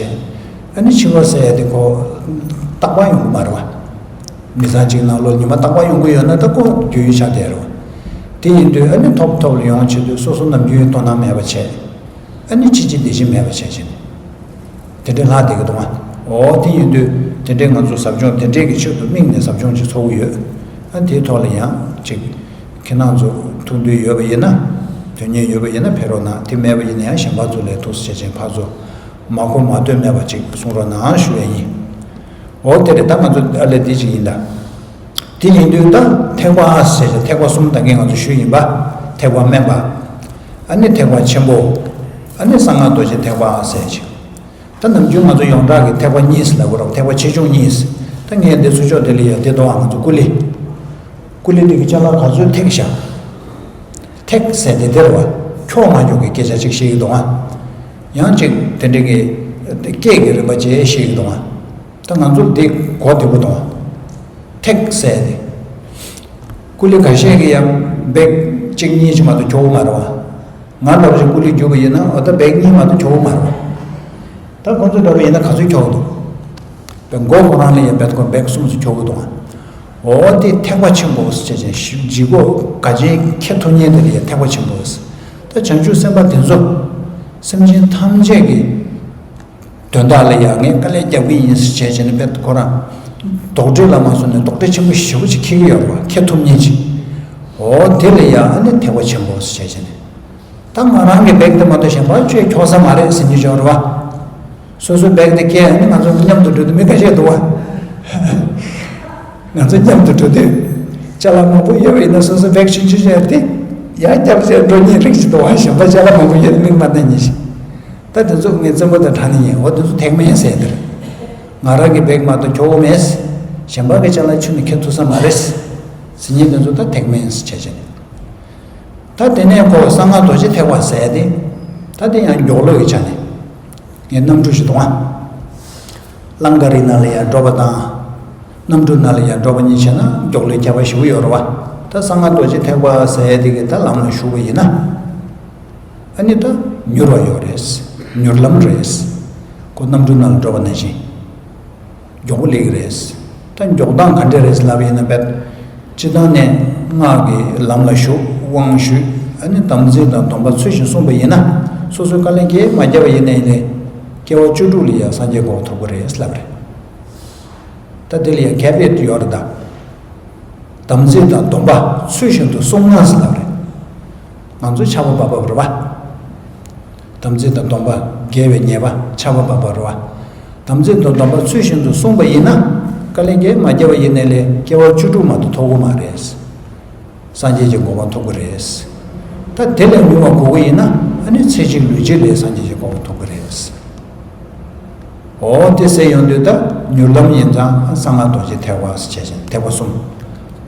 ཨ་ནི་འཆི་བ་ཟེར་ཡ་དེ་ཁོ་རྟག་པར་ཡོང་གི་མ་རེད་བ། མི་ཚང་གཅིག་ནང་ལོགས་ཉི་མ་རྟག་པར་ཡོང་གི་ཡོད་ན་ད་ཁོ་རྒྱུས་ཡོད་ཆགས་བསྡད་རེད་བ། དེ་ཡིན་དུས་ཨ་ནི་ཐོབ་ཐོབ་ལ་ཡོང་བྱེད་དུས་སོ་སོ་ནམ་རྒྱུན་དོ་སྣང་མེད་པ་བྱས། ཨ་ནི་ཕྱི་ཕྱི་བདེ་ཕྱི་མེད་པ་བྱས་བྱས་ནས། དེ་འདྲའི་ལྷག་བསྡད་ཀྱི་འདུག་ཨ། འོ་དེ་ཡིན་དུས་དེ་འདྲའི་ང་ཚོ་ཟབ་སྦྱོང་དེ་འདྲའི་གི་ཆེད་དུ་དམིགས་ནས་ཟབ་སྦྱོང་ཅིག་ཚོགས་ཀྱི་ཡོད། ཨ་དེའི་ཐོག་ལ་ཡང་ཅིག་ཁྱེད་རང་ཚོ་ཐུགས་འདུན་ཡོད་པ་ཡིན་ན། དོན་གཉེར་ཡོད་པ་ཡིན་ན་ཕེབས་རོགས་གནང་། དེ་མེད་པ་ཡིན་ན་ཡང་གཞན་པ་ཚོ་ལས་ཐུགས་སུ་ཆེ་ཆེན་ཕར་ཚུར་མ་གོ་མ་ཐོས་མེད་པ་ཅིག་གསུང་རོགས་གནང་ཞུ་བ་ཡིན། འོ་དེ་རེད། ད་ང་ཚོ་ཨ་ལས་འདི་ཅིག་ཡིན་ད། དེ་ཡིན་དུས་ད་ཐེག་པ་ཟེར་ཏེ་ཐེག་པ་གསུམ་ད་གིན་ང་ཚོ་ཞུས་ཡིན་པ། ཐེག་པ་དམན་པ། ཨ་ནི་ཐེག་པ་ཆེན་པོ། ཨ་ནི་གསང་སྔགས་རྡོ་རྗེ་ཐེག་པ་ཟེར་ཅིག་ད་ནམ་རྒྱུན་ང་ཚོ་ཡོངས་གྲགས་ཀྱི་ཐེག་པ་གཉིས་ལབ་དགོས་རེད། ཐེག་པ་ཆེ་ཆུང་གཉིས། ད་ངས་འདི་ཚུར་ཕྱོགས་དེ་ལ་ཡ་དེ་དོ་ང་ཚོ་ཀུ་ལི། ཀུ་ལི་འདི་གི་ཅ་ལག་ག་ཚོད་ཐེག་བཞག་ཐེག་ཟེར་དེ་དེ་རེད་བ། འཁྱོག་མ་འཁྱོག་གི་སྐད་ཆ་ཅིག་བཤད་ཀྱི་འདུག་ཨ། ཡང་ཅིག་དེ་འདྲ་གི་སྐད་ཀྱི་རིམ་པ་བཅས་བཤད་ཀྱི་འདུག་ཨ། ད་ང་ཚོར་འདི་གོ་བདེ་པོ་འདུག་ཨ། ཐེག་ཟེར་དེ། ཀུ་ལི་འགའ་ཤས་ཀྱིས་ཡང་བེག་གཅིག་གཉིས་ཅིག་མ་གཏོགས་འཁྱོག་གི་མ་རེད་བ། ང་འདྲ་བོ་ཞིག་ཀུ་ལི་བརྒྱུད་པ་ཡིན་ན་འོ་ད་བེག་གཉིས་མ་གཏོགས་འཁྱོག་གི་མ་རེད། ད་ཁོང་ཚོ་འདྲ་བོ་ཡིན་ན་ག་ཚོད་འཁྱོག་གི་འདུག་བེག་མགོ་ཁོ་རང་ལ་ཡང་བེག་ཁོ་བེག་གསུམ་ཙམ་འཁྱོག་གི་འདུག་འོ་དེ་ཐེག་པ་ཆེན་པོ་ཟེར་བྱས་ཅིག་ལྗིད་ཁོག་ག་ཅན་འཁྱེར་ཐུབ་མཁན་དེ་ལ་ཡང་ཐེག་པ་ཆེན་པོ་ཟེར། ད་བྱང་ཆུབ་སེམས་དཔའ་དེ་ཚོ་སེམས་ཅན་ཐམས་ཅད་ཀྱི་དོན་དག་ལ་ཡང་ངས་དཀའ་ལས་རྒྱབ་ཀྱི་ཡིན་ཟེར་བྱས་བྱས་ནས་བེག་ཁོ་རང་དོགས་འདྲི་ལ་མ་སོང་ནས་དོགས་འདྲི་ཆེན་པོ་ཞེ་པོ་ཅིག་འཁྱེར་གྱི་ཡོད་རེད་བ། འཁྱེར་ཐུབ་མཁན་ཅིག་འོ་དེ་ལ་ཡང་ཨ་ནི་ཐེག་པ་ཆེན་པོ་ཟེར་བྱས་བྱས་ནས། ད་ང་རང་གི་བེག་དེ་མ་གཏོགས་གཞན་པ་ཅིག་འཁྱོག་ས་མ་རེད་ཟེར་མཁན་ཅིག་ཡོད་རེད་བ། སོ་སོའི་བེག་དེ་བཀལ་ནས་ང་ཚོ་མཉམ་དུ་འགྲོ་དུས་མི་ཁ་ཤས་འདུག་བ། ང་ཚོ་མཉམ་དུ་འགྲོ་དུས་ཅ་ལག་མང་པོ་ཡོད་པ་ཡིན་ན་སོ་སོའི་བེག་ཆུང་ཆུང་ཅིག་དེ་ཡར་བརྒྱབ་བྱས་འགྲོ་མཁན་རིགས་ཅིག་འདུག་བ། གཞན་པ་ཅ་ལག་མང་པོ་ཡོད་དེ་མིག་མ་བལྟ་མཁན་ཞིག་ད་དེ་ཚོ་ངས་བཙན་པོ་དང་དྲང་ནས་ཉན། འོ་དེ་ཚོ་ཐེག་དམན་ཟེར་དེར། ང་རང་གི་བེག་མ་གཏོགས་འཁྱོག་གི་མེད། གཞན་པ་གི་ཅ་ལག་ཆུང་ནས་འཁྱེར་ཐུབ་ས་མ་རེད་ཟེར་མཁན་དེ་ཚོ་ད་ཐེག་དམན་ཟེར་བྱས་བྱས་ནས། ད་དེ་ནས་ཁོ་གསང་སྔགས་རྡོ་རྗེ་ཐེག་པ་ཟེར་ཏེ། ད་དེ་ཡང་མགྱོགས་ལོས་ཀྱི་ཆ་ནས། ངས་གནམ་གྲུ་ཞིག་གཏོང་བ། གླང་ག་རི་ནང་ལ་ཡར་འགྲོ་བ་དང་། གནམ་གྲུ་ནང་ལ་ཡར་འགྲོ་བ་གཉིས་བྱས་ན་མགྱོགས་ལོས་ཁྱད་པར་ཞེ་པོ་ཡོད་རེད་བ། ད་གསང་སྔགས་རྡོ་རྗེ་ཐེག་པ་ཟེར་དེ་གི་ད་ལམ་ལ་ཞུགས་པ་ཡིན་ན། ཨ་ནི་ད་མྱུར་བ་ཡོད་རེད། མྱུར་ལམ་རེད། ཁོ་གནམ་གྲུ་ནང་ལ་འགྲོ་བ་ནང་བཞིན། མགྱོགས་པོ་སླེབས་ཀྱི་རེད། ད་མགྱོགས་སྟངས་ག་འདྲས་རེད་ལབ་ཡིན་ན་བེད། སྤྱིར་བཏང་ནས་སྔགས་ཀྱི་ལམ་ལ་ཞུགས་དབང་ཞུས། ཨ་ནི་དམ་ཚིག་དང་སྡོམ་པ་ཚུལ་བཞིན་བསྲུངས་པ་ཡིན་ན། སོ་སོའི་དཀའ་ལས་ཁྱེད་མ་བརྒྱབ་པ་ཡིན་ནའི་ལས། སྐྱེ་བ་བཅུ་དྲུག་ལ་ཡང་སངས་རྒྱས་གོ་འཕང་ཐོབ་ཀྱི་རེད་ལབ་རེད། ད་དེ་ལ་ཡང་ཁེ་ཕན་ཡོད་རེད་ད། དམ་ཚིག་དང་སྡོམ་པ་ཚུལ་བཞིན་དུ་བསྲུང་ན་ཟེར་ལབ་རེད། ང་ཚོ་ཆར་པ་བབས་བབས་རེད་པ། དམ་ཚིག་དང་སྡོམ་པ་འགལ་བའི་ཉེས་པ་ཆར་པ་བབས་པ་རེད་པ། དམ་ཚིག་དང་སྡོམ་པ་ཚུལ་བཞིན་དུ་བསྲུངས་པ་ཡིན་ན། དཀའ་ལས་ཁྱེད་མ་བརྒྱབ་པ་ཡིན་ནའི་ལས་སྐྱེ་བ་བཅུ་དྲུག་མ་གཏོགས་ཐོབ་ཀྱི་མ་རེད། སངས་རྒྱས་ཀྱི་གོ་འཕང་ཐོབ་ཀྱི་རེད། ད་དེ་ལས་མྱུར་བ་དགོས་ཀྱི་ཡིན་ན་ཨ་ནི་ཚེ་གཅིག་ལུས་གཅིག་ལས་སངས་རྒྱས་ཀྱི་གོ་འཕང་ཐོབ་ཀྱི་རེད། འོ་དེ་ཟེར་ཡོང་དུས་ད་མྱུར་ལམ་ཡིན་ཙང་གསང་སྔགས་རྡོ་རྗེ་ཐེག་པ་ཟེར་བྱས་ཤིང་ཐེག་པ་གསུམ།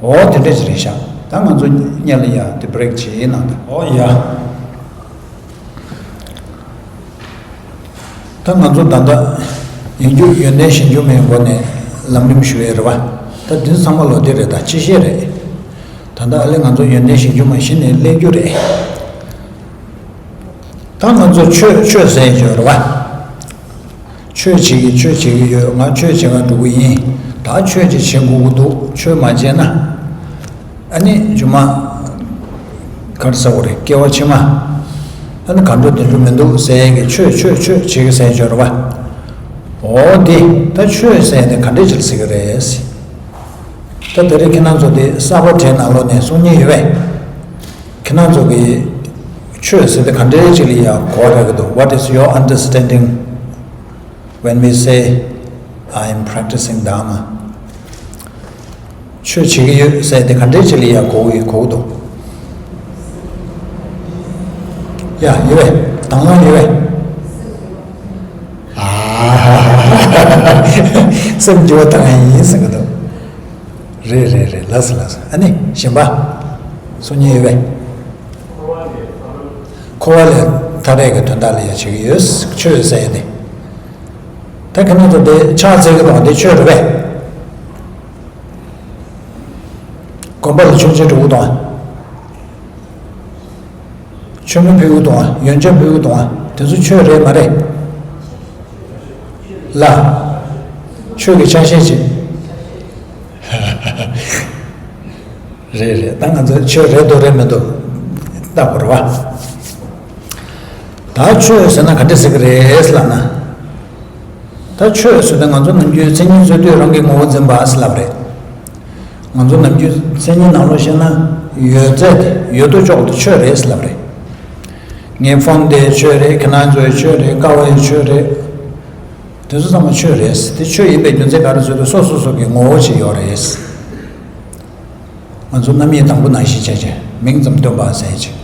འོ་དེ་འདྲ་ཅིག་རེད་ཤག་ད་ང་ཚོ་སྔོན་ལ་ཡ་དེ་བྷི་རེག་ཅིག་གནང་དང་། འོ་ཡ། ད་ང་ཚོ་ད་ལྟ་ཡིན་རྒྱུ་ཡོན་ཏན་གཞན་འགྱུར་མའི་སྒོ་ནས་ལམ་རིམ་ཞུ་ཡས་རེད་བ། ད་འདི་ཚང་མ་ལོ་དེ་རེད། ད་སྤྱི་བཤད་རེད། ད་ལྟ་ཨ་ལས་ང་ཚོ་ཡོན་ཏན་གཞན་འགྱུར་མ་གཞི་ནས་གླེང་རྒྱུ་རེད། ད་ང་ཚོ་ཆོས་ཆོས་ཟེར་ཡོད་རེད་བ། ཆོས་བྱེད་ཀྱི་ཆོས་བྱེད་ཀྱི་ཡོད། ང་ཆོས་བྱེད་ག་འགྲོ་གི་ཡིན། ད་ ད་ཆོས་ཅིག་བྱེད་དགོས་ཀྱི་འདུག་ཆོས་མ་བྱས་ན། ཨ་ནི་རྒྱུ་མ། ག་རེ་ཟེར་དགོས་རེད། སྐྱེ་བ་ཕྱི་མ། ཨ་ནི་ག་འགྲོ་དེ་འགྲོ་མི་འདུག་ཟེར་ཡས་ཀྱི་ཆོས་ཆོས་ཆོས་བྱེད་ཀྱི་ཟེར་ཡས་ཅིག་ཡོད་རེད་པ། འོ་དེ་ད་ཆོས་ཟེར་ཡས་དེ་ག་འདྲས་ཅིག་ཟེར་གྱི་རེད། ད་དེ་རིང་ཁྱེད་རང་ཚོ་དེ་གསར་པ་གྲས་ནང་ལོགས་ནས་གསུང་མཁན་ཡོད་པས། ཁྱེད་རང་ཚོ་གི་ཆོས་ཟེར་དེ་ག་འདྲས་ཅིག་ལ་ཡ་གོ་རག་གི་འདུག What is your understanding when we say, "I am practicing Dharma"? ཆོས་བྱེད་ཀྱི་ཡོད་ཟེར་དེ་ག་འདྲས་ཅིག་ལ་ཡ་གོ་གི་གོ་གི་འདུག་ཡ་ཡོད་པས། དང་བླངས་ཡོད་པས། ཨ་ཧ་ཧ་ཧ། སེམས་སྐྱོ་བོ་བཏང་ཡ་ཡིན་ཟེར་གི་འདུག་རེད་རེད་རེད། ལགས་སོ་ལགས་སོ། ཨ་ནི་གཞན་པ། གསུང་མཁན་ཡོད་པས། འཁོར་བ་ལས་ཐར་ཡས་ཀྱི་དོན་དག་ལ་ཡ་བྱེད་ཀྱི་ཡོད། ཆོས་ཟེར་ཡ་དེ། ད་ཁྱེད་རང་ཚོ་དེ་ཕྱག་འཚལ་གྱི་དང་དེ་ཆོས་རེད་པས། དགོན་པ་ལ་མཆོད་མཇལ་འགྲོ་གི་དང་། མཆོད་མེ་ཕུལ་གྱི་འདུག་ཨ། ཡོན་ཆབ་ཕུལ་གྱི་འདུག་ཨ། དེ་ཚོ་ཆོས་རེད་མ་རེད། ལ། ཆོས་ཀྱི་ཆ་ཤས་ཤིག་རེད་རེད། ད་ང་ཚོ་ཆོས་རེད་འདུག་རེད་མི་འདུག་ལྟ་དགོས་རེད་པ། ད་ཆོས་ཟེར་ན་ག་འདྲ་ཟེར་གྱི་རེད་ལབ་ན། ད་ཆོས་ཟེར་དུས་ང་ཚོ་ནམ་རྒྱུན་མཚན་ཉིད་རྩོད་དུས་རང་གི་ངོ་བོ་འཛིན་པ་ཟེར་ལབ་རེད། ང་ཚོ་ནམ་རྒྱུན་མཚན་ཉིད་ནང་ལོགས་བཤད་ན་ཡོད་ཚད་དེ་ཡོད་དོ་ཅོག་ཏུ་ཆོས་རེད་ཟེར་ལབ་རེད། ངའི་ཕོན་དེ་ཆོས་རེད། ཁྱེད་རང་ཚོའི་ཆོས་རེད། ཀ་བའི་ཆོས་རེད། དེ་ཚོ་ཚང་མ་ཆོས་རེད། དེ་ཆོས་ཡིན་པའི་རྒྱུ་མཚན་ག་རེ་ཟེར་དུས་སོ་སོ་སོ་གི་ངོ་བོ་ཅིག་ཡོད་རེད། ང་ཚོ་རྣམ་དབྱེ་དང་པོ་ནང་བཞིན་བྱས་བྱས་མིང་ཙམ་བཏོན་པ་ཟེར་བྱས།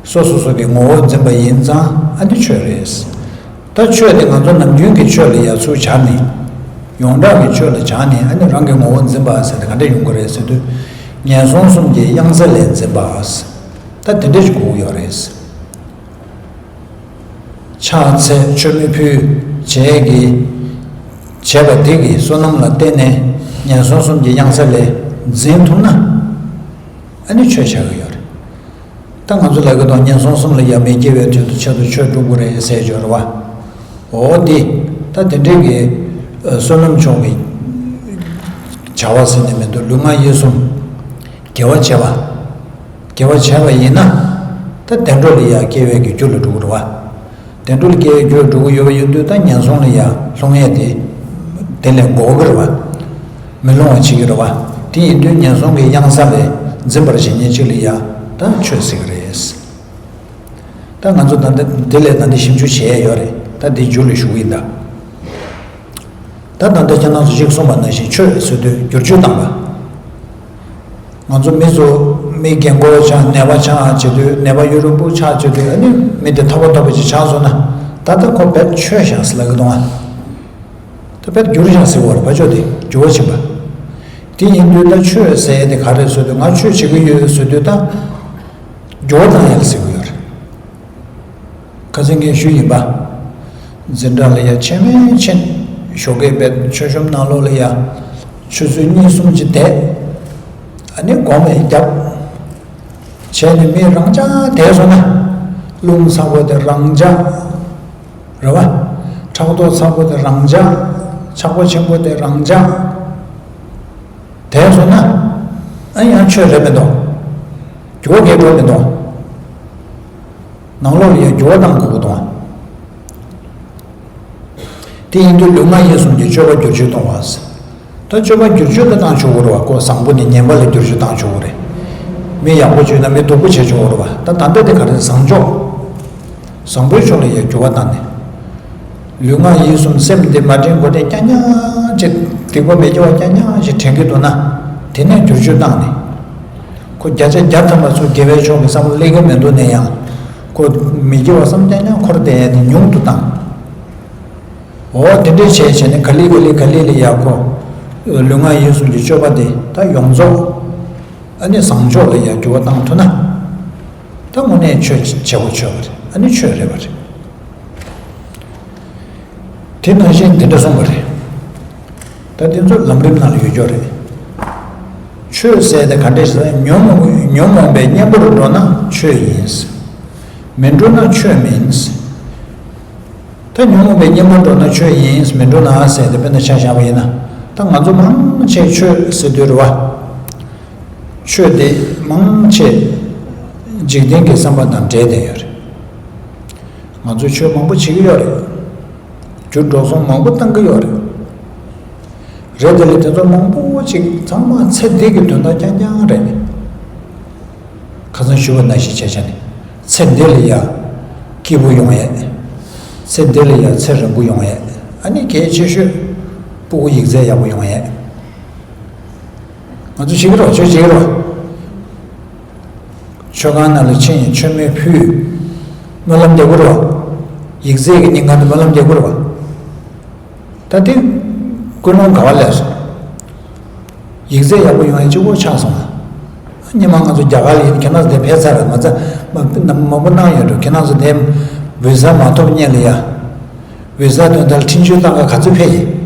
སོ་སོ་སོ་གི་ངོ་བོ་འཛིན་པ་ཡིན་ཙང་ཨ་འདི་ཆོས་རེད། ད་ཆོས་དེ་ང་ཚོ་ནམ་རྒྱུན་གྱི་ཆོས་ལ་ཡ་ཚུར་སྦྱར་ནས། ཡོངས་གྲགས་ཀྱི་ཆོས་ལ་སྦྱར་ནས་ཨ་ནི་རང་གི་ངོ་བོ་འཛིན་པ་ཟེར་དེ་ག་འདྲ་ཡོང་གི་རེད་ཟེར་དུས། ངན་སོང་གསུམ་གྱི་གཡང་ས་ལས་འཛིན་པ། ད་དེ་འདྲ་ཞིག་དགོས་ཀྱི་ཡོད་རེད། ཕྱག་འཚལ་མཆོད་མེ་ཕུལ་བྱས་ཀྱི། བྱས་པ་དེ་གི་བསོད་ནམས་ལ་བརྟེན་ནས་ངན་སོང་གསུམ་གྱི་གཡང་ས་ལས་འཛིན་ཐུབ་ན། ཨ་ནི་ཆོས་ཆགས་ཀྱི་ཡོད་རེད། ད་ང་ཚོ་ལ་གི་དང་ངན་སོང་གསུམ་ལ་ཡ་མི་སྐྱེ་བའི་དོན་དུ་ཆེད་དུ་ཆོས་སྒྲུབ་དགོས་རེད་ཟེར་བརྗོད་རེད་བ། འོ་དེ། ད་དེ་འདྲའི་གི་བསོད་ནམས་ཆུང་གི་བྱ་བ་ཟེར་ནས་མི་འདུག་ལུས་ངག་ཡིད་གསུམ་དགེ་བ་བྱས་པ། དགེ་བ་བྱས་པ་ཡིན་ན། ད་བདེ་འགྲོ་ལ་ཡ་སྐྱེ་བའི་གི་རྒྱུ་ལ་འགྲོ་གི་རེད་བ། བདེ་འགྲོ་ལ་སྐྱེ་བའི་རྒྱུར་འགྲོ་གི་ཡོད་པ་ཡིན་དུས་ད་ངན་སོང་ལ་ཡ་ལྷུང་ཡས་དེ། དེ་ལས་འགོག་གི་རེད་བ། མི་ལྷུང་བ་བྱེད་ཀྱི་རེད་བ། དེ་ཡིན་དུས་ངན་སོང་གི་གཡང་ས་ལས་འཛིན་པར་བྱེད་མཁན་ཅིག་ལ་ཡ་ད་ཆོས་ཟེར་གི་རེད། ད་ང་ཚོ་ད་ལྟ་དེ་ལས་ད་ལྟ་ཞིབ་འཇུག་བྱེད་ཡས་ཡོད་རེད། ད་དེ་མཇུག་ལ་ཞུ་གི་ཡིན་ད། ད་ད་ལྟ་ཁྱེད་རང་ཚོ་ཞིག་གསུངས་པ་ནང་བཞིན་ཆོས་ཟེར་དུས་བསྒྱུར་བཅོས་བཏང་བ། ང་ཚོ་མི་ཚོ་མི་རྒན་གོག་ཆགས། ནད་པ་ཆགས་བྱེད་དུས། ནད་པ་ཡུན་རིང་པོ་ཆགས་བྱེད་དུས། ཨ་ནི་མི་དེ་ཐོབ་པ་ཐོབ་པ་ཅིག་ཆགས་སོང་ན། ད་ལྟ་ཁོ་བེད་ཆོས་བཞག་ཟེར་ལབ་གི་འདུག་ཨ། ད་བེད་བསྒྱུར་བཞག་ཟེར་བ་རེད་པ། ཆོས་དེ་འགྱུར་བ་ཕྱིན་པ། དེ་ཡིན་དུས་ད་ཆོས་ཟེར་དེ་ག་རེ་ཟེར་དུས། ང་ཆོས་བྱེད་ཀྱི་ཡོད་ཟེར་དུས་ད། འགྱུར་བ་བཏང་ཡ་ལ་ཟེར་གྱི་ཡོད་རེད། ཁ་སང་ངས་ཞུས་ཡིན་པ། འཛིན་གྲྭ་ལ་ཡ་ཆེན་མོའི་ཆེན། ཞོགས་ཀས་བེད་མཆོད་གཤོམ་ནང་ལོགས་ལ་ཡ། ཆུ་ཚོད་གཉིས་གསུམ་ཅིག་བསྡད། ཨ་ནི་སྒོམ་ཡས་རྒྱབ། བྱས་ནས་མི་རང་འཇགས་བསྡད་སོང་ན། རླུང་ཚ་པོ་དེ་རང་འཇགས། རེད་བ། ཕྲག་དོག་ཚ་པོ་དེ་རང་འཇགས། ཆགས་པ་ཆེན་པོ་དེ་རང་འཇགས། བསྡད་སོང་ན། ཨ་ཡང་ཆོས་རེད་མི་འདུག་འགྱུར་བ་གང་འགྲོ་མི་འདུག་ནང་ལོགས་ལ་ཡང་འགྱུར་བ་གཏང་དགོས་ཀྱི་འདུག་དེ་ཡིན་དུས་ལུས་ངག་ཡིད་གསུམ་གྱི་སྤྱོད་པ་བསྒྱུར་བཅོས་གཏོང་བ། ད་སྤྱོད་པ་བསྒྱུར་བཅོས་ད་བཏང་ཆོག་གི་རེད་བ། ཁོ་བཟང་པོ་ནས་ངན་པ་ལ་བསྒྱུར་བཅོས་བཏང་ཆོག་གི་རེད། མི་ཡག་པོ་བྱུང་ན་མི་སྡུག་པོ་བྱེད་ཆོག་གི་རེད་བ། ད་ད་ལྟ་དེ་ག་རེ་བཟང་ཕྱོགས། བཟང་པོའི་ཕྱོགས་ལ་ཡང་འགྱུར་བ་བཏང་ནས། ལུས་ངག་ཡིད་གསུམ་སེམས་འདི་མ་དྲན་གོ་དེ་རྐྱང་རྐྱང་ཅིག་སྡིག་པ་མི་དགེ་བ་རྐྱང་རྐྱང་ཞིག་དྲན་གྱི་འདུག་ན། དེ་ནས་བསྒྱུར་བཅོས་བཏང་ནས། ཁོ་བརྒྱ་ཆ་བརྒྱ་ཐམ་པ་ཚོ་དགེ་བའི་ཕྱོགས་ཀྱི་བསམ་བློ་སླེབས་ཀྱི་མི་འདུག་ནས་ཡང་། ཁོ་མི་དགེ་བ་བསམ་རྐྱང་རྐྱང་འཁོར་བསྡད་ཡ་དེ་ཉུང་དུ་བཏང་། འོ་དེ་འདྲས་བྱས་བྱས་ནས་ག་ལེ་ག་ལེ་ག་ལེ་ལ་ཡ་ཁོ། ལུས་ངག་ཡིད་གསུམ་གྱི་སྤྱོད་པ་དེ་ད་ཡོངས་རྫོགས། ཨ་ནི་བཟང་ཕྱོགས་ལ་ཡ་འགྱུར་བ་བཏང་ཐུབ་ན། ད་དངོས་གནས་ཆོས་བྱེད་དགོས་ཆོས་པ་རེད། ཨ་ནི་ཆོས་རེད་པ་རེད། དེ་ནང་བཞིན་འདི་འདྲ་གསུངས་པ་རེད། ད་དེ་ཚོ་ལམ་རིམ་ནང་ལ་ཡོད་ཀྱོག་རེད། ཆོས་ཟེར་དེ་ག་འདྲས་ཟེར་ན་ཉོན་མོངས་ཉོན་མོངས་པའི་གཉེན་པོར་འགྲོ་ན་ཆོས་ཡིན། མི་འགྲོ་ན་ཆོས་མིན། ད་ཉོན་མོངས་པའི་གཉེན་པོར་འགྲོ་ན་ཆོས་ཡིན། མི་འགྲོ་ན་ཟེར་དེ་དཔེར་ན་ཆ་བཞག་པ་ཡིན་ན། ད་ ང་ཚོ་མང་ཆེ་ཆོས་ཟེར་དུས་རེད་བ། ཆོས་དེ་མང་ཆེ་འཇིག་རྟེན་གྱི་བསམ་པ་དང་འབྲེལ་བསྡད་ཡོད་རེད། ང་ཚོས་ཆོས་མང་པོ་བྱེད་ཀྱི་ཡོད་རེད། རྒྱུ་འགྲོ་སོང་མང་པོ་བཏང་གི་ཡོད་རེད། རེད། དེ་ལས་དེ་ཚོ་མང་པོ་ཅིག་ཚང་མ་ཚེ་འདི་གི་དོན་དག་རྐྱང་རྐྱང་རེད། ཁ་སང་ཞུས་པ་ནང་བཞིན་བྱས་བྱས་ནས་ཚེ་འདི་ལ་ཡ་སྐྱིད་པོ་ཡོང་ཡས། ཚེ་འདི་ལ་ཡ་ཚེ་རིང་པོ་ཡོང་ཡས། ཨ་ནི་གལ་ཆེ་ཤོས་སྤུ་གུ་ཡིག་ཚད་ཡག་པོ་ཡོང་ཡས། ང་ཚོ་བྱེད་ཀྱི་རེད་བ། ཆོས་བྱེད་ཀྱི་རེད་བ། མཆོད་ཁང་ནང་ལ་ཕྱིན། མཆོད་མེ་ཕུལ། སྨོན་ལམ་འདེབས་ཀྱི་རེད་བ། ཡིག་ཚད་ཀྱི་སྙིང་ཁ་ནས་སྨོན་ལམ་འདེབས་ཀྱི་རེད་བ། ད་དེ་ཀུན་སློང་ག་བ་ལས་སོང་། ཡིག་ཚད་ཡག་པོ་ཡོང་ཡ་གཅིག་པོ་ཆགས་སོང་ང་། སྔོན་མ་ང་ཚོ་རྒྱ་གར་ལ་ཡིན། ཁྱེད་རང་ཚོ་དེ་ཕེབས་ཚར་རེད། ང་ཚོ་མ་མང་པོ་གནང་ཡོད་འགྲོ། ཁྱེད་རང་ཚོ་དེ་བི་ཟ་མ་ཐོབ་སྔོན་ལ་ཡ། བི་ཟ་དོན་དག་ལ་འཕྲིན་བཅོལ་བཏང་ག་ག་ཚོད་ཕེབས་ཡིན།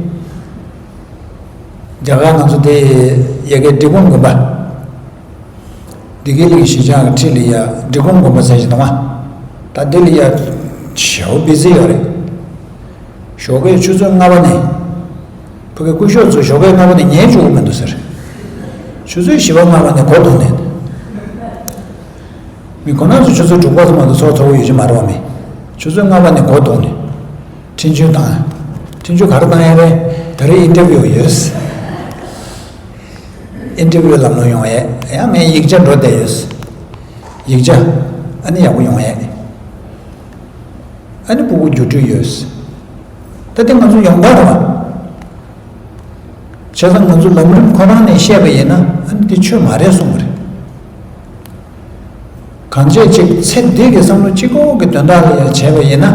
རྒྱ་གར་ང་ཚོ་དེ་ཡ་གི་འབྲི་གུང་དགོན་པ། བདེ་སྐྱིད་གླིང་གཞིས་ཆགས་ཀྱི་འཁྲིས་ལ་ཡ་འབྲི་གུང་དགོན་པ་ཟེར་ཞིག་འདུག་ང་། ད་འདི་ལ་ཡ་ཞེ་པོ་བི་ཟི་ཡོད་རེད། ཞོགས་ཀའི་ཆུ་ཚོད་ལྔ་པ་ནས། ཕ་གི་སྐུ་ཞབས་ཚོས་ཞོགས་ཀའི་ལྔ་པ་ནས་ཉལ་བཅུག་གི་མི་འདུག་ཟེར། ཆུ་ཚོད་བཞི་པ་ལྔ་པ་ནས་སྒོ་རྡུང་ནས། མི་ཁོ་ན་ཚོ་ཆུ་ཚོད་དྲུག་པ་ཙམ་མ་གཏོགས་ཚོར་ཚོར་བ་ཡོད་ཀྱི་མ་རེད་བ། མི་ཆུ་ཚོད་ལྔ་པ་ནས་སྒོ་རྡུང་ནས། འཕྲིན་བཅོལ་བཏང་། འཕྲིན་བཅོལ་ག་རེ་བཏང་ཡ་རེད། ད་རེས་ཨིན་ཊར་བིའུ་ཡོད། ཨིན་ཊར་བིའུ་ལམ་ལྷོང་ཡོང་ཡས། ཡང་ངས་ཡིག་ཆ་འགྲོ་བསྡད་ཡོད། ཡིག་ཆ་ཨ་ནི་ཡག་པོ་ཡོང་ཡས། ཨ་ནི་སྤུ་གུ་རྒྱུགས་སྤྲོད་ཡོད། ད་དེ་ང་ཚོ་ཡོང་འབབ་རེད་བ། བྱས་ཙང་ང་ཚོ་ལམ་རིམ་ཁོ་རང་ནས་བཤད་པ་ཡིན་ན། ཨ་ནི་དེ་ཆོས་མ་རེད་གསུངས་པ་རེད། གང་བྱས་ཅིག་ཚེ་འདི་གི་བསམ་བློ་གཅིག་པོ་གི་དོན་དག་ལ་ཡང་བྱས་པ་ཡིན་ན།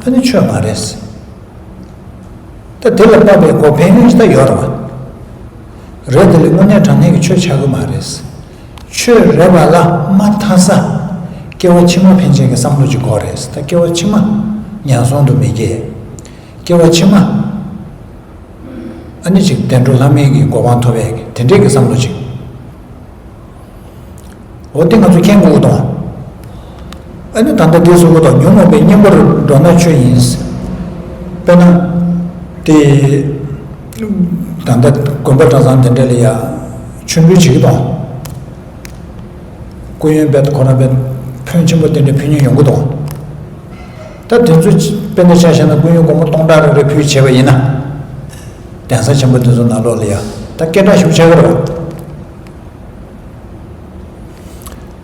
ཨ་ནི་ཆོས་མ་རེད། ད་དེ་ལ་དཔག་པའི་གོ་ཕན་ཡོན་ཞིག་ད་ཡོད་རེད་བ། རེད། དེ་ལས་དངོས་གནས་དྲང་གནས་ཀྱི་ཆོས་ཆགས་ཀྱི་མ་རེད། ཆོས་རེད་པ་ལ་མ་མཐའ་ས་སྐྱེ་བ་ཕྱི་མ་ཕན་ཆད་ཀྱི་བསམ་བློ་ཅིག་དགོས་རེད། ད་སྐྱེ་བ་ཕྱི་མ་ངན་སོང་དུ་མི་སྐྱེ། སྐྱེ་བ་ཕྱི་མ་ཨ་ནི་ཅིག་བདེ་འགྲོ་ལྷ་མིའི་གི་གོ་འཕང་ཐོབ་པའི་གི་དེ་འདྲའི་གི་བསམ་བློ་ཅིག་འོ་དེ་ང་ཚོ་མཁྱེན་དགོས་ཀྱི་འདུག་ཨ་ནི་ད་ལྟ་འདི་གསུང་གི་འདུག་ཉོན་མོངས་པའི་གཉེན་པོར་འགྲོ་ན་ཆོས་ཡིན། དཔེར་ན། དེ། ད་ལྟ་དགོན་པ་གྲྭ་ཚང་དེ་འདྲ་ལ་ཡ་མཆོད་འབུལ་བྱེད་ཀྱི་འདུག་སྐུ་ཡོན་དཔེ་ཁོ་རང་དཔེ་ཕོན་ཆེན་པོ་དེ་འདྲ་ཕུལ་མྱོང་ཡོང་གི་འདུག་ད་དེ་ཚོ་དཔེར་ན་ཆ་བཞག་ན་སྐུ་ཡོན་སྒོར་མོ་སྟོང་ཕྲག་རེ་རེ་ཕུལ་བྱས་པ་ཡིན་ན། གདན་ས་ཆེན་པོ་དེ་ཚོ་ནང་ལོགས་ལ་ཡ་ད་སྐད་གྲགས་ཞེ་པོ་ཆགས་ཀྱི་རེད་བ།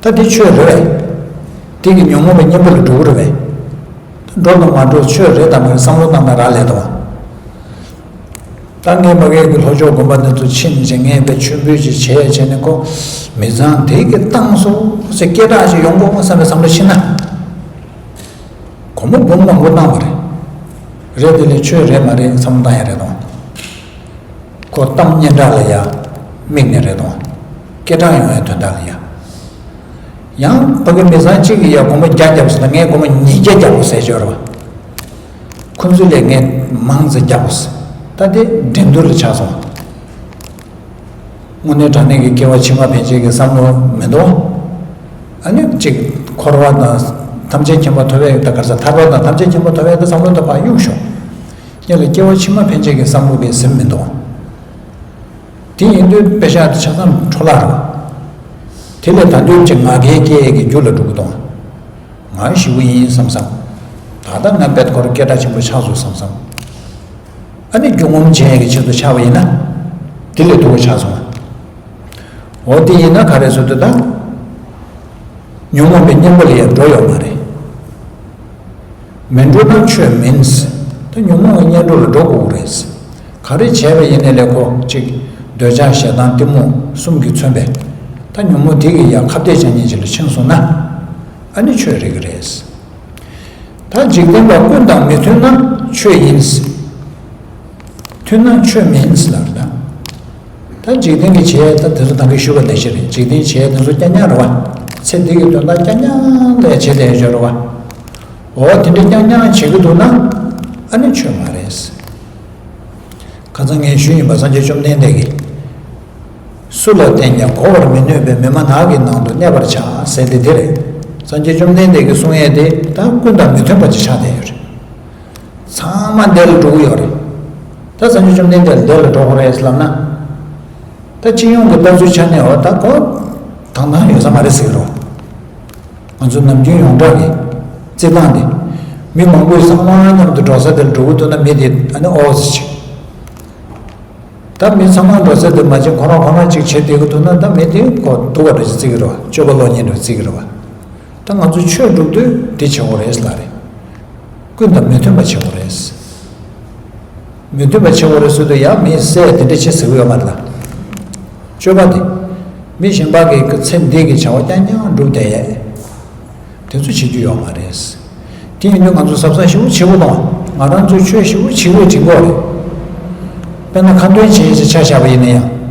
ད་འདི་ཆོས་རེད་པས། འདི་གི་ཉོན་མོངས་པའི་གཉེན་པོ་ལ་འགྲོ་གི་རེད་པས། འགྲོ་དང་མ་འགྲོ་ཆོས་རེད་དང་མ་རེད་བསམ་བློ་བཏང་ན་རག་ལས་དང་། ད་ངས་མ་གིའི་ལྷོ་ཕྱོགས་དགོན་པ་འདི་ཚོ་ཕྱིན་བྱས་ངས་དཔེ་མཆོད་འབུལ་ཅིག་བྱས་བྱས་ནས་ཁོ་མི་ཚང་དེ་གི་བཏང་སོང་ཟེར་སྐད་གྲགས་ཤིག་ཡོང་དགོས་བསམ་པའི་བསམ་བློ་ཕྱིན་ན། སྒོར་མོ་འབུམ་མང་པོ་བཏང་བ་རེད། རེད། དེ་ལས་ཆོས་རེད་མ་རེད་བསམ་བློ་བཏང་ཡ་རེད་དང་། ཁོ་གཏམ་སྙན་གྲགས་ལ་ཡ་དམིགས་ནས་རེད་དང་། སྐད་གྲགས་ཡོང་ཡའི་དོན་དག་ལ་ཡ། ཡང་ཕ་གི་མི་ཚང་གཅིག་གིས་ཡ་སྒོར་མོ་བརྒྱ་བརྒྱབ་སོང་ན་ངས་སྒོར་མོ་ཉིས་བརྒྱ་བརྒྱབ་དགོས་ཟེར་གྱི་ཡོད་རེད་བ། ཁོ་ཚོ་ལས་ངས་མང་ཙམ་བརྒྱབ་དགོས་ཟེར། ད་དེ་འགྲན་བསྡུར་ལ་ཆགས་སོང་། དངོས་གནས་དྲང་གནས་ཀྱི་སྐྱེ་བ་ཕྱི་མ་ཕན་ཆད་ཀྱི་བསམ་བློ་མི་འདུག་ཨ་ནི་གཅིག་འཁོར་བ་དང་ཐམས་ཅད་མཁྱེན་པ་ཐོབ་པའི། ད་ག་རེ་ཟེར། ཐར་པ་དང་ཐམས་ཅད་མཁྱེན་པ་ཐོབ་པའི་ད་བསམ་བློ་ད་ཕར་གཡུག་ཞོག་སྔོན་ལ་སྐྱེ་བ་ཕྱི་མ་ཕན་ཆད་ཀྱི་བསམ་བློ་གི་ཟིན་མི་འདུག་དེ་ཡིན་དུས་དཔེ་ཆ་དེ་ཆ་ཚང་འཕྲོ་བརླག་རེད། དེ་ལས་ད་དུང་གཅིག་ང་རྒྱལ་སྐྱེ་ཡས་ཀྱི་རྒྱུ་ལ་འགྲོ་གི་འདུག་ང་ཞེ་པོ་ཡིན་བསམ་བསམ། ད་ལྟ་ང་དཔེ་ཁོ་རང་སྐད་གྲགས་ཆེན་པོ་ཆགས་སོང་བསམ་བསམ། ཨ་ནི་རྒྱུ་ངོམ་བྱེད་ཡས་ཀྱི་ཆེད་དུ་ཆགས་པ་ཡིན་ན། དེ་ལས་སྡུག་པོ་ཆགས་སོང་ང་། འོ་དེ་ཡིན་ན་ག་རེ་ཟེར་དུས་ད། ཉོན་མོངས་པའི་གཉེན་པོ་ལ་ཡང་འགྲོ་ཡོད་མ་རེད། མི་འགྲོ་ན་ཆོས་མིན། ད་ཉོན་མོངས་པའི་གཉེན་གྲོགས་ལ་འགྲོ་དགོས་ཀྱི་རེད། ག་རེ་བྱས་པ་ཡིན་ནའི་ལས་ཁོ་གཅིག་འདོད་ཆགས་ཞེ་སྡང་གཏི་མུག་གསུམ་གྱིས་མཚོན་པས། ད་ཉོན་མོངས་དེ་གིས་ཡང་ཁ་གཏད་བྱ་མཁན་ཅིག་ལ་ཕྱིན་སོང་ན། ཨ་ནི་ཆོས་རིག་གི་རེད། ད་འཇིག་རྟེན་པ་ཀུན་དང་མི་མཐུན་ན་ཆོས་ཡིན། མཐུན་ན་ཆོས་མིན་ཟེར་ལབ་རེད་ད། ད་འཇིག་རྟེན་གྱི་བྱས་ད་དེ་ཚོ་ད་གིན་ཞུས་པ་ནང་བཞིན་རེད། འཇིག་རྟེན་བྱས་དེ་ཚོ་རྐྱང་རྐྱང་རེད་བ། ཚེ་འདི་གི་དོན་དག་རྐྱང་རྐྱང་ལ་བྱས་བསྡད་ཡོད་རེད་བ། འོ་དེ་འདྲ་རྐྱང་རྐྱང་བྱེད་ཀྱི་འདུག་ན། ཨ་ནི་ཆོས་མ་རེད། ཁ་སང་ངས་ཞུས་ཡིན་པ། སངས་རྒྱས་བཅོམ་ལྡན་འདས་ཀྱིས། སུ་ལ་བརྟེན་ཀྱང་གོ་བར་མི་ནུས་པའི་མི་མ་ནག་གི་ནང་དུ་གནས་པར་བྱ་ཟེར་དེ་དེ་རེད། སངས་རྒྱས་བཅོམ་ལྡན་འདས་ཀྱིས་གསུང་ཡས་དེ་ད་ཀུན་དང་མི་མཐུན་པ་ཅིག་ཆགས་བསྡད་ཡོད་རེད། ཚང་མ་འདི་ལ་འགྲོ་གི་ཡོད་རེད། ད་ ད་སངས་རྒྱས་བཅོམ་ལྡན་འདས་འདི་ལ་འགྲོ་དགོས་རེད་ལབ་ན། ད་སྤྱི་ཡོངས་ཀྱི་ལྟ་ཚུལ་ཆ་ནས་འོ་ད་ཁོ་དང་ཐང་ཡོད་ས་མ་རེད་ཟེར་གི་རེད། ང་ཚོ་ནམ་རྒྱུན་ཡོངས་གྲགས་ཀྱི་བརྩི་སྟངས་དེ། མི་མང་པོས་ཚང་མ་མཉམ་དུ་འགྲོ་ས་དེར་འགྲོ་གི་འདུག་ན་མི་དེ་ཨ་ནི་ཨོ་ཟེར་བྱེད། ད་མི་ཚང་མ་འགྲོ་ས་དེ་མ་བྱེད་ཁོ་རང་ཁོ་རང་ཅིག་བྱེད་བསྡད་ཀྱི་འདུག་ན་ད་མི་དེ་ཁོ་སྡུག་པ་འདྲ་ཞིག་བརྩི་གི་རེད་བ། སྤྱོད་པ་ལོག་ཉེས་འདྲ་བརྩི་གི་རེད་བ། ད་ང་ཚོ་ཆོས་སྒྲུབ་དུས་འདི་བྱེད་དགོས་རེད་ལབ་རེད། ཀུན་དང་མི་མཐུན་པ་བྱེད་དགོས་རེད། མི་མཐུན་པ་བྱེད་དགོས་རེད་ཟེར་དུས་ཡང་མི་བསད་དེ་འདྲ་བྱེད་ཟེར་གི་ཡོད་མ་རེད་ད། སྤྱོད་པ་དེ། མི་གཞན་པ་གི་ཚེ་འདི་གི་བྱ་བ་རྐྱང་རྐྱང་སྒྲུབ་བསྡད་ཡས། དེ་ཚོ་བྱེད་རྒྱུ་ཡོད་མ་རེད། དེ་ཡིན་དུས་ང་ཚོ་གཟབ་གཟབ་ཞེ་པོ་བྱེད་དགོས་དང་། ང་རང་ཚོས་ཆོས་ཞེ་པོ་བྱེད་དགོས་དྲན་གྱི་རེད། དཔེར་ན་ཁ་འདོན་བྱེད་ཡས་ཅིག་ཆ་བཞག་པ་ཡིན་ན་ཡང་།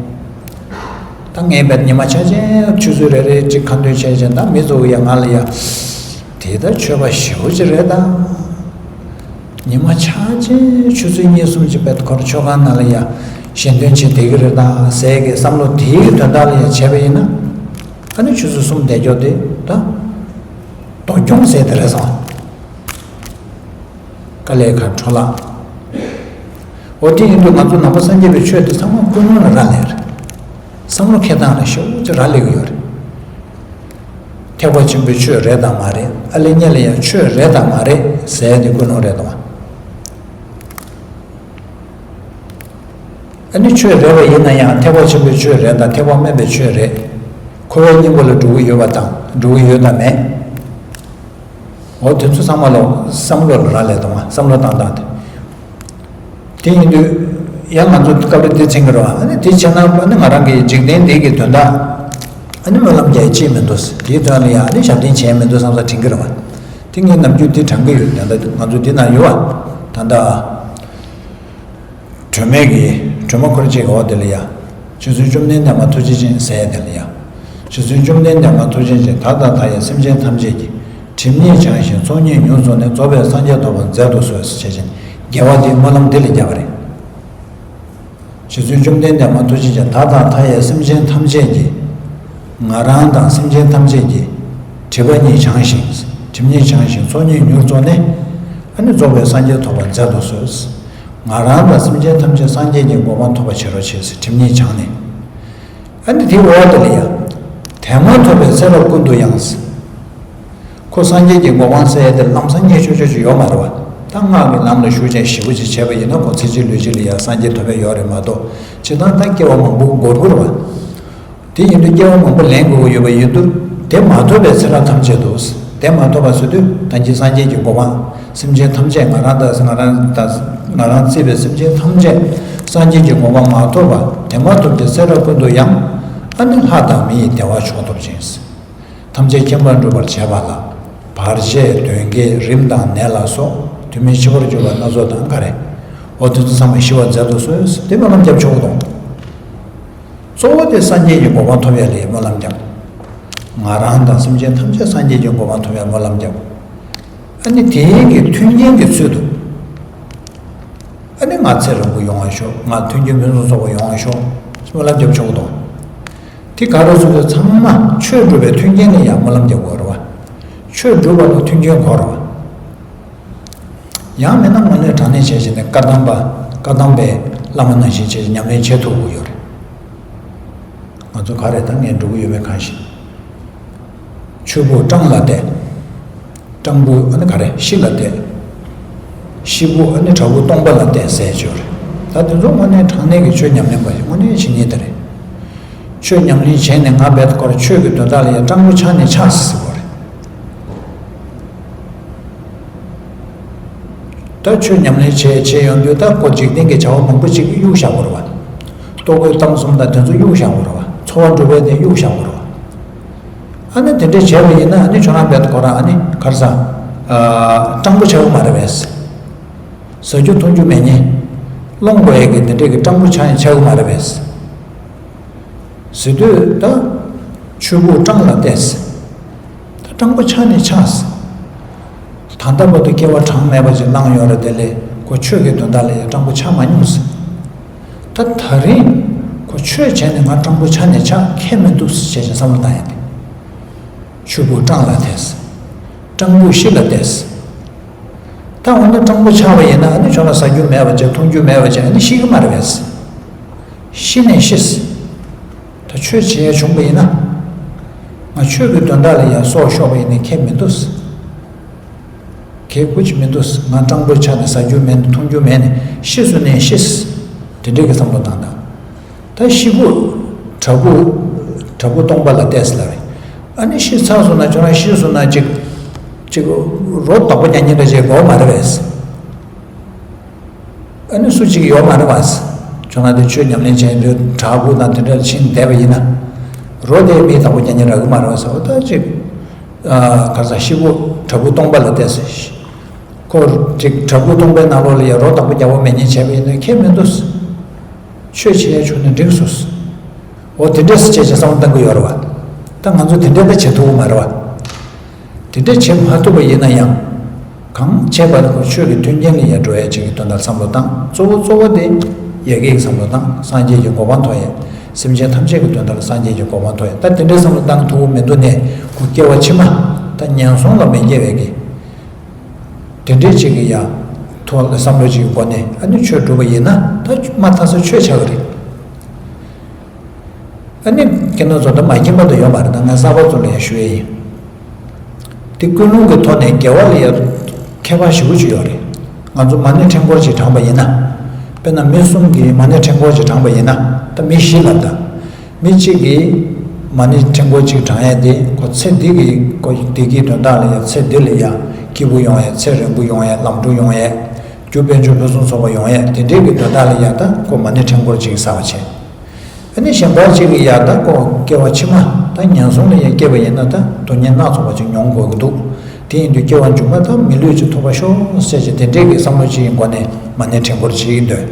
ད་ངས་བས་ཉི་མ་ཆ་ཆེན་ཆུ་ཚོད་རེ་རེ་གཅིག་ཁ་འདོན་བྱས་བྱས་ད་མི་ཚོ་ཡ་ང་ལ་ཡ། དེ་ད་ཆོས་པ་ཞེ་པོ་ཅིག་རེད་ད། ཉི་མ་ཆ་ཆེན་ཆུ་ཚོད་གཉིས་གསུམ་གཅིག་བས་ཁོར་ཆོས་ཁང་ནང་ལ་ཡ་ཞལ་འདོན་བྱེད་བསྡད་ཀྱི་རེད་ད་ཟེར་གི་བསམ་བློ་དེའི་དོན་དག་ལ་ཡ་བྱས་པ་ཡིན་ན། ཨ་ནི་ཆུ་ཚོད་གསུམ་བསྡད་རྒྱུ་དེ་ད། སྡུག་གྱོང་ཟེར་དེ་རེད་སོང་། དཀའ་ལས་ཁག་འཕྲོ་བརླག་འོ་དེ་ཡིན་དུས་ང་ཚོ་ནང་པ་སངས་རྒྱས་པའི་ཆོས་དེ་ཚང་མ་ཀུན་སློང་ལ་རག་ལས་རེད། བསམ་བློ་འཁྱེར་སྟངས་ལ་ཞེ་པོ་ཅིག་རག་ལས་ཀྱི་ཡོད་རེད། ཐེག་པ་ཆེན་པོའི་ཆོས་རེད་དང་མ་རེད། ཨ་ལེ་ཉེ་ལེ་ཡང་ཆོས་རེད་དང་མ་རེད་ཟེར་དེ་ཀུན་སློང་རེད་དང་། ཨ་ནི་ཆོས་རེད་པ་ཡིན་ན་ཡང་ཐེག་པ་ཆེན་པོའི་ཆོས་རེད་དང་ཐེག་པ་དམན་པའི་ཆོས་རེད། འཁོར་བའི་སྙིང་པོ་ལ་འགྲོ་གི་ཡོད་པ་དང་འགྲོ་གི་ཡོད་དང་མེད། འོ་དེ་ཚོ་ཚང་མ་ལ་བསམ་བློ་ལ་རག་ལས་དང་བསམ་བློ་བཏང་སྟངས་དེ། དེ་ཡིན་དུས་ཡང་ང་ཚོ་སྐབས་རེ་འདི་མཚོན་གྱི་རེད་བ། ཨ་ནི་དེ་བྱས་ན་ཨ་ནི་ང་རང་གི་འཇིག་རྟེན་འདི་གི་དོན་དག་ཨ་ནི་སྨོན་ལམ་རྒྱག་ཡས་ཅི་མི་འདུག་དེའི་དོན་ལ་ཡང་ཨ་ནི་ཞབས་བརྟན་བྱས་མི་འདུག་བསམ་ས་དྲན་གྱི་རེད་བ། དེ་ངས་ནམ་རྒྱུན་འདི་དྲན་གྱི་ཡོད། ད་ལྟ་ང་ཚོ་འདི་ན་ཡོད་བ། ད་ལྟ། སྒྲོལ་མའི་གི་སྒྲོལ་མ་འཁོར་བཅས་ཀྱི་འོག་དེ་ལ་ཡ། རྗེ་བཙུན་བཅོམ་ལྡན་འདས་མ་ཐུགས་རྗེ་ཅན་ཟེར་ཡ་དེ་ལ་ཡ། རྗེ་བཙུན་བཅོམ་ལྡན་འདས་མ་ཐུགས་རྗེ་ཅན་བདག་དང་མཐའ་ཡས་སེམས་ཅན་ཐམས་ཅད་ཀྱི། སྒྲིབ་གཉིས་བྱང་ཞིང་ཚོགས་གཉིས་མྱུར་རྫོགས་ནས། རྫོགས་པའི་སངས་རྒྱས་ཐོབ་པར་མཛད་དུ་གསོལ་ཟེར་བྱས་ཅན། དགེ་བ་དེའི་སྨོན་ལམ་འདི་ལ་བརྒྱབ་པ་རེད། རྗེ་བཙུན་བཅོམ་ལྡན་འདས་མ་ཐུགས་རྗེ་ཅན་བདག་དང་མཐའ་ཡས་སེམས་ཅན་ཐམས་ཅད་ཀྱི། ང་རང་དང་སེམས་ཅན་ཐམས་ཅད་ཀྱི། སྒྲིབ་པ་གཉིས་བྱང་ཞིང་། སྒྲིབ་གཉིས་བྱང་ཞིང་ཚོགས་གཉིས་མྱུར་རྫོགས་ནས། ཨ་ནི་རྫོགས་པའི་སངས་རྒྱས་ཐོབ་པར་མཛད་དུ་གསོལ། ང་རང་དང་སེམས་ཅན་ཐམས་ཅད་སངས་རྒྱས་ཀྱི་གོ་འཕང་ཐོབ་པར་བྱེད་རོགས་བྱེད་ཟེར་སྒྲིབ་གཉིས་བྱང་ནས། ཨ་ནི་དེའི་འོག་དེ་ལ་ཡང་། དེ་མ་ཐོབ་པའི་ཚེ་རབས་ཀུན་ཏུ་ཡང་། ཁོ་སངས་རྒྱས་ཀྱི་གོ་འཕང་ཟེར་ཡས་དེ་ལམ་སང་རྙེད་ཆོག་ཆོག་ཅིག་ཡོད་མ་རེད་བ། ད་སྔགས་ཀྱི་ལམ་ལ་ཞུགས་བྱས་ཞེ་པོ་ཅིག་བྱས་པ་ཡིན་ན་ཁོ་ཚེ་གཅིག་ལུས་གཅིག་ལ་ཡང་སངས་རྒྱས་ཐོབ་པ་ཡོད་རེད་མ་གཏོགས་སྤྱིར་བཏང་ད་སྐྱེ་བ་མང་པོ་འགོར་གྱི་རེད་བ། དེ་ཡིན་དུས་སྐྱེ་བ་མང་པོ་ལེན་དགོས་ཀྱི་ཡོད་པ་ཡིན་དུས་དེ་མ་ཐོབ་པའི་ཚེ་རབས་ཐམས་ཅད་དུ། དེ་མ་ཐོབ་པ་ཟེར་དུས་ད་གིན་སངས་རྒྱས་ཀྱི་གོ་འཕང་། སེམས་ཅན་ཐམས་ཅད་ང་རང་དང་ང་རང་དང་ང་རང་བརྩིས་པའི་སེམས་ཅན་ཐམས་ཅད་སངས་རྒྱས་ཀྱི་གོ་འཕང་མ་ཐོབ་པ་དེ་མ་ཐོབ་པའི་ཚེ་རབས་ཀུན་ཏུ་ཡང་ཨ་ནི་ལྷ་དང་མི་ཡི་བདེ་བ་མཆོག་ཐོབ་ཅིང་། ཐམས་ཅད་མཁྱེན་པར་འགྲུབ་པར་བྱེད་པ་ལ། བར་ཆད་གདོན་བགེགས་རིམས་དང་ནད་ལ་སོགས་དུས་མིན་འཆི་བར་འགྱུར་བ་སྣ་ཚོགས་དང་ག་རེ། འོ་དེ་ཚོ་ཚང་མ་ཞི་བར་མཛད་དུ་གསོལ་ཟེར་དེ་སྨོན་ལམ་རྒྱབ་ཆོག་གི་འདུག་གཙོ་བོ་དེ་སངས་རྒྱས་ཀྱི་གོ་འཕང་ཐོབ་ཡ་ལ་སྨོན་ལམ་རྒྱབ། ང་རང་དང་སེམས་ཅན་ཐམས་ཅད་སངས་རྒྱས་ཀྱི་གོ་འཕང་ཐོབ་ཡ་སྨོན་ལམ་རྒྱབ། ཨ་ནི་དེའི་གི་མཐུན་རྐྱེན་གྱི་ཚུལ་དུ། ཨ་ནི་ང་ཚེ་རིང་པོ་ཡོང་བ་ཤོག་ང་མཐུན་རྐྱེན་ཕུན་སུམ་ཚོགས་པ་ཡོང་བ་ཤོག་སྨོན་ལམ་རྒྱབ་ཆོག་གི་འདུག་དེ་ག་རེ་ཟེར་དུས་ཚང་མ་ཆོས་སྒྲུབ་པའི་མཐུན་རྐྱེན་ལ་ཡང་སྨོན་ལམ་རྒྱབ་དགོས་རེད་བ། ཆོས་སྒྲུབ་པ་ལ་མཐུན་རྐྱེན་དགོས་རེད་བ། ཡང་མིན་ན་དངོས་གནས་དྲང་གནས་བྱས་བྱས་ནས་བཀའ་གདམས་པ་བཀའ་གདམས་པའི་བླ་མ་ནང་བཞིན་བྱས་བྱས་ཉམས་ལེན་བྱེད་ཐུབ་དགོས་ཡོད་རེད། ང་ཚོ་ག་རེ་ད་ངས་འགྲོ་གི་ཡོད་མེད་གང་ཤེས། ཆུ་བུར་སྤྲང་ལ་གཏད། སྤྲང་བུ་ཨ་ནི་ག་རེ་ཤི་ལ་གཏད། ཤི་བུ་ཨ་ནི་བྲག་བུ་སྟོང་པ་ལ་གཏད་ཟེར་ཅིག་ཡོད་རེད། ད་དེ་ཚོ་དངོས་གནས་དྲང་གནས་ཀྱི་ཆོས་ཉམས་ལེན་པ་ཞིག་དངོས་གནས་བྱེད་ཉེན་དེ་རེད། ཆོས་ཉམས་ལེན་བྱས་ནས་ང་རྦད་དེ་ཁོ་ར་ཆོས་ཀྱི་དོན་དག་ལ་ཡང་སྤྲང་པོ་ཆགས་ནས་ཆགས་ཟེར་བ་རེད། ད་ཆོས་ཉམས་ལེན་བྱས་བྱས་ཡོང་དུས་ད་ཁོ་འཇིག་རྟེན་གྱི་བྱ་བ་མང་པོ་ཅིག་གཡུག་བཞག་དགོས་རེད་བ། ལྟོ་གོས་གཏམ་གསུམ་དང་དེ་ཚོ་གཡུག་བཞག་དགོས་རེད་བ། འཚོ་བ་སྒྲུབ་པའི་དེ་གཡུག་བཞག་དགོས་རེད་བ། ཨ་ནི་དེ་འདྲས་བྱས་པ་ཡིན་ན་ཨ་ནི་ཁྱོད་རང་རྦད་དེ་ཁོ་རང་ཨ་ནི་ག་རེ་ཟ། ཨ། སྤྲང་པོ་ཆགས་ཀྱི་མ་རེད་པས། ཟ་རྒྱུ་འཐུང་རྒྱུ་མེད་ཉེན། སློང་དགོས་ཡས་ཀྱི་དེ་འདྲས་ཀྱི་སྤྲང་པོ་ཆགས་ཡང་ཆགས་ཀྱི་མ་རེད་པས། ཟེར་དུས་ད། ཆུ་བུར་སྤྲང་ལ་གཏད། ད་སྤྲང་པོ་ཆགས་ནས་ཆགས། ད་ལྟ་བར་དུ་སྐྱེ་བ་གྲངས་མེད་པ་ཅིག་བླངས་ཡོད་རེད་དེ་ལས་ཁོ་ཆོས་ཀྱི་དོན་དག་ལ་ཡང་སྤྲང་པོ་ཆགས་མ་མྱོང་ཟེར། ད་ད་རིང་ཁོ་ཆོས་བྱས་ནས་ང་སྤྲང་པོ་ཆགས་ནས་ཆགས་ཁྱད་མི་འདུག་ཟེར་བྱས་ནས་བསམ་བློ་བཏང་ཡ་དེ། ཆུ་བུར་སྤྲང་ལ་གཏད། སྤྲང་བུ་ཤི་ལ་གཏད། ད་འོ་ན་སྤྲང་པོ་ཆགས་པ་ཡིན་ན་ཨ་ནི་ཁྱོད་ལ་ཟ་རྒྱུ་མེད་པ་བྱས་འཐུང་རྒྱུ་མེད་པ་བྱས་ཨ་ནི་ཤི་གི་མ་རེད་པས། ཤི་ནས་ཤི། ད་ཆོས་བྱེད་ཡ་བྱུང་པ་ཡིན་ན། ང་ཆོས་ཀྱི་དོན་དག་ལ་ཡ་སྲོག་ཤོར་བ་ཡིན་ན་ཁྱད་མི་འདུག་གལ་ཁུ་ཅི་མི་འདུག་ང་སྤྲང་པོ་ཆགས་ནས་ཟ་རྒྱུ་མེད་ནས་འཐུང་རྒྱུ་མེད་ནས་ཤི་སོང་ནས་ཤི། དེ་འདྲས་ཀྱི་བསམ་བློ་བཏང་དང་། ད་ཤི་བོ། དྲག་པོ། དྲག་པོ་སྟོང་པ་ལ་བལྟས་ཟེར་ལ་རེད། ཨ་ནི་ཤི་ཚར་སོང་ན་ཁྱོད་རང་ཤི་སོང་ན་ཅིག་ཅིག་རོ་དོག་པོ་རྒྱག་མཁན་འདྲ་བྱེད་དགོས་མ་རེད་པས། ཨ་ནི་སུ་གཅིག་ཡོད་མ་རེད་པས། ཁྱོད་རང་དེ་ཆོས་ཉམས་ལེན་བྱས་འདུག་བྲག་ཕུག་དང་དེ་འདྲ་ཕྱིན་བསྡད་པ་ཡིན་ན། རོ་དེ་མི་དོག་པོ་རྒྱག་མཁན་རག་གི་མ་རེད་པས་ཟེར་བ་ད་ཅིག་གར་ས་ཤི་བོ་དྲག་པོ་སྟོང་པ་ལ་བལྟས་ཟེར། ཁོ་ཅིག་དྲག་པོ་སྟོང་པའི་ནང་ལོགས་ལ་ཡང་རོ་དོག་པོ་རྒྱག་པ་མེད་མཁན་བྱས་པ་ཡིན་ན་ཁྱད་མི་འདུག་ཆོས་བྱེད་ཡ་བྱུང་ན་འགྲིག་སོང་། འོ་དེ་འདྲས་སུ་བྱས་བྱས་བསམ་བློ་གཏང་གི་ཡོད་རེད་བ། ད་ང་ཚོ་དེ་འདྲས་ད་བྱེད་ཐུབ་ཀྱི་མ་རེད་བ། དེ་འདྲས་བྱེད་མ་ཐུབ་པ་ཡིན་ན་ཡང་། གང་བྱས་པ་ལ་ཁོ་ཆོས་ཀྱི་མཐུན་རྐྱེན་ལ་ཡ་འགྲོ་ཡ་ཅིག་གི་དོན་དག་བསམ་བློ་བཏང་གཙོ་བོ་གཙོ་བོ་དེ། ཡ་གི་བསམ་བློ་བཏང་སངས་རྒྱས་ཀྱི་གོ་འཕང་ཐོབ་ཡ། སེམས་ཅན་ཐམས་ཅད་ཀྱི་དོན་དག་ལ་སངས་རྒྱས་ཀྱི་གོ་འཕང་ཐོབ་ཡ་ད་དེ་འདྲས་བསམ་བློ་བཏང་ཐུབ་ཀྱི་མི་འདུག་ནས་ཁོ་སྐྱེ་བ་ཕྱི་མ། ད་ངན་སོང་ལ་མི་སྐྱེ་བའི་གི་དེ་འདྲའི་ཅིག་གི་ཡང་ཐོག་ལ་བསམ་བློ་ཅིག་གི་སྒོ་ནས་ཨ་ནི་ཆོས་སྒྲུབ་པ་ཡིན་ན་ད་མ་མཐའ་ས་ཆོས་ཆགས་ཀྱི་རེད། ཨ་ནི་ཁྱེད་རང་ཚོ་ད་མ་མཁྱེན་པ་ད་ཡོད་མ་རེད་ད་ང་གསར་པ་ཚོ་ལ་ཡང་ཞུ་ཡས་ཡིན། དེ་ཀུན་སློང་གི་ཐོག་ནས་དགེ་བ་ལ་ཡང་ཁྱད་པར་ཞེ་པོ་ཅིག་ཡོད་རེད། ང་ཚོ་མ་ཎི་ཕྲེང་སྐོར་ཅིག་བགྲངས་པ་ཡིན་ན། དཔེར་ན་མི་གསུམ་གྱིས་མ་ཎི་ཕྲེང་སྐོར་ཅིག་བགྲངས་པ་ཡིན་ན་ད་མི་བཞི་ལབ་ད། མི་གཅིག་གིས་མ་ཎི་ཕྲེང་སྐོར་གཅིག་བགྲང་ཡས་དེ་ཁོ་ཚེ་འདི་གི་ཁོ་བདེ་སྐྱིད་དོན་དག་ལ་ཡང་ཚེ་འདི་ལ་ཡང་སྐྱིད་པོ་ཡོང་ཡས་ཚེ་རིང་པོ་ཡོང་ཡས་ལམ་འགྲོ་ཡོང་ཡས་རྒྱུ་དཔལ་འབྱོར་ཕུན་སུམ་ཚོགས་པ་ཡོང་ཡས་དེ་འདྲའི་གི་དོན་དག་ལ་ཡང་ད་ཁོ་མ་ཎི་ཕྲེང་སྐོར་གཅིག་བསགས་པ་བྱས། ཨ་ནི་གཞན་པ་གཅིག་གིས་ཡང་ད་ཁོ་སྐྱེ་བ་ཕྱི་མ་ད་ངན་སོང་ལ་ཡང་སྐྱེས་པ་ཡིན་ན་ད་སྡུག་བསྔལ་སྣ་ཚོགས་པ་ཅིག་མྱོང་དགོས་ཀྱི་འདུག་དེ་ཡིན་དུས་སྐྱེ་བ་མཇུག་མ་ད་མི་ལུས་ཅིག་ཐོབ་པ་ཤོག་ཟེར་གྱི་དེ་འདྲའི་གི་བསམ་བློ་གཅིག་གི་སྒོ་ནས་མ་ཎི་ཕྲེང་སྐོར་གཅིག་འདོན།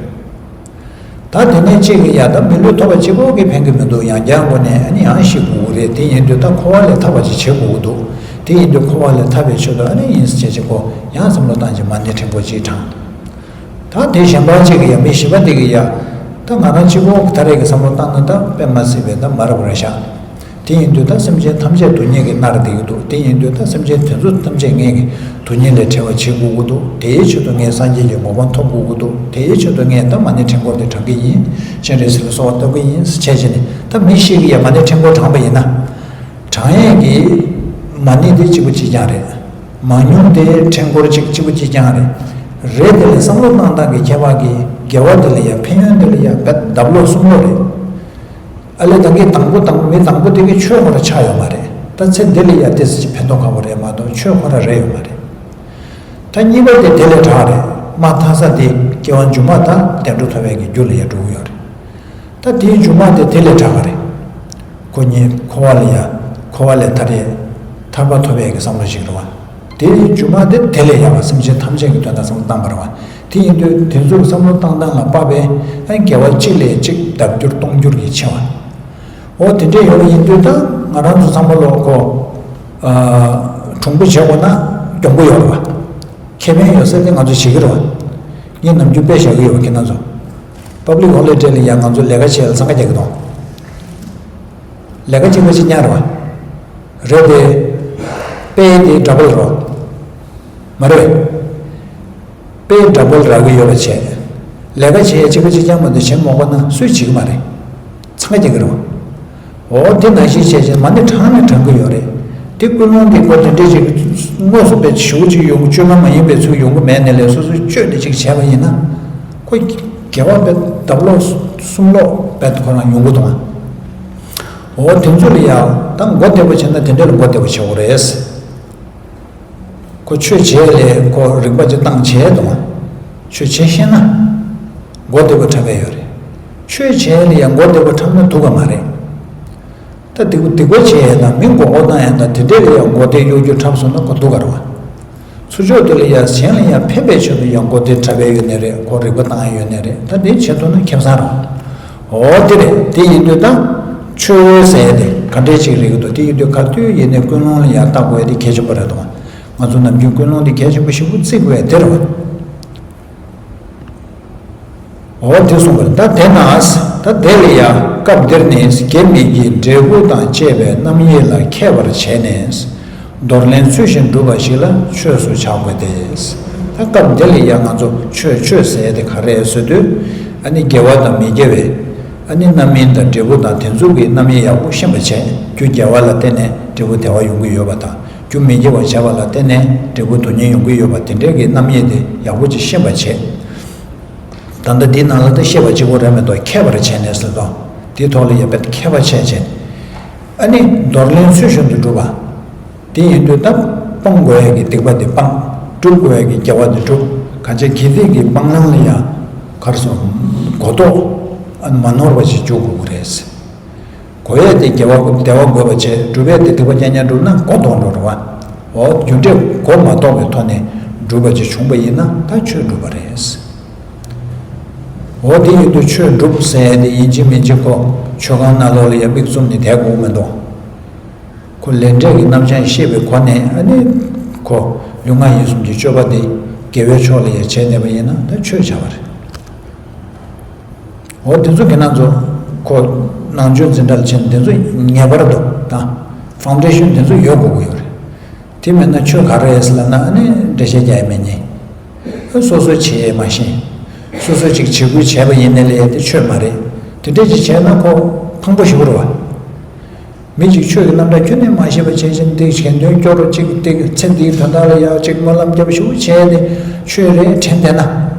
ད་དེ་ནས་གཅིག་གིས་ཡ་ད་མི་ལུས་ཐོབ་པ་གཅིག་པོ་གིས་ཕན་གི་མི་འདུག་ཡང་བསྐྱར་མགོ་ནས་ཨ་ནི་ཡང་ཤི་དགོས་ཀྱི་རེད། དེ་ཡིན་དུས་ད་འཁོར་བ་ལས་ཐར་བ་ཅིག་བྱེད་དགོས་ཀྱི་འདུག་དེ་ཡིན་དུས་འཁོར་བ་ལས་ཐར་བའི་ཆེད་དུ་ཨ་ནི་ཡིན་ཟེར་བྱས་ཅིག་གོ་ཡང་བསམ་བློ་བཏང་ཅིག་མ་ཎི་ཕྲེང་སྐོར་གཅིག་བགྲང་། ད་དེ་གཞན་པ་གཅིག་གིས་ཡ་མི་བཞི་པ་དེ་གིས་ཡ། ད་ང་རང་གཅིག་པོ་ད་རེས་ཀྱི་བསམ་བློ་བཏང་ན་ད་དཔེ་མ་སྲིད་པའི་ད་མ་རབས་རེད་ཤག་དེ་ཡིན་དུས་ད་སེམས་ཅན་ཐམས་ཅད་སྡུག་བསྔལ་གྱིས་མནར་བསྡད་ཀྱི་འདུག་དེ་ཡིན་དུས་ད་སེམས་ཅན་དེ་ཚོ་ཐམས་ཅད་ངས་ཀྱི་སྡུག་བསྔལ་ལས་བྲལ་བ་བྱེད་དགོས་ཀྱི་འདུག་དེའི་ཆེད་དུ་ངས་སངས་རྒྱས་ཀྱི་གོ་འཕང་ཐོབ་དགོས་ཀྱི་འདུག་དེའི་ཆེད་དུ་ངས་ད་མ་ཎི་ཕྲེང་སྐོར་དེ་བགྲང་གི་ཡིན། སྤྱན་རས་གཟིགས་ལ་གསོལ་བ་བཏབ་ཀྱི་ཡིན་ཟེར་བྱས་བྱས་ནས་ད་མི་ཞིག་གིས་ཡ་མ་ཎི་ཕྲེང་སྐོར་བགྲངས་པ་ཡིན་ན། བགྲང་ཡས་ཀྱི་མ་ཎི་དེ་གཅིག་པ་གཅིག་རྐྱང་རེད། མང་ཉུང་དེ་ཕྲེང་སྐོར་གཅིག་གཅིག་པ་གཅིག་རྐྱང་རེད། རེད་དེ་ལས་བསམ་བློ་བཏང་སྟངས་ཀྱི་ཁྱད་པར་གྱིས་དགེ་བ་དེ་ལ་ཡ་ཕན་ཡོན་དེ་ལ་ཡ་བད་ལྡབ་ལོག་གསུམ་ལོག་རེད། ཨ་ལས་ད་གིན་དང་པོ་དང་མི་དང་པོ་དེ་གི་ཆོས་ཁོ་ར་ཆགས་ཡོད་མ་རེད། ད་ཚེ་འདི་ལ་ཡ་ཏོག་ཙམ་ཅིག་ཕན་ཐོགས་ཁག་པོ་རེད་མ་གཏོགས་ཆོས་ཁོ་ར་རེད་ཡོད་མ་རེད། ད་གཉིས་པ་དེ་དེ་ལས་དྲག་རེད། མ་མཐའ་ས་དེ་སྐྱེ་བ་མཇུག་མ་ད་བདེ་འགྲོ་ཐོབ་པའི་གི་རྒྱུ་ལ་ཡ་འགྲོ་གི་ཡོད་རེད། ད་དེའི་མཇུག་མ་དེ་དེ་ལས་དྲག་པ་རེད། ཁོ་གཉིས་འཁོར་བ་ལས་ཡ། འཁོར་བ་ལས་ཐར་ཡས། ཐར་པ་ཐོབ་ཡས་ཀྱི་བསམ་བློ་ཞིག་རེད་བ། དེའི་མཇུག་མ་དེ་དེ་ལས་ཡག་པ་སེམས་ཅན་ཐམས་ཅད་ཀྱི་དོན་དག་བསམ་བློ་བཏང་པ་རེད་བ། དེ་ཡིན་དུས་དེ་ཚོ་གི་བསམ་བློ་བཏང་སྟངས་ལ་དཔག་པའི་ཨ་དགེ་བ་གཅིག་ལས་གཅིག་ལྡབ་འགྱུར་སྟོང་འགྱུར་གྱིས་ཆེ་བ། འོ་དེ་འདྲས་ཡོད་པ་ཡིན་དུས་ད་ང་རང་ཚོ་ཚང་མ་ལོ་ཁོ། ཨ། གྲུང་པོ་བྱེད་དགོས་ན་གྱོང་པོ་ཡོད་རེད་བ། ཁེ་ཕན་ཡོད་ས་དེ་ང་ཚོ་བྱེད་ཀྱི་རེད་བ། ངས་ནམ་རྒྱུན་དཔེ་བཞག་གི་ཡོད་པ་ཁྱེད་རང་ཚོ། Public holiday ལ་ཡང་ང་ཚོ་ལས་ཀ་བྱེད་ལ་འཚང་ཁ་རྒྱག་གི་འདུག་ལས་ཀ་བྱེད་པ་ཅིག་ཉར་བ། རེད་དེ། དཔེ་དེ་འདྲ་པོ་ལ་རོ། མ་རེད། དཔེ་འདྲ་པོ་ལ་རག་གི་ཡོད་པ་བྱས། ལས་ཀ་བྱེད་ཡས་གཅིག་པ་གཅིག་རྐྱང་མ་གཏོགས་བྱེད་མ་དགོས་ན་སུས་བྱེད་ཀྱི་མ་རེད། འཚང་ཁ་རྒྱག་གི་རེད་བ། འོ་དེ་ནང་བཞིན་བྱས་བྱས་མ་ཎི་བགྲང་ནས་བགྲང་གི་ཡོད་རེད། དེ་ཀུན་སློང་དེ་ཁོ་དེ་འདྲས་ཅིག་དངོས་སུ་དཔེ་ཞུ་ཅིག་ཡོང་གི་བཅོས་མ་མ་ཡིན་པའི་ཚུལ་ཡོང་གི་མེད་ནས་ལས་སོ་སོས་བཅོས་ནས་ཅིག་བྱས་པ་ཡིན་ན། ཁོ་དགེ་བ་དཔེ་ལྡབ་ལོག་གསུམ་ལོག་དཔེ་ཁོ་རང་ཡོང་གི་འདུག་ཨ། འོ་དེ་ཚོ་ལ་ཡང་ད་མགོ་བདེ་པོ་བྱས་ན་དེ་འདྲས་ལ་མགོ་བདེ་པོ་བྱེད་དགོས་རེད། ཁོ་ཆོས་བྱེད་ལས་ཁོ་རིག་པ་ཅིག་བཏང་བྱས་དང་། ཆོས་བྱེད་ཤེས་ན། མགོ་བདེ་པོ་འཁྲབ་པ་ཡོད་རེད། ཆོས་བྱེད་ལས་ཡང་མགོ་བདེ་པོ་འཁྲབ་ན་སྡུག་ག་མ་རེད། ད་སྡིག་སྡིག་པ་བྱེད་ཡས་དང་མི་མགོ་སྐོར་བཏང་ཡས་དང་དེ་འདྲས་ལ་ཡང་མགོ་བདེ་གཡོ་སྒྱུ་འཁྲབ་སོང་ན་ཁོ་སྡུག་ག་རེད་བ། ཚུར་ཕྱོགས་དེ་ལ་ཡང་གཞན་ལ་ཡང་ཕན་པའི་ཆེད་དུ་ཡང་མགོ་བདེ་འཁྲབ་པ་ཡོད་ནི་རེད། ཁོ་རིག་པ་བཏང་ཡས་ཡོད་ནི་རེད། ད་དེ་བྱེད་ཐུབ་ན་ཁེ་བཟང་རེད། འོ་དེ་རེད། དེ་ཡིན་དུས་ད་ཆོས་ཟེར་ཡས་དེ་ག་འདྲས་ཅིག་རེད་གི་འདུག་དེ་ཡིན་དུས་ག་དུས་ཡིན་ནའི་ཀུན་སློང་ལ་ཡང་བལྟ་དགོས་ཡས་དེ་གལ་ཆེན་པོ་རེད་དོ། ང་ཚོ་ནམ་རྒྱུན་ཀུན་སློང་དེ་གལ་ཆེན་པོ་ཞེ་པོ་བརྩི་དགོས་ཡས་དེ་རེད་བ། འོ་དེ་གསུངས་པ་རེད། ད་དེ་ན་ད་དེ་ལ་ཡང་སྐབས་འདིར་ནི་དགེ་མི་དགེའི་འབྲས་བུ་དང་བཅས་པའི་རྣམ་དབྱེ་ལ་མཁས་པར་བྱས་ནས། འདོར་ལེན་ཚུལ་བཞིན་སྒྲུབ་པ་ཞིག་ལ་ཆོས་སུ་བྱ་དགོས་ཏེ། ད་ སྐབས་འདི་ལ་ཡང་ང་ཚོ་ཆོས་ཆོས་ཟེར་ཡ་དེ་ག་རེ་རེད་ཟེར་དུས། ཨ་ནི་དགེ་བ་དང་མི་དགེ་བའི་ཨ་ནི་རྣམ་སྨིན་དང་འབྲས་བུ་དང་དེ་ཚོ་གི་རྣམ་དབྱེ་ཡག་པོ་ཤེས་པ་བྱས། རྒྱུ་དགེ་བ་ལ་བརྟེན་ནས་འབྲས་བུ་བདེ་བ་ཡོང་གི་ཡོད་པ་དང་། རྒྱུ་མི་དགེ་བ་བྱས་པ་ལ་བརྟེན་ནས་འབྲས་བུ་སྡུག་བསྔལ་ཡོང་གི་ཡོད་པ་དེ་འདྲའི་གི་རྣམ་དབྱེ་དེ་ཡག་པོ་ཅིག་ཤེས་པ་བྱས། ད་ལྟ་འདིའི་ནང་ལ་ད་ཤེས་པ་གཅིག་པོ་རེད་མ་གཏོགས་མཁས་པར་བྱས་ནས་ཟེར་དོ། དེའི་ཐོག་ལ་ཡང་དཔེ་མཁས་པ་བྱས་བྱས། ཨ་ནི་འདོར་ལེན་ཚུལ་བཞིན་དུ་སྒྲུབ་པ། དེ་ཡིན་དུས་ད་སྤང་དགོས་ཡ་གི་སྡིག་པ་དེ་སྤང་། སྒྲུབ་དགོས་ཡ་གི་དགེ་བ་དེ་སྒྲུབ། གང་བྱས་དགེ་སྡིག་གི་སྤང་བླང་ལ་ཡང་གར་སོང་གོ་རྟོགས་ཨ་ནི་མ་ནོར་བ་ཞིག་འཇུག་དགོས་ཀྱི་རེད། དགོས་ཡ་དེ་དགེ་བ་བདེ་བ་དགོས་པ་བྱས། སྒྲུབ་ཡ་དེ་སྡིག་པ་རྐྱང་རྐྱང་སྒྲུབ་ན་གོ་ལྡོག་འགྲོ་རེད་བ། འོ་རྒྱུ་འབྲས་གོ་མ་ལྡོག་པའི་ཐོག་ནས་སྒྲུབ་པ་ཅིག་བྱུང་པ་ཡིན་ན་ད་ཆོས་སྒྲུབ་པ་རེད། འོ་དེ་ཡིན་དུས་ཆོས་སྒྲུབ་ཟེར་ཡ་དེ་ཡིན་གཅིག་མིན་གཅིག་ཁོ་ཆོས་ཁང་ནང་ལོགས་ལ་ཡ་མིག་བཙུམ་ནས་བསྡད་དགོས་མི་འདུག་ཁོ་ལས་འབྲས་ཀྱི་རྣམ་གཞག་ཤེས་པའི་སྒོ་ནས་ཨ་ནི་ཁོ་ལུས་ངག་ཡིད་གསུམ་གྱི་སྤྱོད་པ་དེ་དགེ་བའི་ཕྱོགས་ལ་ཡ་བྱས་བསྡད་པ་ཡིན་ན་ད་ཆོས་བྱ་བ་རེད། འོ་དེ་ཚོ་གི་ནང་ཚོ་ཁོ་ནང་ཆོས་འཛིན་གྲྭ་ལ་ཕྱིན་དེ་ཚོ་ངེས་པར་དུ་དང་ཕའུན་ཌེ་ཤན་དེ་ཚོ་ཡོད་དགོས་ཀྱི་ཡོད་རེད། དེ་མེད་ན་ཆོས་ག་རེ་རེད་ཟེར་ལབ་ན་ཨ་ནི་འགྲེལ་བཤད་རྒྱག་ཡ་མེད་ཉེ། སོ་སོ་བྱེད་ཡས་མ་ཤེས། སོ་སོ་ཅིག་བྱེད་ཁུལ་བྱས་པ་ཡིན་ནའི་ལས་དེ་ཆོས་མ་རེད། དེ་འདྲས་ཅིག་བྱས་ན་ཁོ་ཕངས་པོ་ཞེ་པོ་རེད་བ། མི་གཅིག་ཆོས་ཀྱི་རྣམ་གྲངས་ཁྱོན་ནས་མ་ཤེས་པ་བྱས་ཤིང་དེ་གཞན་དོན་སྐྱོ་རུ་གཅིག་དེ་ཚེ་འདིའི་དོན་དག་ལ་ཡག་ཅིག་སྨོན་ལམ་རྒྱབ་ཞུ་བྱས་ཏེ་ཆོས་རེད་དྲན་བསྡད་ན་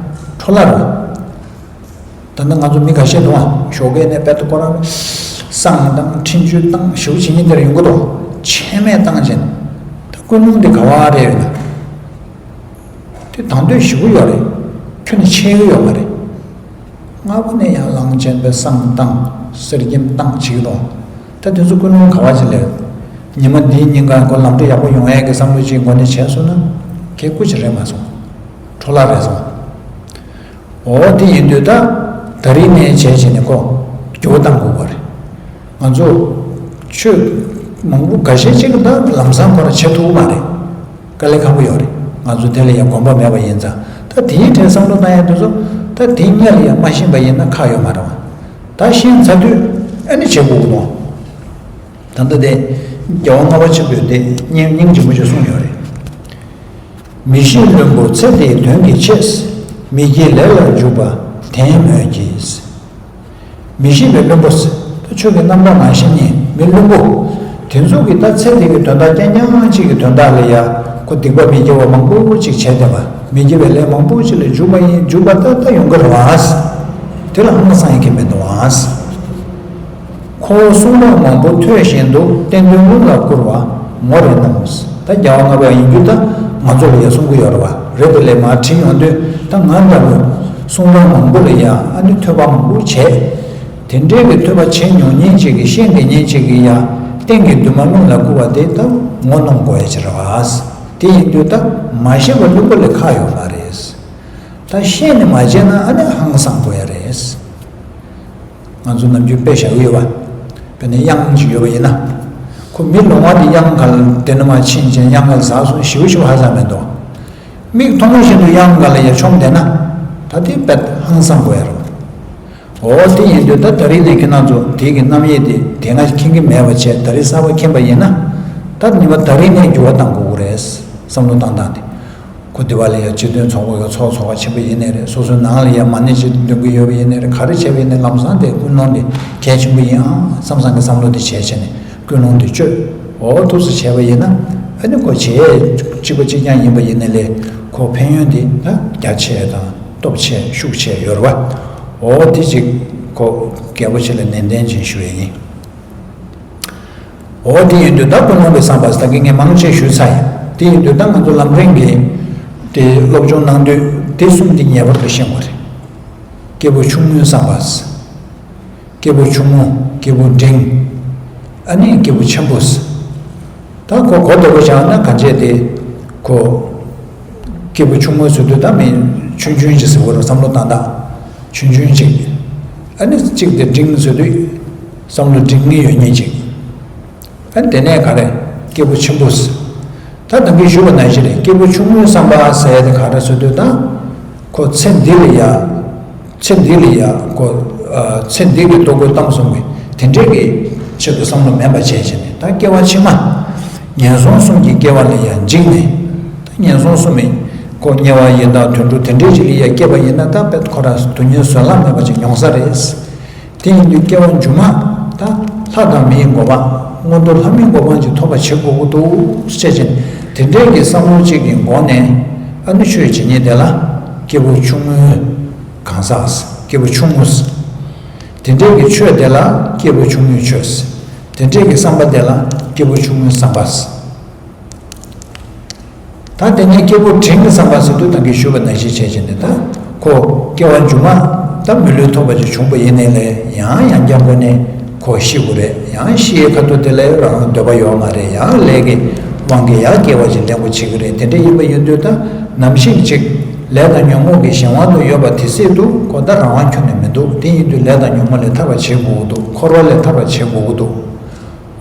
འཕྲོ་བརླག་རེད། ད་ནི་ང་ཚོ་མི་ཁ་ཤས་འདུག་ཨ། ཞོགས་ཀས་ནས་དཔེ་ཏོ་ཁོ་རང་བསང་དང་འཕྲིན་བཅོལ་བཏང་ཞུ་བྱེད་ཉིན་དེར་ཡོང་གི་འདུག་ཆད་མེད་བཏང་བྱས་ད་ཀུན་སློང་དེ་ག་བ་རེད་ཡོད་ན། དེ་དང་དོད་ཞེ་པོ་ཡོད་རེད། ཁྱོན་ནས་ཆད་ཀྱི་ཡོད་མ་རེད། སྔ་པོ་ནས་ཡང་ལངས་བྱས་པའི་བསང་བཏང་གསེར་སྐྱེམས་བཏང་བྱེད་ཀྱི་འདུག་ད་དེ་ཚོ་ཀུན་སློང་ག་བ་ཅིག་ལས། ཉི་མ་འདིའི་ཉིན་གང་ཁོ་ལམ་འགྲོ་ཡག་པོ་ཡོང་ཡས་ཀྱི་བསམ་བློ་ཅིག་མགོ་ནས་བྱས་སོང་ན། ཁེ་ཁུ་ཅིག་རེད་མ་སོང་། འཕྲོ་བརླག་རེད་སོང་། འོ་དེ་ཡིན་དུས་ད་ད་རིང་ནས་བྱས་བྱས་ནས་ཁོ་འགྱུར་བ་གཏང་དགོས་པ་རེད། ང་ཚོ་ཆོས་མང་པོ་འགའ་ཤས་ཅིག་ད་ལམ་སང་ཁོ་རང་བྱེད་ཐུབ་ཀྱི་མ་རེད། དཀའ་ལས་ཁག་པོ་ཡོད་རེད། ང་ཚོ་དེ་ལ་ཡང་གོམས་པ་མེད་པ་ཡིན་ཙང་། ད་དེའི་གྲས་བསམ་བློ་བཏང་ཡ་དེ་ཚོ་ད་དེ་སྔོན་ལ་ཡང་མ་ཤེས་པ་ཡིན་ན་ཁག་ཡོད་མ་རེད་བ། ད་ཤེས་ཚར་དུས་ཨ་ནི་བྱེད་དགོས་ཀྱི་འདུག་ད་ལྟ་དེ་རྒྱལ་བ་ལྔ་པ་ཆེན་པོས་དེ་སྙིང་སྙིང་རྗེ་མོ་ཞིག་གསུངས་ཡོད་རེད། མི་ཤེས་བླུན་པོ་ཚེ་འདིའི་དོན་གྱི་ཆེད། མི་དགེའི་ལས་ལ་འཇུག་པ་དེ་སྨོས་ཀྱི། མི་ཤེས་པའི་བླུན་པོ། ད་ཆོས་ཀྱི་རྣམ་གྲངས་མ་ཤེས་མཁན་མི་བླུན་པོ། དེ་ཚོ་གིས་ད་ཚེ་འདི་གི་དོན་དག་རྐྱང་རྐྱང་གཅིག་གི་དོན་དག་ལ་ཡ་ཁོ་སྡིག་པ་མི་དགེ་བ་མང་པོ་ཅིག་བྱས་བསྡད་པ། མི་དགེ་བའི་ལས་མང་པོ་ཅིག་ལ་འཇུག་པ་ཡིན། འཇུག་པ་ད་ལྟ་ཡོང་གི་རེད་བ། དེ་ལ་ཧང་སང་ཡི་གེ་མི་འདུག་བ། ཁོ་བོ་གསུང་རབ་མང་པོ་ཐོས་བཞིན་དུ། བསྟན་དོན་ལུང་ལ་བསྐུར་བ་ངོ་རེ་གནོང་། ད་རྒྱལ་བ་ལྔ་པ་ཡིན་རྒྱུ་ད་ང་ཚོ་ལ་ཡ་གསུང་གི་ཡོད་རེད་བ། རེད་དེ་ལས་མར་བྲིས་ཡོང་དུས་ད་ང་འདྲ་བོ་གསུང་རབ་མང་པོ་ལ་ཡ་ཨ་ནི་ཐོས་པ་མང་པོ་བྱས། དེ་འདྲའི་གི་ཐོས་པ་བྱེད་མྱོང་མཁན་ཅིག་གིས་ཤེས་བདེ་མཁན་ཅིག་གིས་ཡ་བསྟན་གྱི་འདུན་མ་ཀློང་ལ་བསྐུར་བ་དེ་ད་ངོ་གནོང་དགོས་ཡ་ཅིག་རེད་བ། དེ་ཡིན་དུས་ད་མ་ཤེས་པ་བླུན་པོ་ལས་ཁག་ཡོད་མ་རེད། ད་ཤེས་ནས་མ་བྱས་ན་ཨ་ནི་ཧང་སང་དགོས་ཡ་རེད། ང་ཚོ་ནམ་རྒྱུན་དཔེ་བཞག་གི་ཡོད་པ། དཔེར་ན་གཡང་ཅིག་ཡོད་པ་ཡིན་ན། ཁོ་མི་ལོང་བ་དེ་གཡང་ག་ལ་དེ་ནས་མར་ཕྱིན་ཅིང་གཡང་ག་ལ་ཟགས་སོང་ཞེ་པོ་ཞེ་པོ་ཧ་ཅང་མི་འདུག་མིག་མཐོང་བཞིན་དུ་གཡང་ག་ལ་ཡར་མཆོངས་བསྡད་ན། ད་དེ་དཔེ་ཧང་སང་དགོས་ཡ་རེད། འོ་དེ་ཡིན་དུས་ད་ད་རིང་ནས་ཁྱེད་རང་ཚོ་དེ་གི་རྣམ་དབྱེ་དེ་དེ་སྔ་མཁྱེན་གྱི་མེད་པ་བྱས་ད་རིང་གསར་པ་མཁྱེན་པ་ཡིན་ན། ད་ཉི་མ་ད་རིང་ནས་འགྱུར་བ་གཏང་དགོས་ཀྱི་རེད། བསམ་བློ་བཏང་སྟངས་དེ། ཁོ་དེ་བ་ལ་ཡ་སྤྱི་མཐུན་ཚོགས་པ་གི་ཚོགས་ཚོགས་པ་ཆེན་པོ་ཡིན་ནའི་རེད། སོ་སོའི་ནང་ལ་ཡ་མ་ཎི་ཅིག་འདོན་གྱི་ཡོད་པ་ཡིན་ནའི་རེད། ག་རེ་བྱས་པ་ཡིན་ནའི་ལམ་སང་དེ་ཀུན་སློང་དེ་གལ་ཆེན་པོ་ཡིན་ཨང་བསམ་བསམ་གྱི་བསམ་བློ་དེ་བྱས་བྱས་ནས་ཀུན་སློང་དེ་བཅོས། འོ་ཐུགས་སུ་བྱས་པ་ཡིན་ན་ཨ་ནི་ཁོ་བྱས་གཅིག་པ་གཅིག་རྐྱང་ཡིན་པ་ཡིན་ནའི་ལས་ཁོ་ཕན་ཡོན་དེ་ད་རྒྱ་ཆེ་དང་སྟོབས་ཆེ་ཤུགས་ཆེ་ཡོད་རེད་བ། འོ་དེ་ཅིག་ཁོ་རྒྱལ་པོ་ཆེ་ལ་ནན་ཏན་ཅིག་ཞུ་ཡས་ཡིན། འོ་དེ་ཡིན་དུས་ད་ཀུན་སློང་གི་བསམ་པ་ཟེར་ད་གིན་ངས་མང་ཆེ་ཞུས་ཚར་ཡིན། དེ་ཡིན་དུས་ད་ང་ཚོ་ལམ་རིམ་གྱི་དེ་སློབ་སྦྱོང་གནང་དུས་དེ་གསུམ་དེ་ངེས་པར་དུ་ཤེས་དགོས་རེད། སྐྱེས་བུ་ཆུང་ངུའི་བསམ་པ། སྐྱེས་བུ་ཆུང་ངུ། སྐྱེས་བུ་འབྲིང་། ཨ་ནི་སྐྱེས་བུ་ཆེན་པོ། ད་ཁོ་གོ་བདེ་པོ་བཞག་ན་གང་བྱས་ཏེ། ཁོ། སྐྱེས་བུ་ཆུང་ངུ་ཟེར་དུས་ད་མི་ཆུང་ཆུང་ཅིག་ཟེར་བ་རེད་བསམ་བློ་བཏང་སྟངས། ཆུང་ཆུང་ཅིག་ཨ་ནི་གཅིག་དེ་འབྲིང་ཟེར་དུས། བསམ་བློ་འབྲིང་ངེས་ཡོད་མཁན་ཅིག་ཨ་ནི་དེ་ནས་ག་རེ། སྐྱེས་བུ་ཆེན་པོ་ཟེར། ད་ད་གིན་ཞུས་པ་ནང་བཞིན་རེད། སྐྱེས་བུ་ཆུང་ངུའི་བསམ་པ་ཟེར་ཡ་དེ་ག་རེ་ཟེར་དུས་ད། ཁོ་ཚེ་འདི་ལ་ཡ། ཚེ་འདི་ལ་ཡ་ཁོ། ཨ། ཚེ་འདི་གི་ལྟོ་གོས་གཏམ་གསུམ་གྱི་དེ་འདྲའི་གི་ཆེད་དུ་བསམ་བློ་མེད་པ་བྱས་བྱས་ནས་ད་སྐྱེ་བ་ཕྱི་མ། ངན་སོང་གསུམ་གྱི་སྐྱེ་བ་ལ་ཡ་འཇིགས་ནས། ད་ངན་སོང་གསུམ་མི། ཁོ་དམྱལ་བ་ཡི་དྭགས་དུད་འགྲོ་དེ་འདྲའི་ཅིག་ལ་ཡ་སྐྱེས་པ་ཡིན་ན་ད་དཔེ་ཁོ་རང་སྡུག་བསྔལ་བཟོད་གླགས་མེད་པ་ཅིག་མྱོང་ས་རེད། དེ་ཡིན་དུས་སྐྱེ་བ་མཇུག་མ་ད་ལྷ་དང་མིའི་གོ་འཕང་མངོན་མཐོ་ལྷ་མིའི་གོ་འཕང་ཅིག་ཐོབ་པ་བྱེད་དགོས་ཀྱི་འདུག་ཅེས་བྱས་ནས་དེ་འདྲའི་གི་བསམ་བློ་གཅིག་གི་སྒོ་ནས་ཨ་ནི་ཆོས་བྱེད་མཁན་དེ་ལ་སྐྱེས་བུ་ཆུང་ངུའི་གང་ཟག་སྐྱེས་བུ་ཆུང་ངུ། དེ་འདྲའི་གི་ཆོས་དེ་ལ་སྐྱེས་བུ་ཆུང་ངུའི་ཆོས། དེ་འདྲའི་གི་བསམ་པ་དེ་ལ་སྐྱེས་བུ་ཆུང་ངུའི་བསམ་པ། ད་དེ་ནས་སྐྱེས་བུ་འབྲིང་གི་བསམ་པ་ཟེར་དུས་ད་གིན་ཞུས་པ་ནང་བཞིན་བྱས་བྱས་ནས་ད་ཁོ་སྐྱེ་བ་མཇུག་མ་ད་མི་ལུས་ཐོབ་པ་ཅིག་བྱུང་པ་ཡིན་ནའི་ལས་ཡང་ཡང་བསྐྱར་ཁོ་ནས་ཁོ་ཤི་དགོས་རེད། ཡང་ཤི་ཡའི་ཁ་ཐུག་དེ་ལས་རང་འདོད་པ་ཡོད་མ་རེད། ཡང་ལས་ཀྱི་དབང་གིས་ཡང་སྐྱེ་བ་ཅིག་ལེན་དགོས་བྱེད་ཀྱི་རེད། དེ་འདྲ་ཡིན་པ་ཡིན་དུས་ད་ནམ་ཞིག་ཅིག་ལས་དང་ཉོན་མོངས་ཀྱི་གཞན་དབང་དུ་ཡོད་པ་དེ་སྲིད་དུ་ཁོ་ད་རང་དབང་ཁྱོན་ནས་མི་འདུག་དེ་ཡིན་དུས་ལས་དང་ཉོན་མོངས་ལས་ཐར་བ་བྱེད་དགོས་ཀྱི་འདུག་འཁོར་བ་ལས་ཐར་བ་བྱེད་དགོས་ཀྱི་འདུག་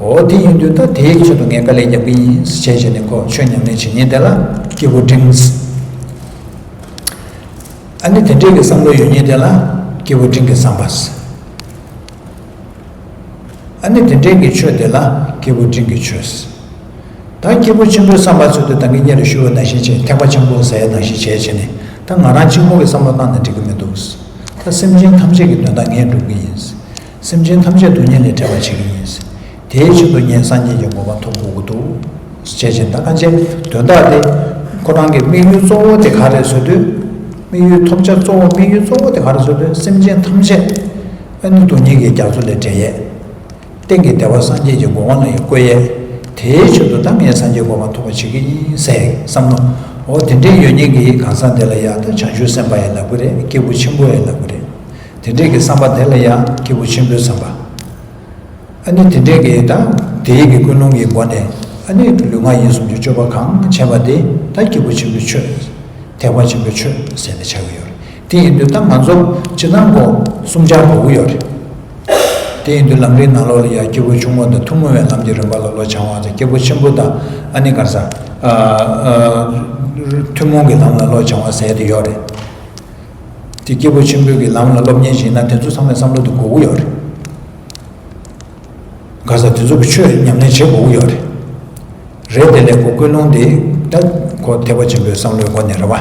འོ་དེ་ཡིན་དུས་ད་དེའི་ཆེད་དུ་ངས་དཀའ་ལས་རྒྱབ་ཀྱི་ཡིན་ཞེས་བྱས་ནས་ཁོ་ཆོས་ཉམས་ལེན་བྱེད་མཁན་དེ་ལ་སྐྱེས་བུ་འབྲིང་། ཨ་ནི་དེ་འདྲའི་གི་བསམ་བློ་ཡོད་མཁན་དེ་ལ་སྐྱེས་བུ་འབྲིང་གི་བསམ་པ། ཨ་ནི་དེ་འདྲའི་གི་ཆོས་དེ་ལ་སྐྱེས་བུ་འབྲིང་གི་ཆོས། ད་སྐྱེས་བུ་ཆེན་པོའི་བསམ་པ་ཚོས་དུས་ད་གིན་སྔོན་ལ་ཞུས་པ་ནང་བཞིན་བྱས་ཐེག་པ་ཆེན་པོ་ཟེར་ཡ་ནང་བཞིན་བྱས་བྱས་ནས་ད་ང་རང་གཅིག་པོ་གི་བསམ་བློ་བཏང་ནས་འགྲིག་གི་མི་འདུག་ད་སེམས་ཅན་ཐམས་ཅད་ཀྱི་དོན་དག་ངས་སྒྲུབ་ཀྱི་ཡིན། སེམས་ཅན་ཐམས་ཅད་སྡུག་བསྔལ་ལས་བྲལ་བ་བྱེད་ཀྱི་ཡིན། དེའི་ཆེད་དུ་ངས་སངས་རྒྱས་ཀྱི་གོ་འཕང་ཐོབ་དགོས་ཀྱི་འདུག་ཅེས་བྱས་ད་ཁ་ཆེ་དོན་དག་དེ་ཁོ་རང་གི་དམིགས་ཡུལ་གཙོ་བོ་དེ་ག་རེད་ཟེར་དུས། དམིགས་ཡུལ་ཐོབ་བྱ་གཙོ་བོ་དམིགས་ཡུལ་གཙོ་བོ་དེ་ག་རེད་ཟེར་དུས་སེམས་ཅན་ཐམས་ཅད་ཨ་ནི་སྡུག་བསྔལ་གྱི་རྒྱ་མཚོ་ལས་བསྒྲལ་ཡས། གཏན་གྱི་བདེ་བ་སངས་རྒྱས་ཀྱི་གོ་འཕང་ལ་ཡང་བཀོད་ཡས། དེའི་ཆེད་དུ་ད་ངས་སངས་རྒྱས་གོ་འཕང་ཐོབ་པ་བྱེད་ཀྱི་ཡིན་ཟེར་བསམ་མནོ། འོ་དེ་འདྲའི་ཡོད་མཁན་གྱི་གང་ཟག་དེ་ལ་ཡང་ད་བྱང་ཆུབ་སེམས་དཔའ་ཡང་ལབ་ཀྱི་རེད། སྐྱེས་བུ་ཆེན་པོ་ཡང་ལབ་ཀྱི་རེད། དེ་འདྲའི་གི་བསམ་པ་དེ་ལ་ཡང་སྐྱེས་བུ་ཆེན་པོའི་བསམ་པ། ཨ་ནི་དེ་འདྲའི་གི་ད་དེའི་གི་ཀུན་སློང་གི་སྒོ་ནས་ཨ་ནི་ལུས་ངག་ཡིད་གསུམ་གྱི་སྤྱོད་པ་གང་བྱས་པ་དེ་ད་སྐྱེས་བུ་ཆེན་པོའི་ཆོས། ཐེག་པ་ཆེན་པོའི་ཆོས་ཟེར་ནས་ཆགས་ཀྱི་ཡོད་རེད། དེ་ཡིན་དུས་ད་ང་ཚོ་སྤྱིར་བཏང་གོ་གསུམ་ཆར་གོ་གི་ཡོད་རེད། དེ་ཡིན་དུས་ལམ་རིམ་ནང་ལོགས་ལ་ཡང་སྐྱེས་བུ་ཆུང་ངུ་དང་ཐུན་མོང་བའི་ལམ་གྱི་རིམ་པ་ལ་བློ་སྦྱང་བ་དང་སྐྱེས་བུ་ཆེན་པོ་དང་ཨ་ནི་ག་རེ་ཟ། ཨ་ཨ་ཐུན་མོང་གི་ལམ་ལ་བློ་སྦྱང་བ་ཟེར་དེ་ཡོད་རེད། དེ་སྐྱེས་བུ་ཆེན་པོའི་གི་ལམ་ལ་སློབ་གཉེར་བྱས་ན་དེ་ཚོ་ཚང་མས་བསམ་བློ་དེ་དགོས་ཀྱི་ཡོད་རེད། ག་ས་དེ་ཚོ་གི་ཆོས་ཉམས་ལེན་བྱེད་དགོས་ཀྱི་ཡོད་རེད། རེད་དེ་ལས་ཁོ་ཀུན་སློང་དེ་ད་ཁོ་ཐེག་པ་ཆེན་པོའི་བསམ་བློའི་སྒོ་ནས་རེད་བ།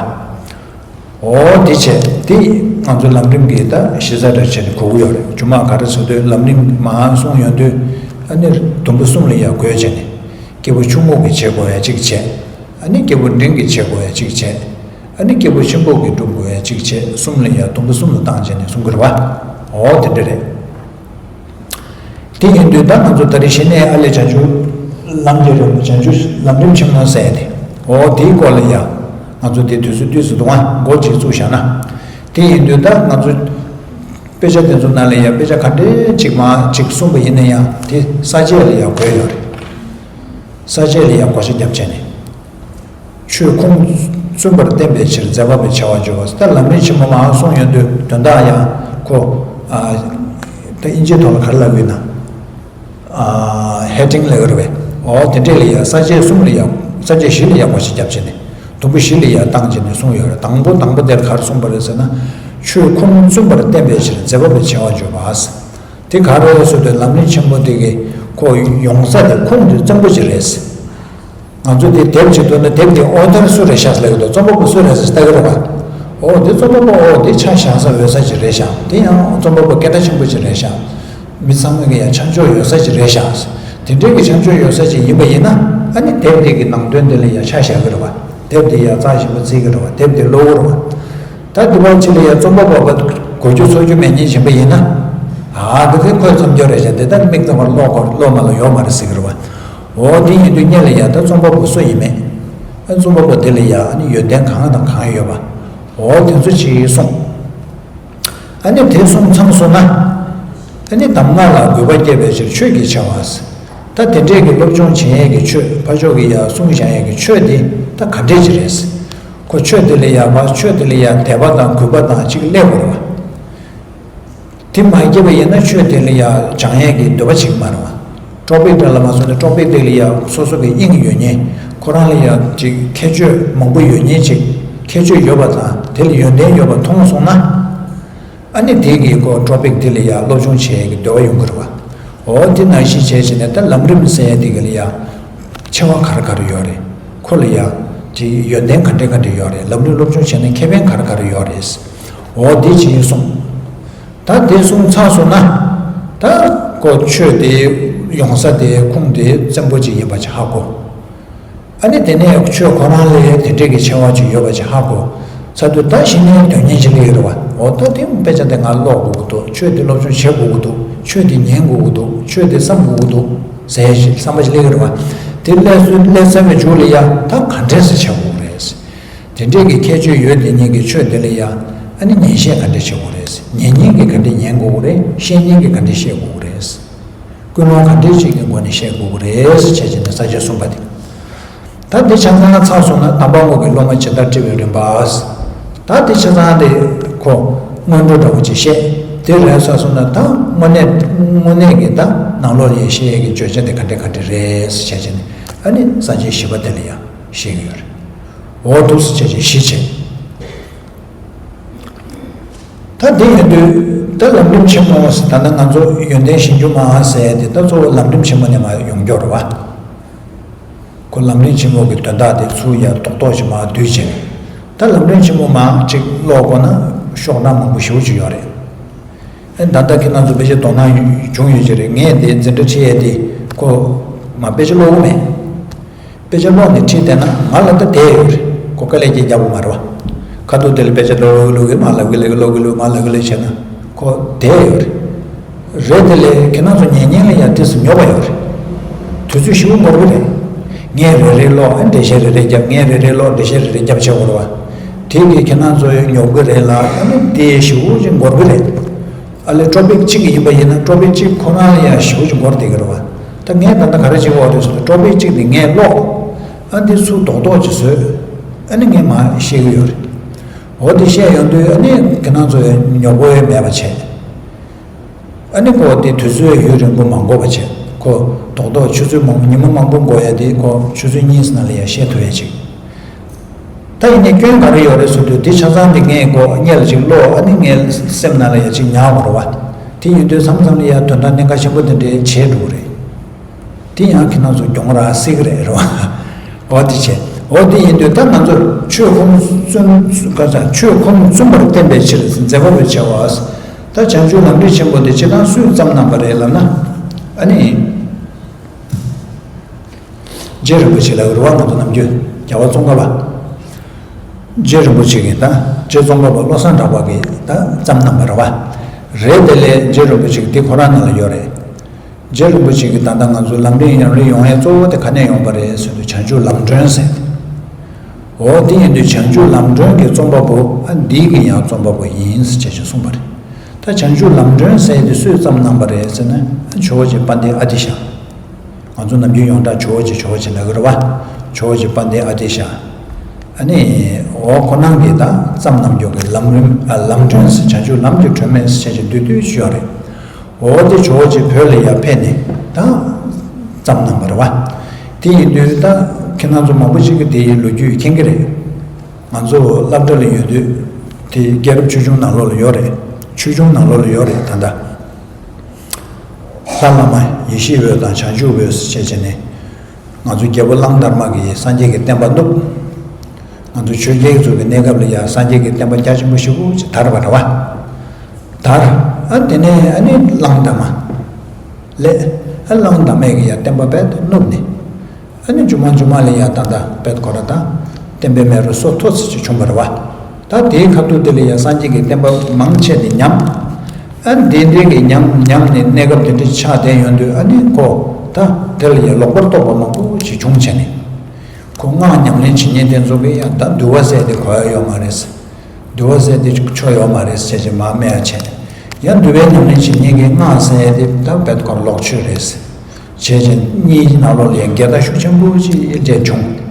འོ་དེ་བྱས་དེ་ང་ཚོ་ལམ་རིམ་གྱི་ད་གཞི་རྩ་འདྲ་བྱས་ནས་གོ་གི་ཡོད་རེད། རྗེས་མ་ག་རེ་ཟེར་དུས་ལམ་རིམ་མང་གསུངས་ཡོང་དུས་ཨ་ནི་དུམ་བུ་གསུམ་ལ་ཡང་བགོས་བྱས་ནས་སྐྱེས་བུ་ཆུང་ངུ་གི་བྱེད་དགོས་ཡ་གཅིག་བྱས། ཨ་ནི་སྐྱེས་བུ་འབྲིང་གི་བྱེད་དགོས་ཡ་གཅིག་བྱས། ཨ་ནི་སྐྱེས་བུ་ཆེན་པོ་གི་སྒྲུབ་དགོས་ཡ་གཅིག་བྱས། གསུམ་ལ་ཡང་དུམ་བུ་གསུམ་ལ་བཏང་བྱས་ནས་གསུང་གི་རེད་བ། འོ་དེ་འདྲ་རེད། དེ་ཡིན་དུས་ད་ང་ཚོ་ད་རེས་གཞི་ནས་ཨ་ལས་བྱང་ཆུབ་ལམ་གྱི་རིམ་པ་བྱང་ཆུབ་ལམ་རིམ་ཆེན་མོ་ཟེར་ཡ་དེ། འོ་དེའི་སྐོར་ལ་ཡང་ང་ཚོ་དེ་དུས་ཚོད་དུས་སུ་འདུག་ཨ་འགོ་ཅིག་བཙུགས་བཞག་ན། དེ་ཡིན་དུས་ད་ང་ཚོ་དཔེ་ཆ་དེ་ཚོ་ནང་ལ་ཡང་དཔེ་ཆ་ག་འདྲའི་ཅིག་མང་ཅིག་གསུངས་པ་ཡིན་ན་ཡང་དེ་ས་བཅད་ལ་ཡང་བགོས་ཡོད་རེད། ས་བཅད་ལ་ཡང་བགོ་བཤའ་བརྒྱབ་བྱས་ནས། ཆོས་ཁུངས་བཙུན་པར་བསྟན་པའི་ཕྱིར་མཛད་པ་པའི་བྱ་བ་བརྗོད་པ། ད་ལམ་རིམ་ཆེན་མོ་མང་གསུངས་ཡོང་དུས་དོན་དག་ཡང་ཁོ་ཨ་ད་ཨིན་ཇིའི་ཐོག་ལ་ག་རེ་ལབ་ཡོད་ན། ཨ་ཧེ་ཌིང་ལབ་ཀྱི་རེད་པས། འོ་དེ་འདྲས་ལ་ཡང་ས་བཅད་གསུམ་ལ་ཡང་ས་བཅད་བཞི་ལ་ཡང་བགོ་བཤའ་བརྒྱབ་བྱས་ནས་དུམ་བུ་བཞི་ལ་ཡང་བཏང་བྱས་ནས་གསུངས་ཡོད་རེད། དང་པོ་དང་པོ་དེར་ག་རེ་གསུངས་པ་རེད་ཟེར་ན། ཆོས་ཁུངས་བཙུན་པར་བསྟན་པའི་ཕྱིར་མཛད་པ་པའི་བྱ་བ་བརྗོད་པ། དེ་ག་རེ་ཟེར་དུས་ལམ་རིམ་ཆེན་མོ་དེ་གི་ཁོ་ཡོང་ས་དེ་ཁུངས་དེ་བཙན་པོ་ཅིག་རེད། ང་ཚོ་དེ་དེབ་ཅིག་བཏོན་ན་དེབ་དེ་ཨོ་ཐར་སུ་རེད་ཤག་ལབ་ཀྱི་འདུག་རྩོམ་པ་པོ་སུ་རེད་ཟེར་ལྟ་གི་རེད་པ། ཨོ་དེ་རྩོམ་པ་པོ་ཨོ་དེ་ཆ་བཞག་ས་འོས་ས་ཅིག་རེད་ཤག་དེ་ཡང་རྩོམ་པ་པོ་སྐད་གྲགས་ཆེན་པོ་ཅིག་རེད་ཤག་མི་ཚང་མ་གི་ཡང་ཆ་འཇོག་ཡོད་ས་ཅིག་རེད་ཤག་དེ་འདྲའི་གི་ཆ་འཇོག་ཡོད་ས་ཅིག་ཡིན་པ་ཡིན་ན་ཨ་ནི་དེབ་དེ་གི་ནང་དོན་དེ་ལ་ཡང་ཆ་བཞག་གི་རེད་པ། དེབ་དེ་ཡང་རྩ་ཞིབ་པོ་བརྩི་གི་རེད་པ། དེབ་དེ་ཀློག་གི་རེད་པ། ད་དེ་བ་ཅིག་ལ་ཡང་རྩོམ་པ་པོ་གོ་རྒྱུ་ཚོར་རྒྱུ་མེད་མཁན་ཡིན་པ་ཡིན་ན། ཨ་དེ་དེ་ཁོས་རྩོམ་རྒྱུ་རེད་ཤག་དེ་ད་མིག་ཙམ་པར་ཀློག་གོ་ཀློག་མ་ལ་ཡོད་མ་རེད་ཟེར་གི་རེད་པ། འོ་དེ་ཡིན་དུས་སྔོན་ལ་ཡང་ད་རྩོམ་པ་པོ་སུ་ཡིན་མིན། ཨ་རྩོམ་པ་པོ་དེ་ལ་ཡང་ཨ་ནི་ཡོན་ཏན་གང་དང་གང་ཡོད་པ། འོ་དེ་ཚོ་ཅིག་གསུངས། ཨ་ནི་དེ་གསུངས་ཚར་སོང་ན། ཨ་ནི་གདམས་ངག་ལ་དགོས་པ་སྐྱེད་པའི་ཕྱིར་ཆོས་ཀྱི་ཆེ་བ། ད་དེ་འདྲས་ཀྱི་སློབ་སྦྱོང་བྱེད་ཡས་ཀྱི་ཆོས་ཕར་ཕྱོགས་ཀྱི་ཡང་གསུང་བཞག་ཡས་ཀྱི་ཆོས་དེ་ད་ག་འདྲས་ཅིག་རེད། ཁོ་ཆོས་དེ་ལ་ཡང་ཕར་ཕྱོགས་དེ་ལ་ཡང་དད་པ་དང་གུས་པ་དང་ཅིག་སླེབས་དགོས་རེད་པ། དེ་མ་སྐྱེས་པ་ཡིན་ན་ཆོས་དེ་ལ་ཡང་སྦྱང་ཡས་ཀྱི་འདོད་པ་བྱེད་ཀྱི་མ་རེད་པ། ཀྲོ་པིག་འདྲ་ལ་མ་སོང་ན་ཀྲོ་པིག་དེ་ལ་ཡང་སོ་སོ་གི་དབྱིངས་ཡོད་མཁན། ཁོ་རང་ལ་ཡང་ཅིག་ཁྱད་ཆོས་མང་པོ་ཡོད་མཁན་ཅིག་ཁྱད་ཆོས་ཡོད་པ་དང་དེ་ལ་ཡོན་ཏན་ཡོད་པ་མཐོང་སོང་ན། ཨ་ནི་དེ་གི་ཁོ་ཀྲོ་པིག་དེ་ལ་ཡང་སློབ་སྦྱོང་བྱེད་ཡས་ཀྱི་འདོད་པ་ཡོང་གི་རེད་པ། འོ་དེ་ནང་བཞིན་བྱས་བྱས་ནས་ད་ལམ་རིམ་ཟེར་ཡས་དེ་ག་ལ་ཡང་ཆེ་བ་ག་རེ་ག་རེ་ཡོད་རེད། ཁོ་ལ་ཡང་ དེ་ཡོན་ཏན་ག་འདྲ་ག་འདྲ་ཡོད་རེད། ལམ་རིམ་སློབ་སྦྱོང་བྱས་ན་ཁེ་ཕན་ག་རེ་ག་རེ་ཡོད་རེད། འོ་དེ་ཅིག་གསུངས། ད་དེ་གསུངས་ཚར་སོང་ན། ད་ཁོ་ཆོས་དེ་ཡོང་ས་དེ་ཁུངས་དེ་བཙན་པོ་ཅིག་ཡིན་པ་ཅིག་ཧ་གོ། ཨ་ནི་དེ་ནས་ཆོས་ཁོ་རང་ལ་དེ་འདྲས་ཀྱི་ཆེ་བ་ཅིག་ཡོད་པ་ཅིག་ཧ་གོ་ཚར་དུས། ད་གཞི་ནས་དོན་གཉེར་ཅིག་སླེབས་ཡོད་རེད་བ། འོ་ད་དེ་དཔེ་ཆ་དེ་ང་ཀློག་དགོས་ཀྱི་འདུག་ཆོས་དེ་སློབ་སྦྱོང་བྱེད་དགོས་ཀྱི་འདུག་ཆོས་དེ་ཉན་དགོས་ཀྱི་འདུག་ཆོས་དེ་བསམ་དགོས་ཀྱི་འདུག་ཟེར་ཞིག་བསམ་པ་ཞིག་སླེབས་ཀྱི་རེད་བ། དེ་སླེབས་སོ་སླེབས་ཚར་བའི་མཇུག་ལ་ཡ་ད་ག་འདྲས་སེ་བྱེད་དགོས་རེད། དེ་འདྲས་ཀྱི་ཁྱད་ཆོས་ཡོད་དེ་ཉིད་ཀྱི་ཆོས་དེ་ལ་ཡ་ཨ་ནི་ཉན་བཤད་ག་འདྲས་བྱེད་དགོས་རེད། ཉན་མཁན་གྱིས་ག་འདྲས་ཉན་དགོས་རེད། བཤད་མཁན་གྱིས་ག་འདྲས་བཤད་དགོས་རེད། ཀུན་སློང་ག་འདྲས་ཅིག་གི་སྒོ་ནས་བཤད་དགོས་ཀྱི་རེད་ཟེར་བྱས་བྱས་ནས་ས་བཅད་གསུངས་པ་དེ། ད་འདི་ཆ་ཚང་ཚར་སོང་ན་དམ་པ་དངོས་ཀྱི་སློབ་མ་ཇི་ལྟར་བཀྲི་བའི་རིམ་པ། ད་འདི་ཆ་ཚང་དེ་ཁོ་སྔོན་འགྲོ་འདྲ་བོ་ཅིག་བཤད། དེ་རེད་ཚར་སོང་ན་ད་དངོས་གནས་དངོས་གནས་ཀྱི་ད་ནང་ལོགས་ལ་བཤད་ཡས་ཀྱི་བརྗོད་བྱ་དེ་ག་འདྲས་ག་འདྲས་རེད་ཟེར་བྱས་བྱས་ནས་ཨ་ནི་ས་བཅད་བཞི་པ་དེ་ལ་ཡང་བཤད་ཀྱི་ཡོད་རེད། འོ་འདུག་སེ་བྱས་བྱས་བཞི་བྱས། ད་འདི་ཡིན་དུས་ད་ལམ་རིམ་ཆེན་མོ་ཟེར། ད་ལྟ་ང་ཚོ་ཡོན་ཏན་གཞིར་གྱུར་མ་ཟེར་དེ་ད་གཙོ་བོ་ལམ་རིམ་ཆེན་མོ་ནས་མར་ཡོང་རྒྱུ་རེད་བ། ཁོ་ལམ་རིམ་ཆེན་མོ་གི་དོན་དག་དེ་ཚུར་ཡར་རྡོག་རྡོག་ཅིག་མར་བསྡུས་བྱས། ད་ལམ་རིམ་ཆེན་མོ་མར་ཅིག་ཀློག་དགོས་ན་ཤོག་གྲངས་མང་པོ་ཞེ་པོ་ཅིག་ཡོད་རེད། ཨེ་ད་ལྟ་ཁྱེད་རང་ཚོ་དཔེ་ཆ་དོ་སྣང་བྱུང་ཡོད་ཀྱི་རེད། ངས་དེ་འཛིན་གྲྭ་ཁྲིད་ཡས་དེ་ཁོ་མར་དཔེ་ཆ་ཀློག་གི་མེད། དཔེ་ཆ་ཀློག་ནས་ཁྲིད་བསྡད་ན་ང་ལ་ད་བསྡད་ཡོད་རེད། ཁོ་དཀའ་ལས་ཀྱི་རྒྱག་པ་མ་རེད་བ། ཁ་ཐུག་དེ་ལ་དཔེ་ཆ་ཀློག་གི་ཀློག་གི་མར་ལབ་གི་ལབ་གི་ཀློག་གི་ཀློག་མར་ལབ་གི་ལབ་བྱས་ན་ཁོ་བསྡད་ཡོད་རེད། རེད་དེ་ལས་ཁྱེད་རང་ཚོ་ཉན་མཁན་ལ་ཡང་ཏོག་ཙམ་ཉོབ་པ་ཡོད་རེད། དུས་ཚོད་ཞེ་པོ་འགོར་གི་རེད། ངས་རེ་རེ་ཀློག་ཨ་འགྲེལ་བཤད་རེ་རེ་རྒྱབ། ངས་རེ་རེ་ཀློག་འགྲེལ་བཤད་རེ་རེ་རྒྱབ་བྱེད་དགོས་རེད་བ། དེ་གིས་ཁྱེད་རང་ཚོ་ཉོབ་གི་རེད་ལ་ཨ་ནི་དེ་ཞེ་པོ་ཅིག་འགོར་གི་རེད། ཨ་ལས་ཊོ་པིག་གཅིག་ཡིན་པ་ཡིན་ན་ཊོ་པིག་གཅིག་ཁོ་རང་ལ་ཡང་ཞེ་པོ་ཅིག་འགོར་བསྡད་ཀྱི་རེད་བ། ད་ངས་ད་ལྟ་ག་རེ་བྱེད་དགོས་རེད་ཟེར་ན་ཊོ་པིག་གཅིག་དེ་ངས་ཀློག་ཨ་འདི་ཚུར་རྡོག་རྡོག་ཅིག་བཟོས། ཨ་ནི་ངས་མར་བཤད་ཀྱི་ཡོད་རེད། འོ་དེ་བཤད་ཡོང་དུས་ཨ་ནི་ཁྱེད་རང་ཚོ་ཉོབ་པོ་མེད་པ་བྱས། ཨ་ནི་ཁོ་དེ་དུས་ཚོད་ཡུན་རིང་པོ་མ་འགོར་བ་བྱས། ཁོ་རྡོག་རྡོག་ཆུ་ཚོད་མང་ཉི་མ་མང་པོ་འགོར་ཡ་དེ་ཁོ་ཆུ་ཚོད་གཉིས་ནང་ལ་ཡང་བཤད་ཐུབ་ཡ་ཅིག་ད་ཡིན་ནའི་སྐྱོན་ག་རེ་ཡོད་རེད་ཟེར་དུས་དེ་ཆ་ཚང་དེ་ངས་ཁོ་སྔོན་ལ་ཅིག་ཀློག་ཨ་ནི་ངའི་སེམས་ནང་ལ་ཡ་ཅིག་ཉར་དགོས་རེད་བ། དེ་ཡིན་དུས་མཚམས་མཚམས་ལ་ཡ་དོན་དག་གནད་འགག་ཆེན་པོ་དེ་འདྲའི་བྱེད་འགྲོ་གི་རེད། དེ་ཡང་ཁྱེད་རང་ཚོ་གྱོང་རག་སྲིད་ཀྱི་རེད་རེད་བ། འོ་དེ་བྱས། འོ་དེ་ཡིན་དུས་ད་ང་ཚོ་ཆོས་ཁོ་ན་བཙུན་ག་ས་ཆོས་ཁོ་ན་བཙུན་པར་བསྟན་པའི་ཕྱིར་མཛད་པ་པོའི་ཆེ་བ། ད་བྱང་ཆུབ་ལམ་རིམ་ཆེན་པོ་དེ་སྤྱིར་བཏང་སུས་བརྩམས་གནང་པ་རེད་ལབ་ན། ཨ་ནི། རྗེ་རིན་པོ་ཆེ་ལ་རུ་བ་ང་ཚོ་ནམ་རྒྱུན་རྒྱལ་བ་ཙོང་ཁ་པ། རྗེ་རིན་པོ་ཆེ་གིས་ད་རྗེ་ཙོང་ཁ་པ་བློ་བཟང་གྲགས་པ་གིས་ད་བརྩམས་གནང་པ་རེད་བ། རེད་དེ་ལས་རྗེ་རིན་པོ་ཆེ་གི་དེ་ཁོ་རང་ནང་ལ་ཡོད་རེད། རྗེ་རིན་པོ་ཆེ་གིས་ད་ལྟ་ང་ཚོ་ལམ་རིམ་ཡང་རིམ་ཡོང་ཡས་གཙོ་བོ་དེ་ག་ནས་ཡོང་པ་རེད་ཟེར་དུས་བྱང་ཆུབ་ལམ་སྒྲོན་ཟེར་ཏེ། འོ་དེ་ཡིན་དུས་བྱང་ཆུབ་ལམ་སྒྲོན་གྱི་རྩོམ་པ་པོ་ཨ་འདི་གི་ཡང་རྩོམ་པ་པོ་ཡིན་ཟེར་བྱས་ཤིག་གསུངས་པ་རེད། ད་བྱང་ཆུབ་ལམ་སྒྲོན་ཟེར་དེ་སུས་བརྩམས་གནང་པ་རེད་ཟེར་ན་ཇོ་བོ་རྗེ་དཔལ་ལྡན་ཨ་ཏི་ཤ། ང་ཚོ་ནམ་རྒྱུན་ཡོངས་གྲགས་ཇོ་བོ་རྗེ་ཇོ་བོ་རྗེ་ལབ་ཀྱི་རེད་བ། ཇོ་བོ་རྗེ་དཔལ་ལྡན་ཨ་ཏི་ཤ། ཨ་ནི། འོ་ཁོ་རང་གིས་ད་བརྩམས་གནང་རྒྱུ་གི་ལམ་རིམ་ཨ་ལམ་སྒྲོན་ཟེར་བྱང་ཆུབ་ལམ་གྱི་སྒྲོན་མེ་ཟེར་བྱས་ཀྱི་བསྡུས་བསྡུས་ཤིག་ཡོད་རེད། འོ་དེ་ཇོ་བོ་རྗེ་བོད་ལ་ཡར་ཕེབས་ནས་ད་བརྩམས་གནང་བ་རེད་བ། དེ་ཡིན་དུས་ད་ཁྱེད་རང་ཚོ་མང་པོ་ཞིག་གིས་དེའི་ལོ་རྒྱུས་མཁྱེན་གྱི་རེད། ང་ཚོ་སློབ་གྲྭ་ལ་ཡོད་དུས་དེ་རྒྱལ་རབས་ཆོས་འབྱུང་ནང་ལོགས་ལ་ཡོད་རེད། ཆོས་འབྱུང་ནང་ལོགས་ལ་ཡོད་རེད་ད་ལྟ། ལྷ་བླ་མ་ཡེ་ཤེས་འོད་དང་བྱང་ཆུབ་འོད་ཟེར་བྱས་བྱས་ནས། ང་ཚོ་རྒྱལ་པོ་གླང་དར་མ་གིས་སངས་རྒྱས་ཀྱི་བསྟན་པ་བསྣུབས། ང་ཚོ་ཆོས་རྒྱལ་ཚོ་གི་གནས་སྐབས་ལ་ཡང་སངས་རྒྱས་ཀྱི་བསྟན་པ་རྒྱ་ཆེན་པོ་ཞེ་པོ་ཅིག་དར་བ་རེད་བ། དར། ཨ་དེ་ནས་ཨ་ནི་གླང་དར་མ་ལས། ཨ་གླང་དར་མས་ཀྱི་ཡང་བསྟན་པ་རྦད་དེ་བསྣུབས་ནས། ཨ་ནི་མཇུག་མ་མཇུག་མ་ལ་ཡང་ད་ལྟ་རྦད་ཁོ་ར་དང་བསྟན་པའི་མེ་རོ་སོ་མཐོ་ཙམ་ཅིག་བྱུང་བ་རེད་བ། ད་དེའི་ཁ་ཐུག་དེ་ལ་ཡང་སངས་རྒྱས་ཀྱི་བསྟན་པ་མང་ཆེ་ནས་ཉམས། ཨ་འདི་འདྲའི་གི་ཉམས་ཉམས་ནས་གནས་སྐབས་དེ་འདྲ་ཆགས་བསྡད་ཡོང་དུས་ཨ་ནི་ཁོ་ད་དེ་ལ་ཡང་ལོག་པར་རྟོག་པ་མང་པོ་ཞིག་བྱུང་བྱས་ནས། ཁོ་སྔགས་ཉམས་ལེན་བྱེད་མཁན་དེ་ཚོ་གིས་ཡང་ད་འདུལ་བ་ཟེར་དེ་གོ་ཡ་ཡོད་མ་རེད། འདུལ་བ་ཟེར་དེ་ཆོ་ཡོད་མ་རེད་ཟེར་བྱས་མར་སྨྲས་ཡ་བྱས། ཡང་འདུལ་བའི་ཉམས་ལེན་བྱེད་མཁན་གྱིས་སྔགས་ཟེར་དེ་ད་རྦད་ཁོ་ལོག་ཆོས་རེད། བྱས་བྱས་གཉིས་ནང་ལོགས་ལ་ཡང་འགལ་ཟླ་ཤུགས་ཆེན་པོ་ཅིག་འདྲེས་བྱུང་།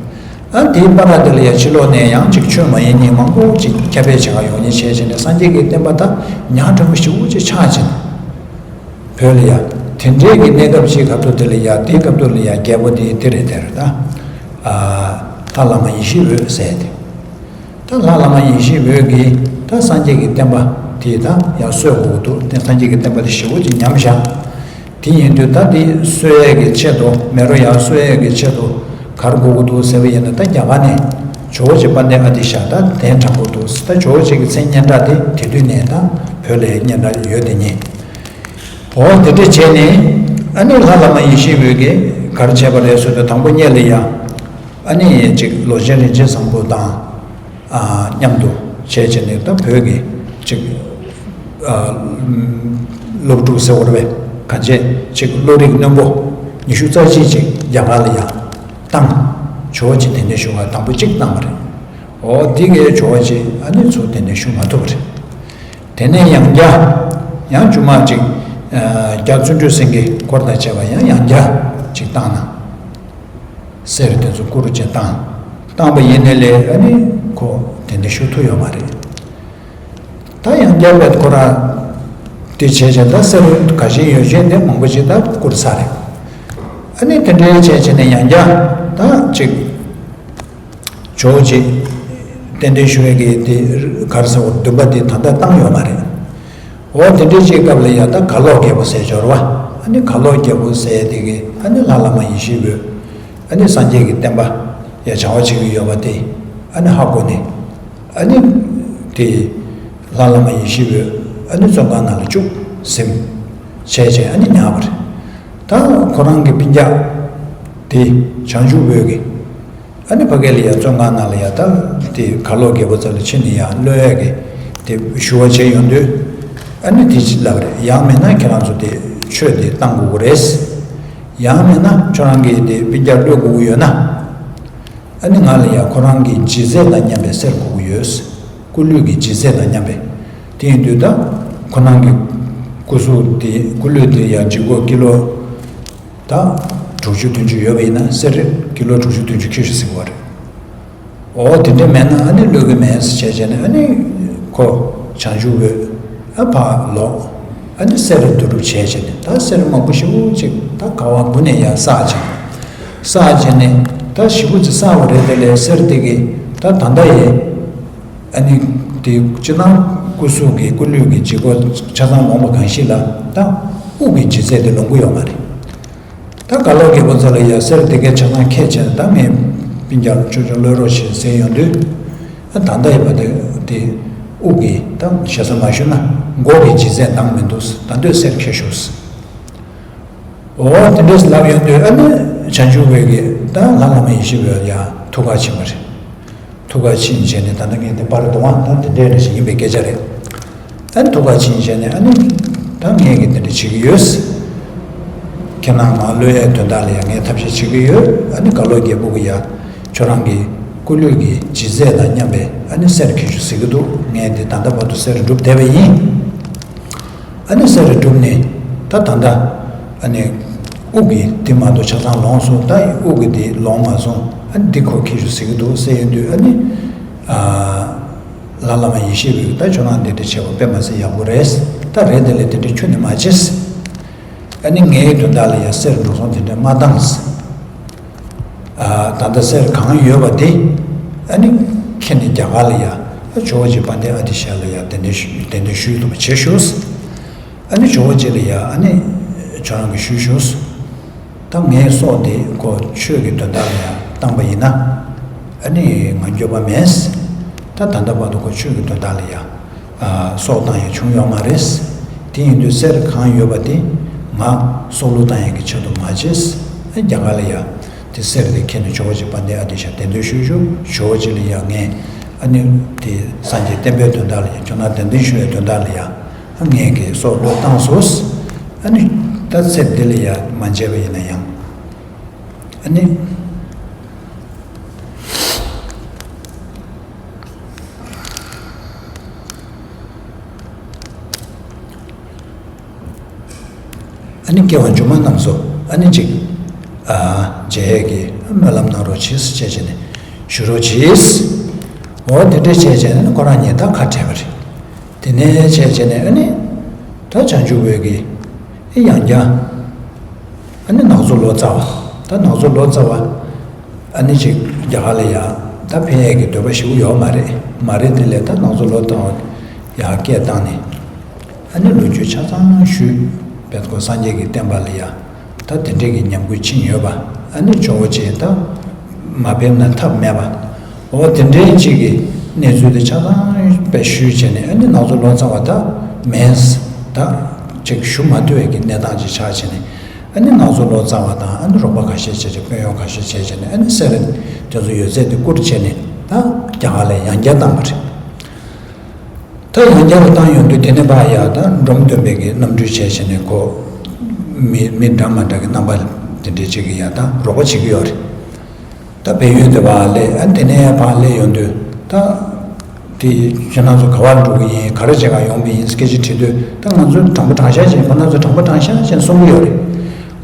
ཨ་དེའི་བར་དེ་ལ་ཡང་ཕྱི་ལོགས་ནས་ཡང་ཅིག་ཆོས་མ་ཡིན་མཁན་མང་པོ་ཅིག་ཁྱབ་སྤེལ་བྱེད་ག་ཡོང་ནས་བྱས་བྱས་ནས་སངས་རྒྱས་ཀྱི་བསྟན་པ་ད་ཉག་ཕྲ་མོ་ཞེ་པོ་ཅིག་ཆགས་ཕྱིན། བོད་ལ་ཡང་དེ་འདྲའི་གི་གནས་སྐབས་ཅིག་སྐབས་ཐོག་དེ་ལ་ཡང་དེའི་སྐབས་ཐོག་ལ་ཡང་རྒྱལ་པོ་དེ་དེ་རེད་དེ་རེད་ད། ཨ་ལྷ་བླ་མ་ཡེ་ཤེས་འོད་ཟེར་དེ། ད་ལྷ་བླ་མ་ཡེ་ཤེས་འོད་ཀྱིས་ད་སངས་རྒྱས་ཀྱི་བསྟན་པ་དེ་ད་ཡང་གསོ་དགོས་ཀྱི་འདུག་དེ་སངས་རྒྱས་ཀྱི་བསྟན་པ་དེ་ཞེ་པོ་ཅིག་ཉམས་བཞག་དེ་ཡིན་དུས་ད་དེ་གསོ་ཡས་ཀྱི་ཆེད་དུ་མེ་རོ་ཡར་གསོ་ཡས་ཀྱི་ཆེད་དུ་ག་རེ་དགོས་ཀྱི་འདུག་ཟེར་བ་ཡིན་ན་ད་རྒྱ་གར་ནས་ ཇོ་བོ་རྗེ་དཔལ་ལྡན་ཨ་ཏི་ཤ་ད་གདན་དྲང་པོ་འདུག་ད་ཇོ་བོ་རྗེ་གི་མཚན་སྙན་གྲགས་དེ་དེ་དུས་ནས་ད་བོད་ལ་སྙན་གྲགས་ཡོད་དེ་ཉིད། འོ་དེ་འདྲ་བྱས་ནས་ཨ་ནི་ལྷ་བླ་མ་ཡེ་ཤེས་འོད་ཀྱིས་ག་རེ་བྱས་པ་རེད་ཟེར་དུས། དང་པོ་ཉིད་ལ་ཡ་ཨ་ནི་ཅིག་ལོ་ཆེན་རིན་ཆེན་བཟང་པོ་དང་ཨ་མཉམ་དུ་བྱས་བྱས་ནས་ད་བོད་ཀྱི་ཅིག་ཨ་སློབ་ཕྲུག་ཟེར་བ་རེད་པས། ག་བྱས་ཅིག་བློ་རིག་རྣོན་པོ་ཉི་ཤུ་རྩ་གཅིག་ཅིག་རྒྱ་གར་ལ་ཡ་བཏང་། ཇོ་བོ་རྗེ་གདན་འདྲེན་ཞུ་བ་དང་པོ་གཅིག་བཏང་བ་རེད། འོ་དེ་གའི་ཇོ་བོ་རྗེ་ཨ་ནི་ཚུར་གདན་འདྲེན་ཞུ་མ་ཐུབ་པ་རེད། དེ་ནས་ཡང་བསྐྱར་ཡང་རྒྱུ་མ་ཅིག་ཨ་རྒྱ་བརྩོན་འགྲུས་སེང་གེ་སྐོར་དང་བཅས་པ་ཡང་ཡང་བསྐྱར་ཅིག་བཏང་ན། གསེར་དེ་ཚོ་བསྐུར་བྱས་བཏང་། བཏང་པ་ཡིན་ནའི་ལས་ཨ་ནི་ཁོ་གདན་འདྲེན་ཞུ་ཐུབ་ཡོད་མ་རེད། ད་ཡང་བསྐྱར་བས་ཁོ་རང་དེ་བྱས་བྱས་ད་གསེར་ག་ཤེད་ཡོད་ཤེད་དེ་མང་པོ་ཅིག་ད་བསྐུར་ཚར་རེད། ཨ་ནི་དེ་འདྲའི་བྱས་བྱས་ནས་ཡང་བསྐྱར་ད་ཅིག་ཇོ་བོ་རྗེ་གདན་འདྲེན་ཞུ་བའི་གི་དེ་ག་རེ་ཟེར་བ་འདུན་པ་དེ་ད་ལྟ་བཏང་ཡོད་མ་རེད། འོ་དེ་འདྲའི་ཅིག་སྐབས་ལ་ཡ་ད་གར་ལོག་རྒྱལ་པོ་ཟེར་འབྱོར་བ། ཨ་ནི་གར་ལོག་རྒྱལ་པོ་ཟེར་དེ་གི་ཨ་ནི་ལྷ་བླ་མ་ཡེ་ཤེས་འོད་ཨ་ནི་སངས་རྒྱས་ཀྱི་བསྟན་པ་ཡ་བྱ་བ་བྱེད་ཀྱི་ཡོད་པ་དེ་ཨ་ནི་ཧ་གོ་ནས། ཨ་ནི་དེ་ལྷ་བླ་མ་ཡེ་ཤེས་འོད་ཨ་ནི་བཙོན་ཁང་ནང་ལ་བཅུག་ཟིན་བྱས་བྱས་ཨ་ནི་ཉར་བ་རེད། ད་ཁོ་རང་གི་སྤུན་ཀྱག་དེ་བྱང་ཆུབ་འོད་ཀྱིས་ཨ་ནི་ཕ་གི་ལ་ཡ་བཙོན་ཁང་ནང་ལ་ཡ་ད་དེ་གར་ལོག་རྒྱལ་པོ་རྩ་ལ་ཕྱིན་ནས་ཡ་གློད་ཡས་ཀྱི་དེ་ཞུ་བ་བྱས་ཡོང་དུས། ཨ་ནི་དེ་ཅི་ལབ་རེད། ཡང་མིན་ན་ཁྱེད་རང་ཚོ་དེ་ཆོས་དེ་བཏང་དགོས་ཀྱི་རེད། ཡང་མིན་ན་ཁྱོད་རང་གིས་དེ་སྤུན་ཀྱག་གློད་དགོས་ཀྱི་ཡོད་ན། ཨ་ནི་ང་ལ་ཡ་ཁོ་རང་གི་ལྗིད་ཚད་དང་མཉམ་པའི་གསེར་དགོས་ཀྱི་ཡོད། སྐུ་ལུས་ཀྱི་ལྗིད་ཚད་དང་མཉམ་པའི། དེ་ཡིན་དུས་ད་ཁོ་རང་གི་སྐུ་གཟུགས་དེ་སྐུ་ལུས་དེ་ཡ་ལྗིད་ཁོག་ཀི་ལོ་ད་དྲུག་ཅུ་བདུན་ཅུ་ཡོད་པ་ཡིན་ན་གསེར་ཀི་ལོ་དྲུག་ཅུ་བདུན་ཅུ་ཁྱེར་ཤོག་ཟེར་གྱི་ཡོད་རེད། འོ་དེ་འདྲ་མེད་ན་ཨ་ནི་གློད་ཀྱི་མེད་ཟེར་བྱས་བྱས་ནས། ཨ་ནི་ཁོ་བྱང་ཆུབ་འོད་ཨ་ཕར་ལོག་ཨ་ནི་གསེར་བསྡུ་རུབ་བྱས་བྱས་ནས་ད་གསེར་མང་པོ་ཞེ་པོ་ཅིག་ད་ག་བ་དགུ་ནས་ཡར་བསགས་བྱས། བསགས་བྱས་ནས་ད་ཞེ་པོ་ཅིག་བསགས་པ་རེད། དེ་ལས་གསེར་དེ་གི་ད་ད་ལྟ་ཡི་ཨ་ནི་དེ་སྤྱིར་བཏང་སྐུ་གཟུགས་ཀྱི་སྐུ་ལུས་ཀྱི་ལྗིད་ཁོག་ཆ་ཚང་ལོངས་པ་གང་ཞིག་ལ་ད་དབུགས་ཀྱི་ལྗིད་ཚད་དེ་ལོངས་ཀྱི་ཡོད་མ་རེད། ད་གར་ལོག་རྒྱལ་པོ་རྩ་ལ་ཡ་གསེར་དེ་གའི་ཆ་ཚང་ཁྱེར་བྱས་ནས། ད་ངའི་སྤུན་ཀྱག་ཅོ་ཅོ་གློད་རོགས་བྱེད་ཟེར་ཡོང་དུས། ད་ལྟ་ཡི་བར་དུ་དེ་དབུགས་ཀྱི་ད་ཞེ་ས་མ་ཞུ་ན་མགོ་གི་ལྗིད་ཚད་འདང་མི་འདུག་ད་འདོད་གསེར་ཁྱེར་ཤོག་ཟེར། འོ་དེ་འདྲས་ལབ་ཡོང་དུས། ཨ་ནི་བྱང་ཆུབ་འོད་ཀྱིས་ད་ལྷ་བླ་མ་ཡེ་ཤེས་འོད་ལ་ཡ་ཐུགས་ཁ་ཕྱིན་པ་རེད། ཐུགས་ཁ་ཕྱིན་བྱས་ནས། ད་ལྟ་ངས་འདི་པར་འདུག་ཨང་། ད་འདི་འདྲའི་རེ་ཞིག་ཡིན་པའི་སྐད་ཆ་རེད། ཨ་ནི་ཐུགས་ཁ་ཕྱིན་བྱས་ནས། ཨ་ནི་ད་ངས་ཀྱི་འདི་འདྲ་བྱེད་ཀྱི་ཡོད། ཁྱེད་རང་ང་གློད་ཡའི་དོན་དག་ལ་ཡང་ངས་ཐབས་ཤེས་བྱེད་ཀྱི་ཡོད། ཨ་ནི་གར་ལོག་རྒྱལ་པོ་གི་ཡ་ཁྱོད་རང་གི་སྐུ་ལུས་ཀྱི་ལྗིད་ཚད་དང་མཉམ་པའི་ཨ་ནི་གསེར་ཁྱེར་ཤོག་ཟེར་གྱི་འདུག་ངས་འདི་ད་ལྟ་བར་དུ་གསེར་སྒྲུབ་བསྡད་པ་ཡིན། ཨ་ནི་གསེར་སྒྲུབ་ནས་ད་ད་ལྟ་ཨ་ནི་དབུགས་ཀྱི་དེ་མ་གཏོགས་ཆ་ཚང་ལོངས་སོང་། ད་དབུགས་ཀྱི་དེ་ལོངས་མ་སོང་། ཨ་ནི་འདི་ཁོ་ཁྱེར་ཤོག་ཟེར་གྱི་འདུག་ཟེར་ཡོང་དུས། ཨ་ནི་ཨ་ལྷ་བླ་མ་ཡེ་ཤེས་འོད་ཀྱིས་ད་ཁྱོད་རང་འདི་འདྲ་བྱས་པ་དཔེ་མ་སྲིད་ཡག་པོ་རེད། ད་རེད། དེ་ལས་དེ་འདྲ་ཁྱོན་ནས་མ་བྱེད། ཨ་ནི་ངའི་དོན་དག་ལ་ཡ་གསེར་འགྲོ་སོང་དེ་འདྲ་མ་བཏང་། ཨ་ད་ལྟ་གསེར་གང་ཡོད་པ་དེ་ཨ་ནི་ཁྱེར་ནས་རྒྱ་གར་ལ་ཡ་ཨ་ཇོ་བོ་རྗེ་དཔལ་ལྡན་ཨ་ཏི་ཤ་ལ་ཡ་གདན་འདྲེན་ཞུ་གདན་འདྲེན་ཞུ་ཐུབ་པ་བྱེད་ཤོག་ཨ་ནི་ཇོ་བོ་རྗེ་ལ་ཡ་ཨ་ནི་ཁྱོད་རང་གིས་ཞུས་ཤོག་ད་ངའི་སྲོག་དེ་ཁོ་ཆོས་ཀྱི་དོན་དག་ལ་ཡ་བཏང་པ་ཡིན་ན་ཨ་ནི་ང་འགྱོད་པ་མེད། ད་ད་ལྟ་བར་དུ་ཁོ་ཆོས་ཀྱི་དོན་དག་ལ་ཡ་ཨ་སྲོག་བཏང་ཡ་བྱུང་ཡོད་མ་རེད། དེ་ཡིན་དུས་གསེར་གང་ཡོད་པ་དེ་ང་སྲོག་བླུ་བཏང་ཡ་གི་ཆེད་དུ་མ་བྱེད། ཨ་རྒྱ་གར་ལ་ཡ་དེ་གསེར་དེ་ཁྱེར་ནས་ཇོ་བོ་རྗེ་དཔལ་ལྡན་ཨ་ཏི་ཤ་གདན་འདྲེན་ཞུས་ཤོག་ཇོ་བོ་རྗེ་ལ་ཡ་ངས་ཨ་ནི་དེ་སངས་རྒྱས་བསྟན་པའི་དོན་དག་ལ་ཡ་ཁྱོད་རང་གདན་འདྲེན་ཞུ་བའི་དོན་དག་ལ་ཡ་ཨ་ངས་ཀྱི་སྲོག་བློས་བཏང་སོང་། ཨ་ནི་ད་ཚེ་འདི་ལ་ཡ་མ་མཇལ་བ་ཡིན་ན་ཡང་། ཨ་ནི། ཨ་ནི་སྐྱེ་བ་མཇུག་མ་རྣམས་སུ་ཨ་ནི་ཅིག་ཨ་མཇལ་ཡས་ཀྱི་སྨོན་ལམ་གནང་རོགས་གྱིས་ཟེར་བྱས་བྱས་ནས་ཞུ་རོགས་གྱིས། འོ་དེ་འདྲས་བྱས་བྱས་ནས་ཁོ་རང་གཉིས་ད་ཁ་བྲལ་བ་རེད། དེ་ནས་བྱས་བྱས་ནས་ཨ་ནི་ད་བྱང་ཆུབ་འོད་ཀྱིས་ཨེ་ཡང་བསྐྱར་ཨ་ནི་ནག་ཚོ་ལོ་ཙཱ་བ། ད་ནག་ཚོ་ལོ་ཙཱ་བ་ཨ་ནི་ཅིག་རྒྱ་གར་ལ་ཡ་ད་ཕེབས་ཡས་ཀྱི་འདོད་པ་ཞེ་པོ་ཡོད་མ་རེད། མ་རེད། དེ་ལས་ད་ནག་ཚོ་ལོ་ཙཱ་བ་ཡར་སྐད་བཏང་ནས། ཨ་ནི་ལོ་རྒྱུས་ཆ་ཚང་ཞུས་པས། ཁོ་སངས་རྒྱས་ཀྱི་བསྟན་པ་ལ་ཡ་ད་དེ་འདྲས་ཀྱི་ཉམས་རྒུད་ཕྱིན་ཡོད་པ། ཨ་ནི་ཇོ་བོ་རྗེ་ད་མ་ཕེབས་ན་ཐབས་མེད་པ། འོ་དེ་འདྲའི་ཅིག་གི་གནས་ཚུལ་དེ་ཆ་ཚང་དཔེ་ཞུས་བྱས་ནས། ཨ་ནི་ང་ཚོ་ལོ་ཙཱ་བ་ད་མེད་ད་ཅིག་ཞུ་མ་ཐུབ་པའི་གི་གནས་སྟངས་ཅིག་ཆགས་བྱས་ནས། ཨ་ནི་ང་ཚོ་ལོ་ཙཱ་བ་དང་ཨ་ནི་རོགས་པ་ཁ་ཤས་བྱས་བྱས། དཔོན་གཡོག་ཁ་ཤས་བྱས་བྱས་ནས། ཨ་ནི་སེ་ར་དེ་ཚོ་ཡོད་ཚད་དེ་བསྐུར་བྱས་ནས། ད་རྒྱ་གར་ལ་ཡང་བསྐྱར་བཏང་བ་རེད། ད་ཡང་བསྐྱར་བཏང་ཡོང་དུས། དེ་ནས་ཕར་ཡ་ད་འབྲོམ་སྟོན་པའི་གི་རྣམ་སྤྲུལ་བྱས་བྱས་ནས། ཁོ་མི་མི་འདྲ་མ་འདྲ་གི་རྣམ་པ་དེ་འདྲའི་ཅིག་གི་ཡ་ད་རོགས་པ་བྱེད་ཀྱི་ཡོད་རེད། ད་བལ་ཡུལ་དེ་བ་ལས། ཨ་དེ་ནས་ཕར་སླེབས་ཡོང་དུས། ད་དེ་ཁྱེད་རང་ཚོ་ག་པར་འགྲོ་གི་ཡིན། ག་རེ་བྱེད་ག་ཡོང་བ་ཡིན། སྐད་ཆ་དྲིས་དུས། ད་ང་ཚོ་དྲང་པོ་དྲང་བཞག་བྱས། ཁོ་རང་ཚོ་དྲང་པོ་དྲང་བཞག་བྱས་གསུང་གི་ཡོད་རེད།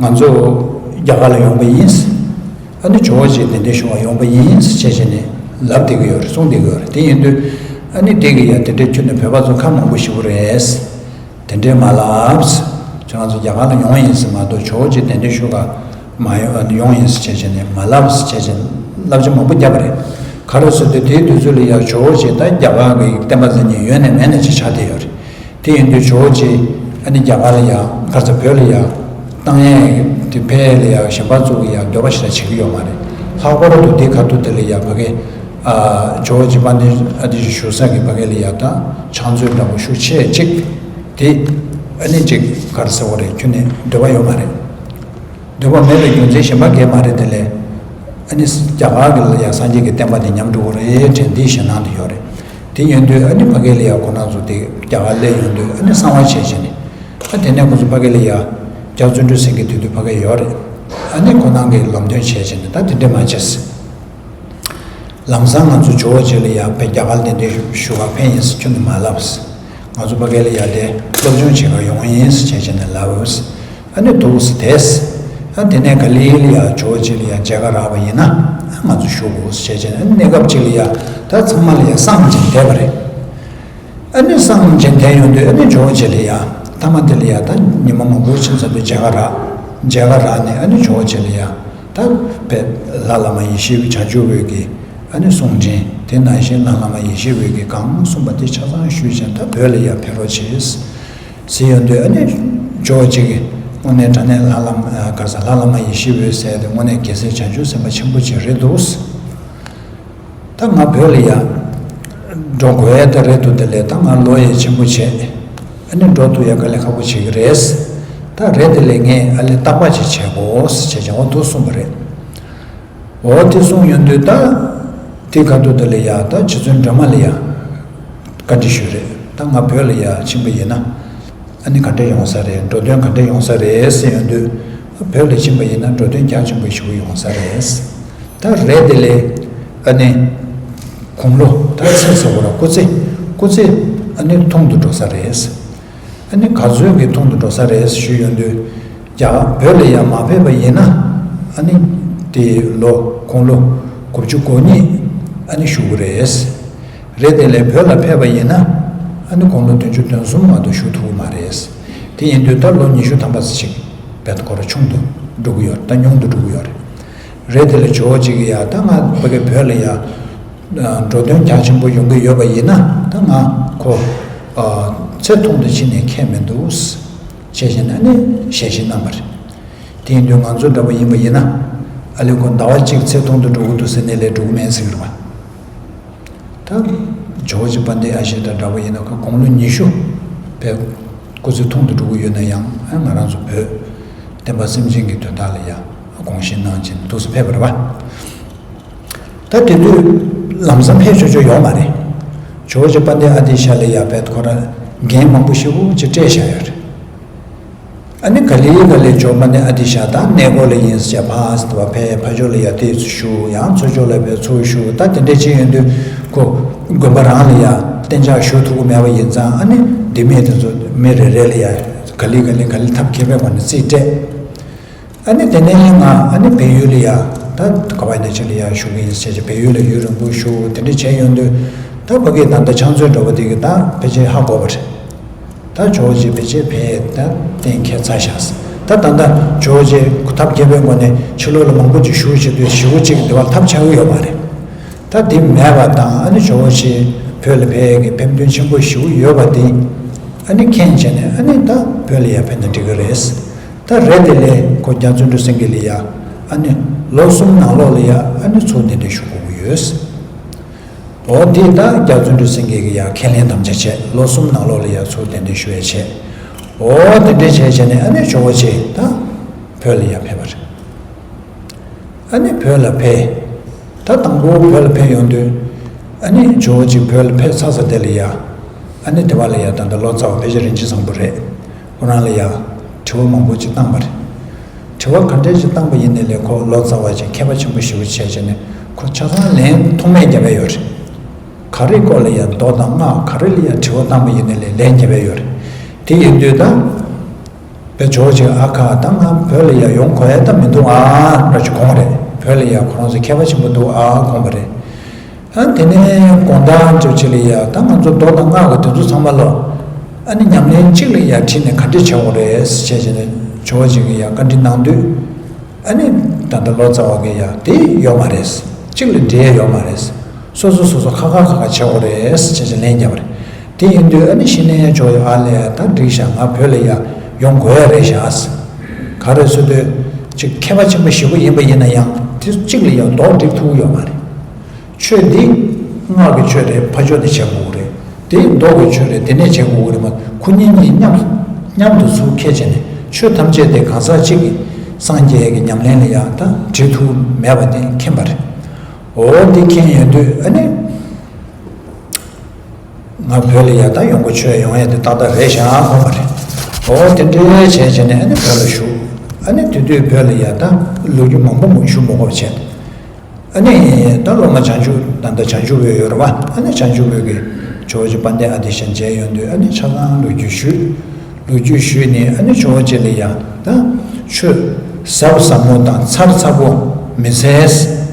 ང་ཚོ་རྒྱ་གར་ལ་ཡོང་བ་ཡིན། ཨ་ནི་ཇོ་བོ་རྗེ་གདན་འདྲེན་ཞུ་བར་ཡོང་བ་ཡིན་ཟེར་བྱས་བྱས་ནས་ལབ་བསྡད་ཀྱི་ཡོད་རེད། གསུངས་བསྡད་ཀྱི་ཡོད་རེད། དེ་ཡིན་དུས་ཨ་ནི་དེ་གི་ཡ་དེ་འདྲའི་ཁྱོན་ནས་བོད་པ་ཚོ་ཁ་མང་པོ་ཞེ་པོ་རེད། དེ་འདྲའི་མ་ལབ། ཁྱོད་རང་ཚོ་རྒྱ་གར་ལ་ཡོང་ཡིན་ཟེར་མ་གཏོགས། ཇོ་བོ་རྗེ་གདན་འདྲེན་ཞུ་ག་མ་ཡོང་ཡོང་ཡིན་ཟེར་བྱས་བྱས་ནས་མ་ལབ་ཟེར་བྱས་བྱས་ནས་བསླབ་བྱ་མང་པོ་བརྒྱབ་པ་རེད། ག་རེ་ཟེར་དུས། དེའི་དུས་ཚོད་ལ་ཡ་ཇོ་བོ་རྗེ་ད་རྒྱ་གར་གི་བསྟན་པ་འཛིན་མཁན་ཡོད་ནས་མེད་ནས་ཅིག་ཆགས་བསྡད་ཡོད་རེད། དེ་ཡིན་དུས་ཇོ་བོ་རྗེ་ཨ་ནི་རྒྱ་གར་ལ་ཡ། ག་རེ་ཟེར། བོད་ལ་ཡ་བཏང་ཡས་དེ། ཕར་ལ་ཡ་གཞན་པ་ཚོ་གི་ཡ་འདོད་པ་ཞིག་ལ་བྱེད་ཀྱི་ཡོད་མ་རེད། ལྷག་པར་དུ་དེ་ཁ་ཐུག་དེ་ལ་ཡ་ཕ་གི་ཨ་ཇོ་བོ་རྗེ་དཔལ་ལྡན་ཨ་ཏི་ཤ་བཞུགས་ས་གི་ཕ་གི་ལ་ཡ་ད་ཕྱག་མཛོད་འདྲ་པོ་ཤུགས་ཆེ་ཅིག་དེ་ཨ་ནི་ཅིག་ག་རེ་ཟེར་བ་རེད། ཁྱོན་ནས་འདོད་པ་ཡོད་མ་རེད། འདོད་པ་མེད་པའི་རྒྱུ་མཚན་གཞན་པ་གང་ཡང་མ་རེད། དེ་ལས་ཨ་ནི་རྒྱ་གར་གི་ལ་ཡ་སངས་རྒྱས་ཀྱི་བསྟན་པ་དེ་ཉམས་འགྲོ་གི་རེད་དྲན་དེའི་ཞེད་སྣང་དེ་ཡོད་རེད། དེ་ཡིན་དུས་ཨ་ནི་ཕ་གི་ལ་ཡ་ཁོ་རང་ཚོ་དེ་རྒྱ་གར་སླེབས་ཡོང་དུས་ཨ་ནི་གསང་བ་བྱས་བྱས་ནས། ཨ་དེ་ནས་ཁོ་ཚོ་ཕ་གི་ལ་ཡ་རྒྱ་བརྩོན་འགྲུས་སེང་གེ་དེ་དུས་ཕ་གི་ཡོད་རེད། ཨ་ནི་ཁོ་རང་གིས་ལམ་སྟོན་བྱས་བྱས་ནས། ད་དེ་འདྲས་མ་བྱས། ལམ་སང་ང་ཚོ་ཇོ་བོ་རྗེ་ལ་ཡ་ཕར་རྒྱ་གར་གདན་འདྲེན་ཞུ་ག་ཕེབས་ཡིན་ཟེར་ཁྱོན་ནས་མ་ལབ། ང་ཚོ་ཕ་གི་ལ་ཡ་དེ་སློབ་སྦྱོང་བྱེད་ག་ཡོང་ཡིན་ཟེར་བྱས་བྱས་ནས་ལབ། ཨ་ནི་འདུག་སེ་བསྡད། ཨ་དེ་ནས་ག་ལེ་ལ་ཡ་ཇོ་བོ་རྗེ་ལ་ཡ་མཇལ་ཁ་རག་པ་ཡིན་ན། ཨ་ང་ཚོ་བཞུགས་དགོས་ཟེར་བྱས་བྱས་ནས། ཨ་ནི་གནས་སྐབས་ཅིག་ལ་ཡ་ད་ཚང་མ་ལ་ཡ་སངས་བྱས་བསྡད་པ་རེད། ཨ་ནི་སངས་བྱས་བསྡད་ཡོང་དུས་ཨ་ནི་ཇོ་བོ་རྗེ་ལ་ཡ་མཐའ་མ་དེ་ལ་ཡ་ད་ཉི་མ་མང་པོ་ཕྱིན་ཚར་དུས་མཇལ་ཁ་རག་མཇལ་ཁ་རག་ནས་ཨ་ནི་ཇོ་བོ་རྗེ་ལ་ཡ་ད་དཔེ་ལྷ་བླ་མ་ཡེ་ཤེས་བྱང་ཆུབ་འོད་ཀྱི་ཨ་ནི་གསུང་འཕྲིན། དེ་ནང་བཞིན་ལྷ་བླ་མ་ཡེ་ཤེས་འོད་ཀྱིས་གང་གསུངས་པ་དེ་ཆ་ཚང་ཞུས་བྱས། ད་བོད་ལ་ཡ་ཕེབས་རོགས་བྱེད་ཟེར་ཡོང་དུས། ཨ་ནི་ཇོ་བོ་རྗེ་གིས་དངོས་གནས་དྲང་གནས་ལྷ་བླ་མ་ག་རེ་ཟེར། ལྷ་བླ་མ་ཡེ་ཤེས་འོད་ཟེར་དེ་དངོས་གནས་རྒྱལ་སྲས་བྱང་ཆུབ་སེམས་དཔའ་ཆེན་པོ་ཅིག་རེད་འདུག་ད་ང་བོད་ལ་ཡ་འགྲོ་དགོས་ཡ་ད་རེད་འདུག་དེ་ལས་ད་ང་ལོ་ཡ་ཆེན་པོ་བྱས། ཨ་ནི་འགྲོ་ཐུབ་ཡ་དཀའ་ལས་ཁག་པོ་བྱེད་ཀྱི་རེད། ད་རེད། དེ་ལས་ངས་ཨ་ལས་རྟག་པར་ཅིག་བྱེད་དགོས་ཟེར་བྱས་བྱས་འོ་འདུག་གསུངས་པ་རེད། འོ་དེ་གསུངས་ཡོང་དུས་ད་དེ་ཁ་ཐུག་དེ་ལ་ཡ་ད་རྗེ་བཙུན་སྒྲོལ་མ་ལ་ཡ་བཀའ་འདྲི་ཞུས་རེད། ད་ང་བོད་ལ་ཡ་ཕྱིན་པ་ཡིན་ན། ཨ་ནི་ག་འདྲ་ཡོང་ས་རེད། འགྲོ་དོན་ག་འདྲ་ཡོང་ས་རེད་ཟེར་ཡོང་དུས། བོད་ལ་ཕྱིན་པ་ཡིན་ན་འགྲོ་དོན་རྒྱ་ཆེན་པོ་ཞིག་ཡོང་ས་རེད། ད་རེད། དེ་ལས་ཨ་ནི་དགུང་ལོ་ད་ཚེ་ཟེར་བ་ར་སྐུ་ཚེ། སྐུ་ཚེ་ཨ་ནི་ཐུང་དུ་འགྲོ་ས་རེད། ཨ་ནི་ག་ཚོད་ཀྱི་ཐུང་དུ་འགྲོ་ས་རེད་ཞུས་ཡོང་དུས། རྒྱ་བོད་ལ་ཡང་མ་ཕེབས་པ་ཡིན་ན། ཨ་ནི་དེ་ལོ་དགུང་ལོ་དགུ་བཅུ་གོ་གཉིས་ཨ་ནི་བཞུགས་ཀྱི་རེད། རེད། དེ་ལས་བོད་ལ་ཕེབས་པ་ཡིན་ན་ཨ་ནི་དགུང་ལོ་བདུན་ཅུ་དོན་གསུམ་མ་གཏོགས་བཞུགས་ཐུབ་ཀྱི་མ་རེད། དེ་ཡིན་དུས་ད་ལོ་ཉི་ཤུ་ཐམ་པ་ཙམ་ཅིག་བེད་ཁོ་ར་ཆུང་དུ་འགྲོ་གི་ཡོད་རེད། ད་ཉུང་དུ་འགྲོ་གི་ཡོད་རེད། རེད། དེ་ལས་ཇོ་བོ་རྗེ་གིས་ཡ་ད་ང་ཕ་གི་བོད་ལ་ཡ་འགྲོ་དོན་རྒྱ་ཆེན་པོ་ཡོང་གི་ཡོད་པ་ཡིན་ན། ད་ང་ཁོ་ཚེ་ཐུང་དུ་ཕྱིན་ནས་ཁྱད་མི་འདུག་ཅེས་བྱས་ནས་ཨ་ནི་ཞལ་བཞེས་གནང་བ་རེད། དེ་ཡིན་དུས་ང་ཚོ་འདྲ་པོ་ཡིན་པ་ཡིན་ན། ཨ་ལས་ཁོ་ཟླ་བ་གཅིག་ཚེ་ཐུང་དུ་འགྲོ་གི་འདུག་ཟེར་ནས་ལས་འགྲོ་གི་མེད་ཟེར་གི་རེད་པ། ད་ཇོ་བོ་རྗེ་དཔལ་ལྡན་ཨ་ཞེ་དང་འདྲ་པོ་ཡིན་ན་ཁོ་དགུང་ལོ་ཉི་ཤུ་བས་སྐུ་ཚེ་ཐུང་དུ་འགྲོ་གི་ཡོད་ན་ཡང་། ཨ་ང་རང་ཚོ་བོད་བསྟན་པ་སེམས་ཅན་གྱི་དོན་དག་ལ་ཡང་དགོངས་བཞེས་གནང་བྱས་ནས་འདུག་སེ་ཕེབས་པ་རེད་པ། ད་དེ་དུས་ལམ་སང་ཕེབས་ཆོག་ཆོག་ཡོད་མ་རེད། ཇོ་བོ་རྗེ་དཔལ་ལྡན་ཨ་ཏི་ཤ་ལ་ཡ་བེད་ཁོ་ར་འགན་མང་པོ་ཞེ་པོ་ཅིག་སྤྲད་བཞག་ཡོད་རེད། ཨ་ནི་ག་ལེ་ག་ལེ་ཇོ་བོ་དཔལ་ལྡན་ཨ་ཏི་ཤ་དང་གནས་སྐོར་ལ་ཡིན་ཟེར་ཕར་ཕར་ཕྱོགས་ལ་ཡ་དེ་ཚོ་བཞུགས། ཡང་ཚུར་ཕྱོགས་ལ་ཕར་ཚུར་བཞུགས། ད་དེ་འདྲ་བྱས་ཡོང་དུས་ཁོ་དགོན་པ་རང་ལ་ཡ་གཏན་འཇགས་བཞུགས་ཐུབ་ཀྱི་མེད་པ་ཡིན་ཙང་། ཨ་ནི་སྡེ་མི་དེ་ཚོ་མི་རེ་རེ་ལ་ཡ་ག་ལེ་ག་ལེ་ག་ལེ་ཐབས་མཁས་པའི་སྒོ་ནས་རྩིས་སྤྲད། ཨ་ནི་དེ་ནས་ང་ཨ་ནི་བལ་ཡུལ་ལ་ཡ་ད་ག་བ་ཡིན་ན་ཅིག་ལ་ཡ་བཞུགས་ཀྱི་ཡིན་ཟེར་བྱས། བལ་ཡུལ་ལ་ཡུན་རིང་པོ་བཞུགས། དེ་འདྲ་བྱས་ཡོང་དུས་ད་ཕ་གི་ད་ལྟ་ཕྱག་མཛོད་འདྲ་པོ་དེ་གི་ད་ཕལ་ཆེར་ཧ་གོ་བ་རེད། ད་ཇོ་བོ་རྗེ་ཕལ་ཆེར་ཕར་ད་གཏན་འཁེལ་ཚར་བཞག་ད་ད་ལྟ་ཇོ་བོ་རྗེ་ཐབས་མཁས་པའི་སྒོ་ནས་ཕྱི་ལོགས་ལ་མང་པོ་ཅིག་བཞུགས་བྱེད་དུས་ཞེ་པོ་ཅིག་འདི་བ་ཐབས་ཆག་གི་ཡོད་མ་རེད། ད་དེ་མེད་པ་དང་། ཨ་ནི་ཇོ་བོ་རྗེ་བོད་ལ་ཕེབས་ཀྱི་ཕེབས་འདུན་ཆེན་པོ་ཞེ་པོ་ཡོད་པ་དེ་ཨ་ནི་མཁྱེན་བྱས་ནས། ཨ་ནི་ད་བོད་ལ་ཡ་ཕེབས་ན་འགྲིག་གི་རེད། ད་རེད། དེ་ལས་ཁོ་རྒྱ་བརྩོན་འགྲུས་སེང་གེ་ལ་ཡ་ཨ་ནི་ལོ་གསུམ་ནང་ལོགས་ལ་ཡ་ཨ་ནི་ཚུར་གདན་འདྲེན་ཞུ་དགོས་ཀྱི་ཡོད། འོ་དེ་ད་རྒྱ་བརྩོན་འགྲུས་སེང་གེ་གི་ཡང་ཁས་ལེན་དམ་བཅའ་བྱས། ལོ་གསུམ་ནང་ལོགས་ལ་ཡང་ཚུར་གདན་འདྲེན་ཞུ་ཡས་བྱས། འོ་དེ་འདྲས་བྱས་བྱས་ནས་ཨ་ནི་ཇོ་བོ་རྗེ་ད་བོད་ལ་ཡང་ཕེབས་པ་རེད། ཨ་ནི་བོད་ལ་ཕེབས། ད་དང་པོ་བོད་ལ་ཕེབས་ཡོང་དུས། ཨ་ནི་ཇོ་བོ་རྗེ་བོད་ལ་ཕེབས་ཚར་ཚར་དེ་ལ་ཡ། ཨ་ནི་དེ་བ་ལ་ཡ་ད་ལྟ་ལོ་ཙཱ་བ་དཔེ་ཆ་རིན་ཆེན་བཟང་པོ་རེད། ཁོ་རང་ལ་ཡ། དྲི་བ་མང་པོ་ཅིག་བཏང་པ་རེད། དྲི་བ་ག་འདྲས་ཅིག་བཏང་པ་ཡིན་ནའི་ལས་ཁོ་ལོ་ཙཱ་བ་ཅིག་མཁས་པ་ཆེན་པོ་ཞེ་པོ་བྱས་བྱས་ནས་ཁོ་ཆ་ཚང་ལན་ཐུང་མེད་བརྒྱབ་པ་ཡོད་རེད། ག་རེ་སྐོར་ལ་ཡ་མདོ་དང་སྔགས་ག་རེ་ལ་ཡ་དྲི་བ་བཏང་པ་ཡིན་ནའི་ལས་ལན་བརྒྱབ་པ་ཡོད་རེད། དེ་ཡིན་དུས་ད། པའི་ཇོ་བོ་རྗེ་ཨ་ཁ་ད་ང་བོད་ལ་ཡ་ཡོང་དགོས་ཡ་ད་མི་འདུག་ཨ་འདྲ་ཅིག་དགོངས་རེད། བོད་ལ་ཡ་ཁོ་རང་ཚོ་མཁས་པ་ཆེན་པོ་འདུག་ཨ་དགོངས་པ་རེད། ཨ་དེ་ནས་དགོང་དག་ཅོ་ཅི་ལ་ཡ་ད་ང་ཚོ་མདོ་དང་སྔགས་ཀྱི་དེ་ཚོ་ཚང་མ་ལོ། ཨ་ནི་ཉམས་ལེན་གཅིག་ལ་ཡ་ཁྲིད་ནས་ག་འདྲས་བྱེད་དགོས་རེད་ཟེར་བྱས་བྱས་ནས་ཇོ་བོ་རྗེ་གི་ཡ་བཀའ་འདྲི་གནང་དུས། ཨ་ནི་ད་ལྟ་ལོ་ཙཱ་བ་གི་ཡ་དེ་ཡོད་མ་རེད། གཅིག་ལ་འབྲེལ་ཡོད་མ་རེད། སོ་སོ་སོ་སོ་ཁ་ཁ་ཁ་ཁ་བྱེད་དགོས་རེད་ཟེར་བྱས་བྱས་ལན་བརྒྱབ་པ་རེད། དེ་ཡིན་དུས་ཨ་ནི་ཤི་ནས་ཇོ་ཡོ་ཨ་ལས་ད་འགྲིག་ཤག་ང་བོད་ལ་ཡ་ཡོང་དགོས་ཡ་རེད་ཤག་ག་རེ་ཟེར་དུས། ཅིག་མཁས་པ་ཆེན་པོ་ཞེ་པོ་ཡིན་པ་ཡིན་ན་ཡང་དེ་གཅིག་ལ་ཡ་མདོག་སྒྲིག་ཐུབ་ཀྱི་ཡོད་མ་རེད། ཆོས་འདི་སྔགས་ཀྱི་ཆོས་རེད། ཕ་ཕྱོགས་དེ་བྱེད་དགོས་ཀྱི་རེད། དེ་མདོ་གི་ཆོས་རེད། དེ་ནས་བྱེད་དགོས་ཀྱི་རེད་མ། ཁོ་གཉིས་གཉིས་མཉམ་མཉམ་དུ་ཚུར་འཁྱེར་བྱས་ནས་ཆོས་ཐམས་ཅད་དེ་གང་ཟག་གཅིག་གི་སངས་རྒྱས་ཀྱི་ཉམས་ལེན་ལ་ཡང་ད་འབྲེལ་ཐུབ་མེད་པ་དེ་མཁྱེན་པ་རེད། འོ་དེ་མཁྱེན་ཡོང་དུས་ཨ་ནི། ང་བོད་ལ་ཡ་ད་ཡོང་གི་ཆོས་ཡོང་ཡ་དེ་ཏག་ཏག་རེད་ཤག་དགོངས་པ་རེད། འོ་དེ་འདྲའི་བྱས་བྱས་ནས་ཨ་ནི་བོད་ལ་བཞུགས། ཨ་ནི་དེ་དུས་བོད་ལ་ཡ་ད་ལོ་རྒྱུས་མང་པོ་མང་ཞུ་མ་དགོས་པ་བྱས། ཨ་ནི་ད་སློབ་མ་བྱང་ཆུབ་ད་ལྟ་བྱང་ཆུབ་འོད་ཡོད་རེད་བ། ཨ་ནི་བྱང་ཆུབ་འོད་ཀྱི་ཇོ་བོ་རྗེ་དཔལ་ལྡན་ཨ་ཏི་ཤ་མཇལ་ཡོང་དུས་ཨ་ནི་ཆ་ཚང་ལོ་རྒྱུས་ཞུས། ལོ་རྒྱུས་ཞུས་ནས་ཨ་ནི་ཇོ་བོ་རྗེ་ལ་ཡ་ད་ཆོས་ཟབ་ཟབ་མོ་དང་མཚར་མཚར་པོ་མི་ཚེ།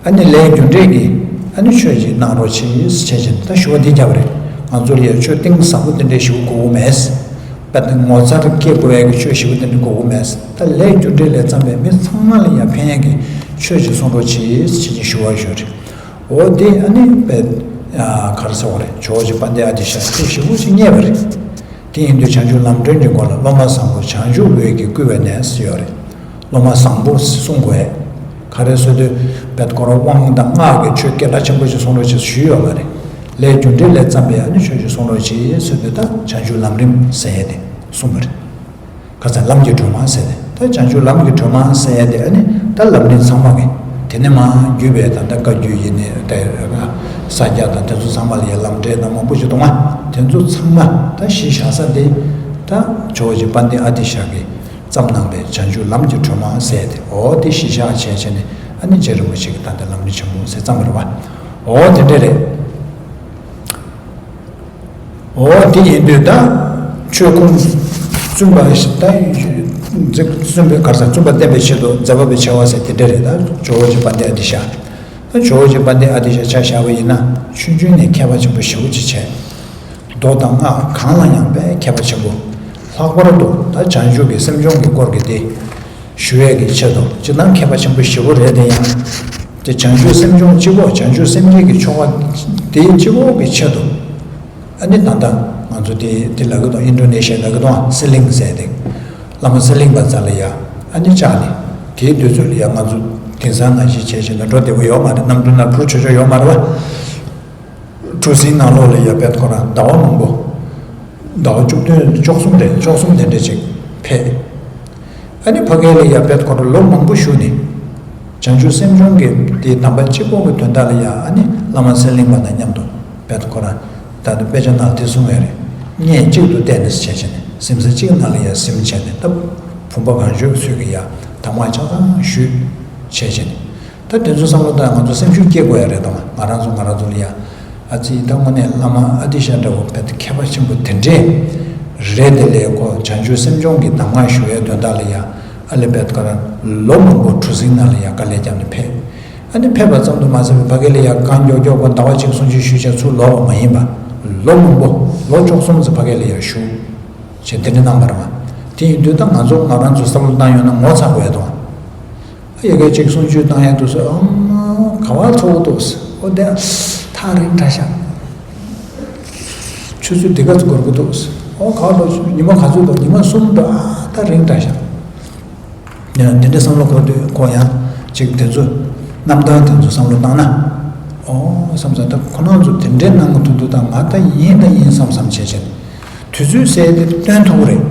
ཨ་ནི་ལས་རྒྱུ་འབྲས་ཀྱི་ཨ་ནི་ཆོས་ཅིག་གནང་རོགས་གྱིས་ཟེར་བྱས་ད་ཞུ་བ་འདི་བརྒྱབ་པ་རེད། ང་ཚོ་ལ་ཡ་ཆོས་གཏིང་ཟབ་པོ་དེ་འདྲའི་ཞུ་དགོས་མེད། དཔེ་ངོ་མཚར་སྐྱེ་དགོས་ཡ་གི་ཆོས་ཞུ་དེ་འདྲ་དགོས་མེད། ད་ལས་རྒྱུ་འབྲས་ལས་བརྩམས་པའི་མི་ཚང་མ་ལ་ཡ་ཕན་ཡ་གི་ཆོས་ཅིག་གསུང་རོགས་གྱིས་ཟེར་བྱས་ཞུ་བ་ཞུ་རེད། འོ་དེ་ཨ་ནི་དཔེ་ག་རེ་ཟེར་བ་རེད། ཇོ་བོ་རྗེ་དཔལ་ལྡན་ཨ་ཏི་ཤ་ཐུགས་ཞེ་པོ་ཅིག་མཉེས་པ་རེད། དེ་ཡིན་དུས་བྱང་ཆུབ་ལམ་སྒྲོན་གྱི་སྐོར་ལ་སློབ་མ་བཟང་པོ་བྱང་ཆུབ་འོད་ཀྱིས་བསྐུལ་བའི་གནས་ཟེར་ཡོད་རེད། སློབ་མ་བཟང་པོ་གསུང་དགོས། ག་རེ་ཟེར་དུས་བེད་ཁོ་རང་དབང་དང་སྔགས་ཀྱི་ཆོས་སྐད་གྲགས་ཆེན་པོ་ཞིག་གསུང་རོགས་ཞེས་ཞུས་ཡོད་མ་རེད། ལས་རྒྱུ་འབྲས་ལས་བརྩམས་པའི་ཨ་ནི་ཆོས་ཅིག་གསུང་རོགས་ཞེས་ཟེར་དུས་ད་བྱང་ཆུབ་ལམ་རིམ་ཟེར་ཡས་དེ་གསུངས་པ་རེད། ཁ་སང་ལམ་གྱི་སྒྲོན་མ་ཟེར་ཏེ་ད་བྱང་ཆུབ་ལམ་གྱི་སྒྲོན་མ་ཟེར་ཡས་དེ་ཨ་ནི་ད་ལམ་རིམ་ཚང་མ་གི་དེ་ནས་མ་བརྒྱུད་པའི་ད་ལྟ་བཀའ་བརྒྱུད་ཡིན་ནའི་ད་ས་སྐྱ་དང་དེ་ཚོ་ཚང་མ་ལ་ཡ་ལམ་འབྲས་དང་མང་པོ་ཞིག་འདུག་ང་། དེ་ཚོ་ཚང་མ་ད་གཞི་བཞག་ས་དེ་ད་ཇོ་བོ་རྗེ་དཔལ་ལྡན་ཨ་ཏི་ཤ་གི་བརྩམས་གནང་པའི་བྱང་ཆུབ་ལམ་གྱི་སྒྲོན་མ་ཟེར་ཏེ་འོ་དེ་གཞི་བཞག་བྱས་བྱས་ནས་ཨ་ནི་རྗེ་རིན་པོ་ཆེ་གི་ད་ལྟ་ལམ་རིམ་ཆེན་མོ་ཟེར་བརྩམས་པ་རེད་བ། འོ་དེ་འདྲ་རེད། འོ་དེ་ཡིན་དུས་ད་ཆོས་ཁུངས་བཙུན་པ་ཞིག་ད་བཙུན་པའི་གར་ས་བཙུན་པ་བསྟན་པའི་ཆེད་དུ་མཛད་པ་པའི་ཆེ་བ་ཟེར་དེ་འདྲ་རེད། ད་ཇོ་བོ་རྗེ་དཔལ་ལྡན་ཨ་ཏི་ཤ་ད་ཇོ་བོ་རྗེ་དཔལ་ལྡན་ཨ་ཏི་ཤ་ཆ་བཞག་པ་ཡིན་ན་ཆུང་ཆུང་ནས་མཁས་པ་ཆེན་པོ་ཞེ་པོ་ཅིག་བྱས། མདོ་དང་སྔགས་གང་ལ་ཡང་དཔེ་མཁས་པ་ཆེན་པོ། ལྷག་པར་དུ་ད་བྱང་ཆུབ་ཀྱི་སེམས་སྦྱོང་གི་སྐོར་གྱི་དེ་ཞུ་ཡས་ཀྱི་ཆེད་དུ་སྤྱིར་བཏང་མཁས་པ་ཆེན་པོ་ཞེ་པོ་རེད་དེ་ཡང་། དེ་བྱང་ཆུབ་སེམས་སྦྱོང་གཅིག་པོ་བྱང་ཆུབ་སེམས་བསྐྱེད་ཀྱི་ཆོ་ག་དེ་གཅིག་པོ་གི་ཆེད་དུ། ཨ་ནི་ད་ལྟ་ང་ཚོ་དེ་དེ་ལབ་ཀྱི་འདུག་ཨིན་ཌོ་ནེ་ཤི་ཡ་ལབ་ཀྱི་འདུག་སི་ལིང་ཟེར་དེ། བླ་མ་སི་ལིང་པ་རྩ་ལ་ཡ་ཨ་ནི་བཅར་ནས་དེའི་དུས་ཚོད་ལ་ཡ་ང་ཚོ་དེང་སང་ནང་བཞིན་བྱས་བྱས་ན་འགྲོ་བདེ་པོ་ཡོད་མ་རེད། གནམ་གྲུ་ནང་འཕུར་ཆོག་ཆོག་ཡོད་མ་རེད་བ། གྲུ་གཟིངས་ནང་ལོགས་ལ་ཡ་བེད་ཁོ་རང་ཟླ་བ་མང་པོ། ཟླ་བ་བཅུ་བདུན་བཅུ་གསུམ་རེད། བཅུ་གསུམ་དེ་འདྲ་ཅིག་ཕེབས། ཨ་ནི་ཕ་གི་ལ་ཡ་བེད་ཁོ་རང་ལོ་མང་པོ་བཞུགས་ནས། བྱང་ཆུབ་སེམས་སྦྱོང་གི་དེ་དམ་པ་གཅིག་པོ་གི་དོན་དག་ལ་ཡ་ཨ་ནི་བླ་མ་སི་ལིང་པ་དང་མཉམ་དུ་བེད་ཁོ་རང་ད་དུང་དཔེ་ཆ་ནང་དེ་གསུངས་ཡོད་རེད། བརྙན་གཅིག་ཏུ་བལྟས་ནས་བྱས་བྱས་ནས་སེམས་ས་གཅིག་ནང་ལ་ཡ་སེམས་བྱས་ནས་སྟབས་བུམ་པ་གང་བྱོས་ཚུལ་གྱི་ཡ་དམ་བསྔགས་ཆ་ཚང་ཞུས་བྱས་བྱས་ནས། ད་དེ་ཚོ་བསམ་བློ་བཏང་ང་ཚོ་སེམས་ཤུགས་སྐྱེ་དགོས་ཡ་རེད་དང་ང་རང་ཚོ་ང་རང་ཚོ་ལ་ཡ། ཨ་ཙི་ད་དངོས་གནས་བླ་མ་ཨ་ཏི་ཤ་འདྲ་བོ་བེད་མཁས་པ་ཆེན་པོ་དེ་འདྲས་རེད་དེ་ལས་ཁོ་བྱང་ཆུབ་སེམས་སྦྱོང་གི་གདམས་ངག་ཞུ་བའི་དོན་དག་ལ་ཡ་ཨ་ལེ་བེད་ཁོ་རང་ལོ་མང་པོ་གྲུ་གཟིངས་ནང་ལ་ཡ་དཀའ་ལས་བརྒྱབ་ནས་ཕེབས། ཨ་ནི་ཕེབས་པ་ཙམ་དུ་མ་ཟད་པའི་ཕ་གི་ལ་ཡ་གང་མགྱོགས་མགྱོགས་ཁོ་ཟླ་བ་གཅིག་གསུང་ཆོས་ཞུས་བྱས་ཚུར་ལོག་པ་མ་ཡིན་པ་ལོ་མང་པོ་ལོ་བཅུ་གསུམ་ཙམ་ཕ་གི་ལ་ཡ་བཞུགས་བྱས་དེ་འདྲས་གནང་བ་རེད་བ། དེ་ཡིན་དུས་ད་ང་ཚོ་ང་རང་ཚོ་བསམ་བློ་བཏང་ཡོང་ན་ངོ་ཚ་དགོས་ཡ་དང་། ཡ་གི་གཅིག་གསུང་ཆོས་བཏང་ཡ་འདུག་ཟེར། ཨང་ག་བ་ཚོགས་འདུག་ཟེར། ཨོ་དེ་ཐག་རིང་དྲགས་ཤག་ཆུ་ཚོད་འདི་ག་ཚོད་འགོར་གི་འདུག་ཟེར། ཨོ་ག་བ་ལོ་ཉི་མ་ག་ཚོད་འདུག་ཉི་མ་གསུམ་འདུག་ཨ་ད་རིང་དྲགས་ཤག་ཡང་དེ་འདྲ་བསམ་བློ་འཁོར་དུས་ཁོ་ཡང་གཅིག་དེ་ཚོ་རྣམ་ཐར་དེ་ཚོ་བསམ་བློ་བཏང་ན། ཨོ་བསམ་ས། ད་ཁོ་རང་ཚོ་དེ་འདྲའི་གནང་གི་འདུག་འདུག་ད་ང་ད་ཡིན་ད་ཡིན་བསམ་བསམ་བྱས་བྱས། དུས་ཚོད་ཟེར་དེ་སྟོན་ཐུབ་ཀྱི་རེད།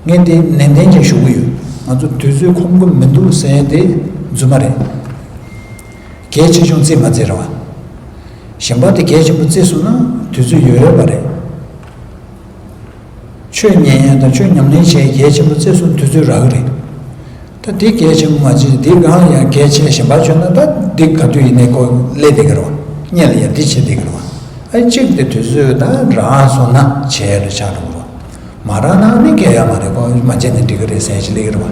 ངས་འདི་ནན་ཏན་ཅིག་ཞུ་གི་ཡོད། ང་ཚོ་དུས་ཚོད་ཁོམ་གི་མི་འདུག་ཟེར་དེ་རྫུན་མ་རེད། གལ་ཆེ་ཆུང་བརྩི་མ་བརྩི་རེད་བ། གཞན་པ་དེ་གལ་ཆེན་པོ་བརྩི་སོང་ན་དུས་ཚོད་ཡོད་ཡོད་པ་རེད། ཆོས་ཉན་ཡ་དང་ཆོས་ཉམས་ལེན་བྱེད་ཡ་གལ་ཆེན་པོ་བརྩི་སོང་དུས་ཚོད་རག་གི་རེད། ད་འདི་གལ་ཆེན་པོ་མ་བརྩིས་འདི་སྒང་ལ་ཡང་གལ་ཆེ་གཞན་པ་བྱུང་ན་ད་འདི་ག་དུས་ཡིན་ནའི་ཁོ་སླེབས་བསྡད་ཀྱི་རེད་བ། སྔོན་ལ་ཡང་འདི་བྱེད་བསྡད་ཀྱི་རེད་བ། ཨ་གཅིག་དེ་དུས་ཚོད་ད་རག་སོང་ན་བྱེད་ཡ་ལ་ཆགས་འགྲོ་གི་རེད་བ། མ་རག་ན་ནི་གལ་ཡོད་མ་རེད། ཁོ་མ་བྱས་ནས་འགྲིག་གི་རེད་ཟེར་ཞིག་སླེབས་ཀྱི་རེད་བ།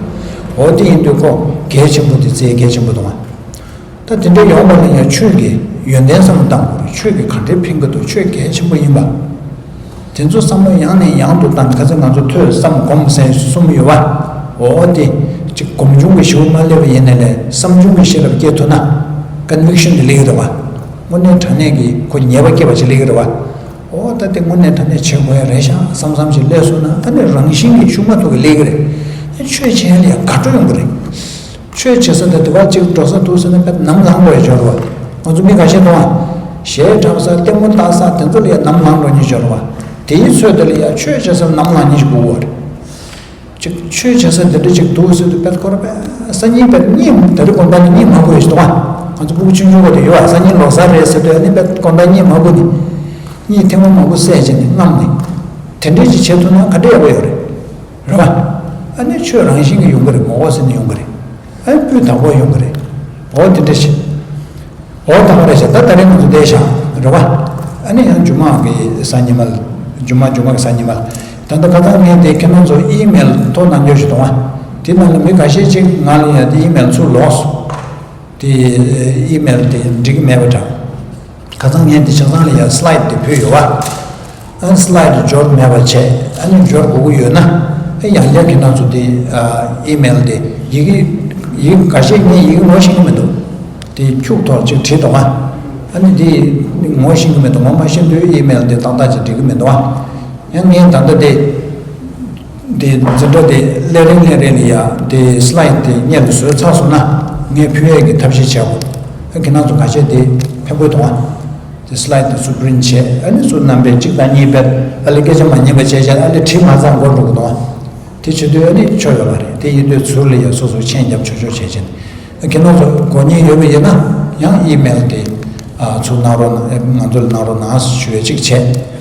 འོ་དེ་ཡིན་དུས་ཁོ་གལ་ཆེན་པོ་དེ་བརྩི་ཡ་གལ་ཆེན་པོ་འདུག་བ། ད་དེ་འདྲ་ཡོང་བ་ལ་ཡང་ཆོས་ཀྱི་ཡོན་ཏན་བསམ་བློ་བཏང་དགོས་རེད། ཆོས་ཀྱི་ག་འདྲའི་ཕན་གྱི་འདུག་ཆོས་གལ་ཆེན་པོ་ཡིན་པ། དེ་ཚོ་བསམ་བློ་ཡང་ནས་ཡང་དུ་བཏང་། ཁ་སང་ང་ཚོ་ཐོས་བསམ་སྒོམ་ཟེར་གསུམ་ཡོད་བ། འོ་དེ་གཅིག་སྒོམ་བྱུང་གི་ཞུ་མ་སླེབས་པ་ཡིན་ན་ལས་བསམ་བྱུང་གི་ཤེས་རབ་སྐྱེ་ཐུབ་ན་ཀོན་ཝིག་ཤན་དེ་སླེབས་ཀྱི་རེད་བ། དངོས་གནས་དྲང་གནས་ཀྱི་ཁོ་ཉེས་པ་སྐྱེས་པ་ཅིག་སླེབས་ཀྱི་རེད་བ། འོ་ད་དེ་དངོས་གནས་དྲང་གནས་བྱེད་དགོས་ཡ་རེད་ཤག་བསམ་བསམ་ཞིག་སླེབས་སོང་ན་ཨ་ནི་རང་བཞིན་གྱིས་ཤུགས་མ་ཐུག་གི་སླེབས་ཀྱི་རེད། ཆོས་བྱེད་ཡ་ལ་ཡང་དགའ་སྤྲོ་ཡོང་གི་རེད། ཆོས་བྱེད་ས་དང་དེ་བ་གཅིག་འགྲོ་ས་འདུག་ཟེར་ན་དཔེ་ནམ་ལངས་དགོས་ཡ་འབྱོར་བ། ང་ཚོ་མི་ཁ་ཤས་མཐོང་བ། གཞས་འཁྲབ་ས་ལྟད་མོ་ལྟ་ས་དེ་ཚོ་ལ་ཡང་ནམ་ལངས་འགྲོ་ཉེན་འབྱོར་བ། དེའི་ཚོད་དེ་ལ་ཡང་ཆོས་བྱེད་ས་ནམ་ལངས་ཉེན་ཞིག་དགོས་བ་རེད། གཅིག་ཆོས་བྱེད་ས་འདི་འདྲ་གཅིག་འདུག་ཟེར་དུས་དཔེ་ཁོ་ར་དཔེ་སང་ཉིན་དཔེ་གཉིད་ད་རེས་དགོང་དག་ནི་གཉིད་མ་དགོས་ཡ་ཞིག་འདུག་བ། ང་ཚོ་ཕྲུ་གུ་ཆུང་ཆུང་བ་དེ་ཡོད་བ། སང་ཉིན་ལོ་གསར་རེད་ཟེར་དུས་ཨ་ནི་དཔེ་དགོང་དག་གཉིད་མ་དགོས་ནི། གཉིད་ཐེངས་མ་མང་པོ་སད་བྱས་ནས་རྔམ་ནས། དེ་འདྲས་ཅིག་བྱེད་ཐུབ་ན་ག་འདྲས་ཡག་པོ་ཡོད་རེད། རེད་བ། ཨ་ནི་ཆོས་རང་བཞིན་གྱིས་ཡོང་གི་རེད། ངོ་ལྐོག་ཟེར་ནས་ཡོང་གི་རེད། ཨ་ནི་སྤུས་དག་པོ་ཡོང་གི་རེད། འོ་དེ་འདྲ་ཞིག་འོ་ད་ག་རེ་བྱས། ད་ད་རེས་ང་ཚོ་བསྡད་བཞག་རེད་བ། ཨ་ནི་ཡང་མཇུག་མ་གི་གཟའ་ཉི་མ་ལ། མཇུག་མ་མཇུག་མ་གི་གཟའ་ཉི་མ་ལ། ད་ལྟ་ཁ་སང་ངས་དེ་ཁྱེད་རང་ཚོ་ཨི་མེལ་ཐོག་ནང་འབྱོར་ཞིག་གཏོང་བ། དེ་ནང་ལ་མི་ཁ་ཤས་ཅིག་ང་ལ་ཡང་དེ་ཨི་མེལ་ཚུར་ལོག་སོང་། དེ་ཨི་མེལ་དེ་འགྲིག་གི་མེད་པ་འདྲ། ཁ་སང་ངས་འདི་ཆ་ཚང་ལ་ཡང་སི་ལའེ་ཌི་དེ་ཕུལ་ཡོད་བ། ཨ་སི་ལའེ་ཌི་འབྱོར་མེད་པ་བྱས། ཨ་ནི་འབྱོར་དགོས་ཀྱི་ཡོད་ན། ཨ་ཡང་བསྐྱར་ཁྱེད་རང་ཚོ་དེ་ཨ་ཨི་མེལ་དེ་ཡི་གེ་ཡི་གེ་འགའ་ཤས་ངས་ཡི་གེ་ངོ་ཤེས་ཀྱི་མི་འདུག་དེ་ཁྱུག་ཐོག་ཅིག་བྲིས་འདུག་ཨ། ཨ་ནི་དེ་ངོ་ཤེས་ཀྱི་མི་འདུག་ངོ་མ་ཤེས་དུས་ཨི་མེལ་དེ་ཏག་ཏག་ཅིག་འགྲིག་གི་མི་འདུག་ཨ། ཡང་ངས་ད་ལྟ་དེ། དེ་འཛིན་གྲྭ་དེ་སླེབས་རིང་སླེབས་རིང་ལ་ཡ་དེ་སི་ལའེ་ཌི་དེ་སྔོན་ལ་བཟོས་ཚར་སོང་ན་ངས་ཕུལ་ཡས་ཀྱི་ཐབས་ཤེས་བྱ་དགོས། ཨ་ཁྱེད་རང་ཚོ་ཁ་ཤས་དེ་ཕན་པོ་གཏོང་བ། དེ་སི་ལའེ་ཌི་དེ་ཚུར་པི་རིན་ཊི་བྱས། ཨ་ནི་ཚུར་རྣམ་པ་གཅིག་དང་གཉིས་བེད། ཨ་ལས་སྐད་ཆ་མ་ཉན་པ་བྱས་བྱས། ཨ་ལས་བྲིས་མ་ཚར་འགོར་འགྲོ་གི་འདུག་དེ་བྱེད་དུས་ཨ་ནི་ཆོ་ཡོད་མ་རེད། དེ་ཡིན་དུས་ཚུར་ལ་ཡ་སོ་སོ་མཆན་རྒྱབ་ཆོག་ཆོག་བྱས་བྱས། ཨ་ཁྱེད་རང་ཚོ་དགོས་མཁོ་ཡོད་པ་ཡིན་ན་ཡང་ཨི་མེལ་དེ་ཨ་ཚུར་གནང་རོགས་གནང་། ཨ་ང་ཚོ་ལ་གནང་རོགས་གནང་ཞུ་ཡས་གཅིག་བྱས།